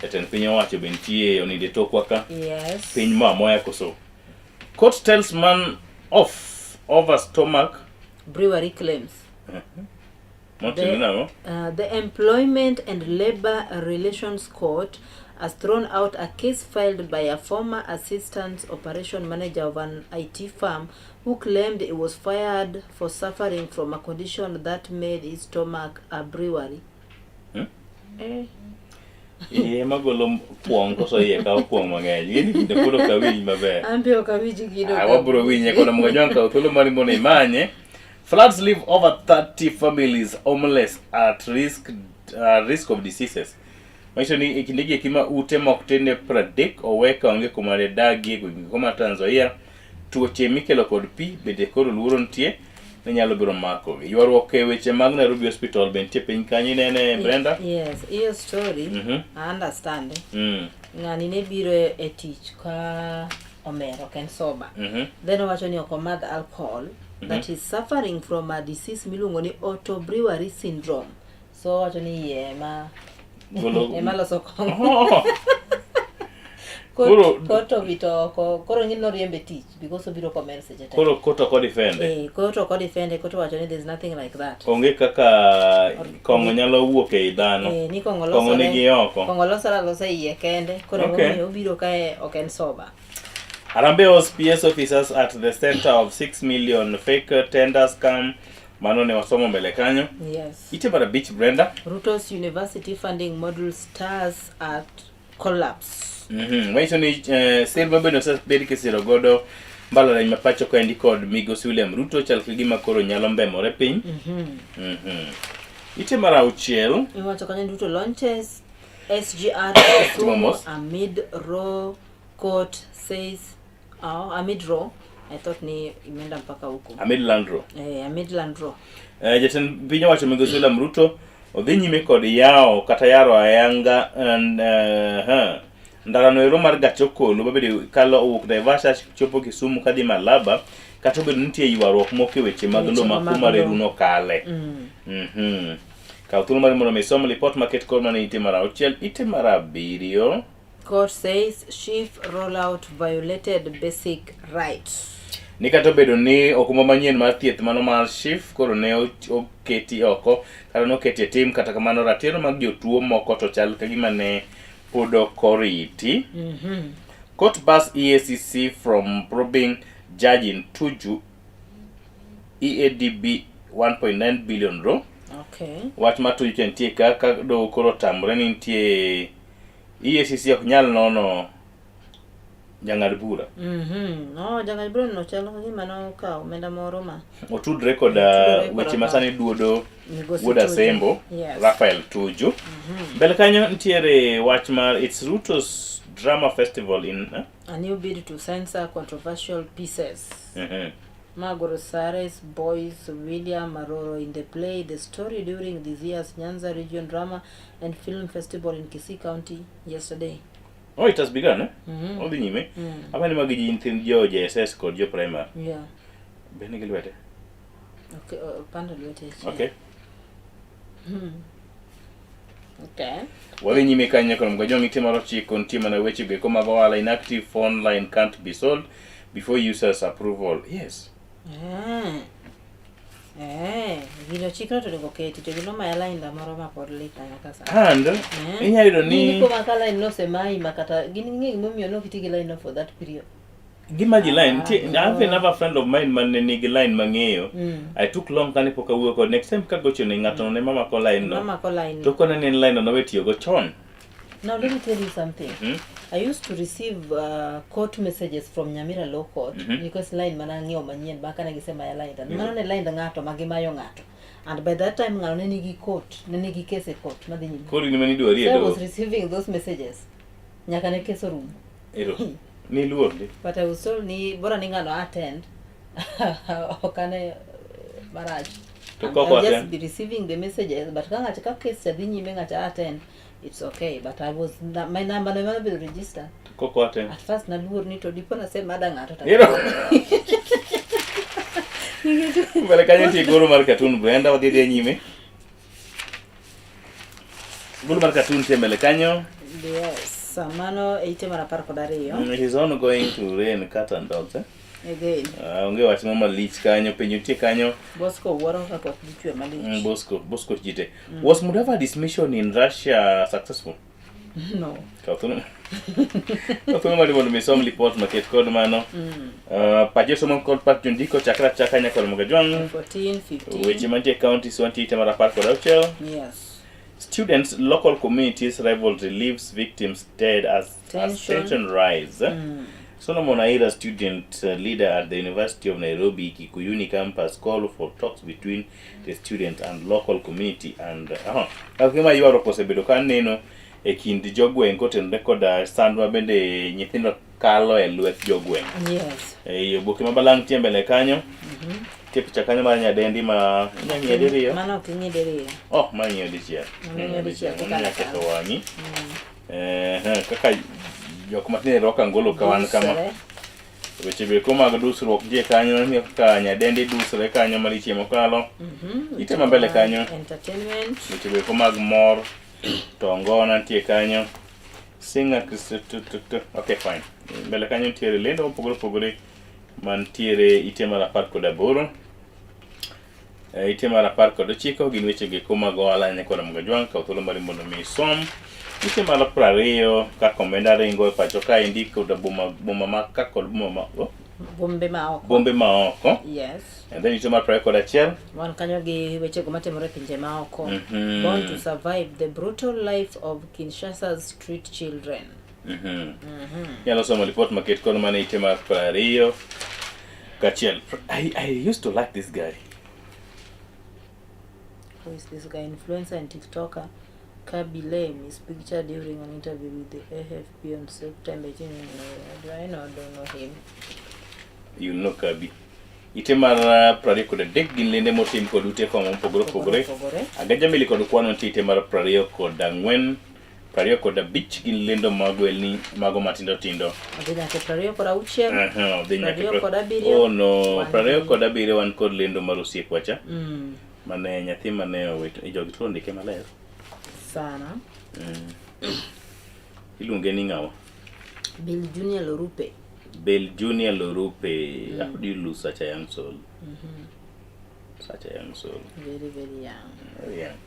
jatend piny owacho be nitie onindo e tokwa ka Yes. piny moa moya koso court tells man off over stomach Brewery claims. motimo nang'o The Employment and Labor Relations Court has thrown out a case filed by a former assistant operation manager of an IT firm who claimed he was fired for suffering from a condition that made his stomach a brewery. Eh. Iye magolo kuong koso iye kawo kuong mang'eny gini kinde pod ok awinj maber An be ok awinj gino. Ah, wabiro winje kono mgajwang' kaw thuolo mari mondo imanye. Floods leave over 30 families homeless at risk of diseases. Manyiso ni e kindegi eki ma ute mok tin ne 30 owe ka onge kuma dagie e gwenge ma Trans Nzoia, tuoche mikelo kod pi bende koro luoro nitie ni nyalo biro makogi. Ywaruok e weche mag Nairobi Hospital be nitie piny kanyo inene Brenda? Yes, iyo story I understand. Ng'ani ne biro e tich ka omer ok en sober. Then owacho ni ok omadh alcohol that is suffering from a disease miluongo ni autobrewery syndrome. So owacho ni iye ema ema loso kong'o. Oh. Koro- Kot owito oko, koro ng'in noriembe tich because obiro komer seche te. Koro koto kod ifende. Eh, koro ok odefende, koro owacho ni there's nothing like that. Onge kaka kong'o nyalo wuok ei dhano. Eh, ni kong'o Kong'o losore. nigi oko. Kong'o losore alosa iye kende. Koro Okay. emomiyo obiro kae ok en sober. Harambee hosts PS officers at the center of 6 million fake tender scam. Mano ne wasomo mbele kanyo. Yes. Ite mar abich Brenda. Ruto's university funding model stars at collapse. Manyiso ni eh, sir mabende osebed kisiro godo mbalariany ma pacho kaendi kod migosi William Ruto chal ka gima koro nyalo mbemore piny. Ite mar auchiel. Iwacho kanyo ni Ruto launches SGR Timo Kisumu mos. amid raw court says oh, amid raw I thought ni imeenda mpaka huko. Amid Landro. Eh, amid Landro. Eh, jatend piny owacho migosi William Ruto odhi nyime kod yawo kata yaro ayanga ndarano ero mar gach okolo mabende kalo owuok Naivasha chopo Kisumu kadhi Malaba kata obedo ni nitie ywaruok moko e weche mag Weche lowo ma mag kuma lowo. reru nokale. Kaw thuolo mari mondo mi isom lipot maket kor mana ite mar auchiel, ite mar abiriyo. Court says SHIF rollout violated basic rights. Ni kata obedo ni okumba manyien mar thieth mano mar SHIF koro ne oketi oko kata noketi e tim kata kamano ratiro mag jotuo moko to chal ka gima ne pod ok oriti. Court bars EACC from probing judge in Tuju EADB 1.9 billion ro. Wach mar Tuju cha nitie ka ka doho koro otamore ni nitie EACC ok nyal nono jang'ad bura. No, jang'ad bura no chal ka gima nokawo omenda moro ma Otudre kod Otudre koda weche ma sani duodo Migosi wuod Tuju. Asembo, Raphael Tuju. Mbele kanyo nitiere wach mar It's Ruto's Drama Festival in A new bid to censor controversial pieces. Magoro Sares Boys William Maroro in the play The Story during this year's Nyanza Region Drama and Film Festival in Kisii County yesterday. Oh, it has begun, eh? Mhm. Odhi nyime. Apa ni magi ji nyithind jo JSS kod jo primary. Yeah. Be nigi lwete? Okay, pando lwete. Okay. Okay. Wadhi nyime kanyo kono mgajong ite mar ochiko nitie mana weche go eko mag ohala inactive phone line can't be sold before users approval. Yes. Eh. Eh, gino chikno to onego keti to gino maya line moro ma pod lit na nyaka sani. And Eh. inyalo yudo ni Gin koma ka line nosemayi ma kata gin ging'e gimomiyo ne ok iti gi line no for that period. gima ji line nitie Ah, I have another friend of mine mane nigi line mang'eyo. I took long kane pok awuoyo kod next time kagocho ne ng'ato ne mamako line no. Mamako line no. To kone ni en line no nowe tiyogo chon. Now let me tell you something. I used to receive court messages from Nyamira Law Court because line mana ang'iewo manyien bang' kane gisemaya line to mano ne line ng'ato ma gimayo ng'ato. And by that time ng'ano ne nigi court, ne nigi case e court madhi nyime. Koro in ema nidwari e So I doho. was receiving those messages. Nyaka ne case orumo. Ero. Niluor ndi. But I was told ni bora ni ng'ano attend. Ok ane marach. To I'm- kok I'll just attend? be receiving the messages but ka ng'ato ka case cha dhi nyime ng'ato attend it's okay but I was my number ne mano bedo register. To kok attend. At first naluor ni to dipo nasemada ng'ato to Ero. Mbele kanyo nitie goro mar cartoon Brenda wadhi adhiya nyime. Goro mar cartoon nitie mbele kanyo. Yes, mano e ite mar 12. It is ongoing to rain cat and dogs. Eh? Again, Onge wach moro malich kanyo, penjo nitie kanyo. Bosco wuoro kaka koth dhi chwe malich. Bosco, Bosco jite. Was Mudavadi's mission in Russia successful? No. Kaw thuolo kaw thuolo mar mondo mi isom lipot maket kod mano. Pache somo kod pach jondiko chakre achaka nyaka Ramogi Ajwang'. 14, 15. Weche mantie e counties wantie ite mar 16. Yes. Students, local communities rivalry leaves victims dead as Tension. tension rise. Solomon Aira, student leader at the University of Nairobi Kikuyuni campus, called for talks between the student and local community and kaka ywaruok osebedo ka neno e kind jogweng' kotenore koda sand ma bende nyithindo kalo e lwet jogweng'. Yes. E oboke ma balang' nitie mbele kanyo. Nitie picha kanyo mar nyadendi ma inya ng'iye diriyo. Mano ok ing'i diriyo. Oh, ma ing'iyo dichiel. Mano ing'iyo dichiel Mano kaka inya nakalo. ketho wang'i. Kaka jok matindo rwako angolo ka wan kama. Dusre. Weche beko mag dusruok nitie kanyo, nitie kaka nyadendi dusre kanyo malich mokalo. Ite ma mbele kanyo. Entertainment. Weche beko mag mor, to ngona nitie kanyo. Singer Chris tu. Okay, fine. Mbele kanyo nitiere lendo mopogore opogore mantiere ite mar 18. Ite mar 19 gin weche geko mag ohala nyaka Ramogi Ajwang' kaw thuolo mari mondo mi isom. Ite mar 20 kaka omenda ringo e pacho kaendi kod boma ma ka kod boma ma oh, Bombe ma oko. bombe ma oko. Yes. And then ite mar 21. Wan kanyo gi wechego matimore e pinje ma oko. Born to survive the brutal life of Kinshasa's street children. Nyalo somo lipot maket kod mana ite mar 21. I used to like this guy. Who is this guy? Influencer and TikToker Khaby Lame is pictured during an interview with the AFP on September 18. Do I know? Don't know him. You know Khaby. Ite mar 23 gin lende motim kod ute fwambo mopogore opogore. Opogore. Agaja mili kod kwano nitie ite mar 24, 25 gin lendo mag welni mago matindo tindo. Odhi nyaka 26. Odhi nyaka 27. Oh no, 27 wan kod lendo mar osiepwa cha. Mane nyathi mane owito, jogi to ondike maler. Sana. Iluonge ni ng'awa? Bill Junior Lorupe. Bill Junior Lorupe. How do you lose such a young soul? Such a young soul. Very, very young. Very young.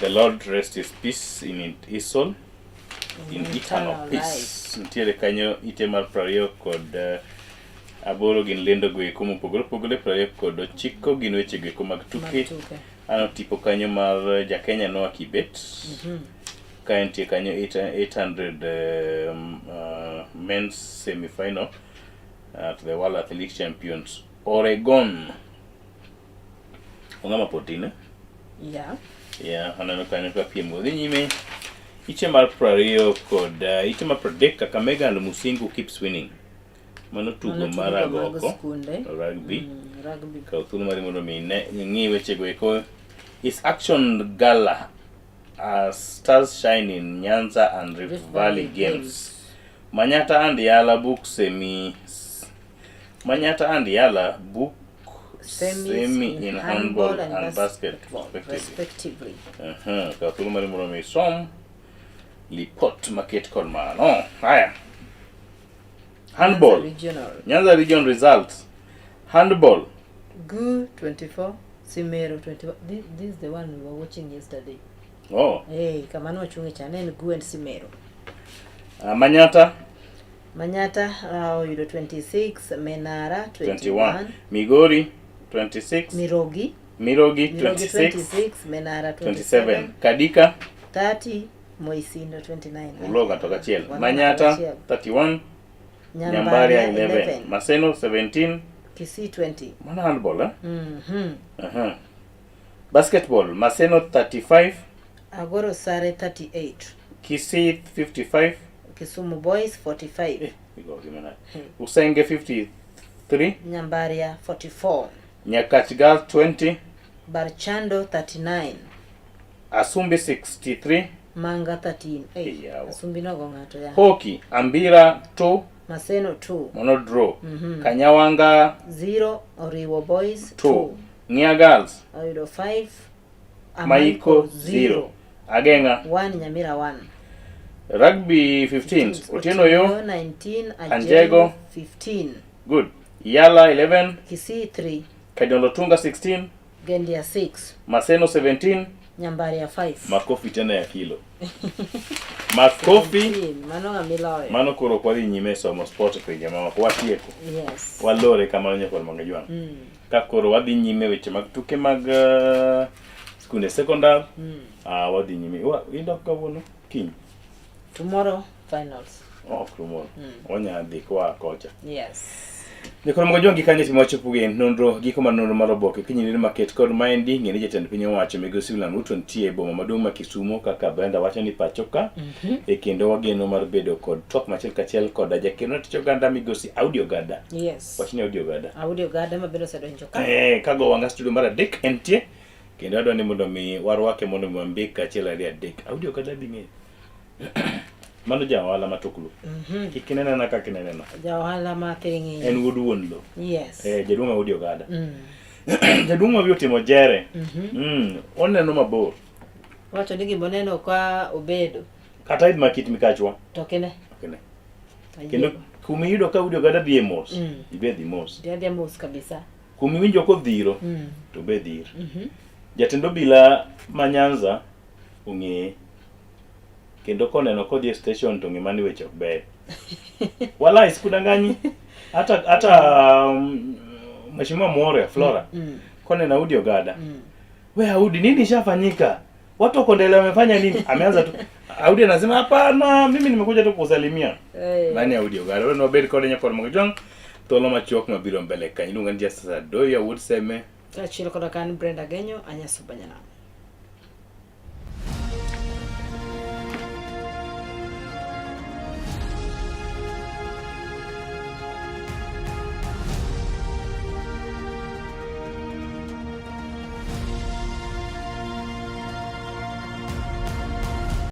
The Lord rest his peace in his soul. In eternal eternal peace. Nitiere kanyo ite mar 28 gin lendo go eko mopogore opogore, 29 gin weche go eko mag tuke. Mag tuke. Aneno tipo kanyo mar ja Kenya Noah Kibet. Ka entie kanyo 800 men's semi-final at the World Athletics Champions Oregon. Ong'ama pod tin, eh? Yeah. Yeah, aneno kanyo ka piem go dhi nyime. Ite mar 20 kod ite mar 30 Kakamega and Musingu keeps winning. Mano tugo Mano mar tugo mag agoko. skunde. Rugby. Rugby. Kaw thuolo mari mondo mi ine ing'i wechego eko. Is Action Gala as stars shine in Nyanza and Rift Rift Valley Valley Games. Manyata and Yala book semi Manyata and Yala book Semis semi in in handball handball and and basketball, basket respectively. respectively. Kaw thuolo mari mondo mi isom lipot maket kod mano. Haya. Handball. Nyanza Regional. Nyanza Region results. Handball. Gu 24, Simero 21. This is the one we were watching yesterday. Oh. Hey, kama nochung'e cha ne en Gu and Simero. Manyata Manyata oyudo 26, Menara 21. 21, Migori 26. Mirogi Mirogi Mirogi 26. 26, Menara 27. 27, Kadika 30, Moisindo 29. ulo ng'ato kachiel. Waneno Manyata kachiel. 31. Nyambaria Nyambaria 11. 11. Maseno 17. Kisii 20. Mano handball eh? Mhm. Aha. Basketball Maseno 35, Agoro Sare 38. Kisii 55, Kisumu Boys 45. Igo gima nade. Usenge 53, Nyambaria 44. Nyakach Girls 20, Barchando 39. Asumbi 63, Manga 13. Hey, Yawa. Asumbi nogo ng'ato ya. Hockey Ambira 2, Maseno 2. Mono draw. Mhm. Kanyawanga 0 Oriwo Boys 2, Ng'ia Girls 2. Oyudo 5. Maiko 0, Ageng'a 1 Nyamira 1. Rugby 15, Otieno Yo, 19 Anjego. Anjego 15. good. Yala 11, Kisii 3. Kadiolo Tunga 16, Gendia 6. Maseno 17, Nyambaria 5. makofi tena ya kilo. Makofi 17, Mano ng'ama iloyo. mano koro ok wadhi nyime e somo sport e pinje mamoko watieko Yes. walore kamano nyakwar Mangajwang' ka koro wadhi nyime weche mag tuke mag skunde sekondar wadhi nyime idok kawuono kiny Tomorrow finals. ok tomorrow wanya dhi koa kocha Yes. Nyakwar Mangajwang' gi kanyo timo wachopo gi nonro giko mar nonro mar oboke kiny neno maket kod maendi ng'e ni jatend piny owacho migosi William Ruto nitie e boma maduong' ma Kisumo kaka Brenda wacho ni pacho ka e kendo wageno mar bedo kod twak machiel kachiel koda jakeno tich oganda migosi Audi Ogada Yes. wach ni Audi Ogada Audi Ogada ma bende osedonjo ka. Kago wanga studio mar adek entie kendo adwa ni mondo mi warwake mondo mi wambik achiel ariyo adek Audi Ogada bi ng'eyo mano ja ohala matuklu kik inenena kaka inenena Ja ohala ma thiring'inyi. en wuod wuon lo Yes. Jaduong' Audi Ogada jaduong' ma wiye otimo jere oneno mabor Wacho ni gima oneno ka obedo kata idh makit mikachwa to ok ine. ok ine. Ayie. Kendo kumiyudo ka Audi Ogada dhi e mos ibe dhi mos Dhi adhiya mos kabisa. kumiwinjo kodhiro to be dhir jatend obila ma Nyanza ong'eye kendo koneno kodhi e station to ng'e ni weche ok beyo walai sikudanganyi hata mheshimiwa Muoria Flora koneno Audi Ogada we Audi nini ishafanyika watu wako ndele wamefanya nini ameanza tu Audi anasema hapana mimi nimekuja tu kusalimia Eh. Mani Audi Ogada wewe nobed kode nyakor Mangajwang' thuolo machuok mabiro mbele kanyo iluonga ni Justice Adoyo Wuod Seme Kaachiel koda ka an Brenda Genyo, Anyasuba Nyanam.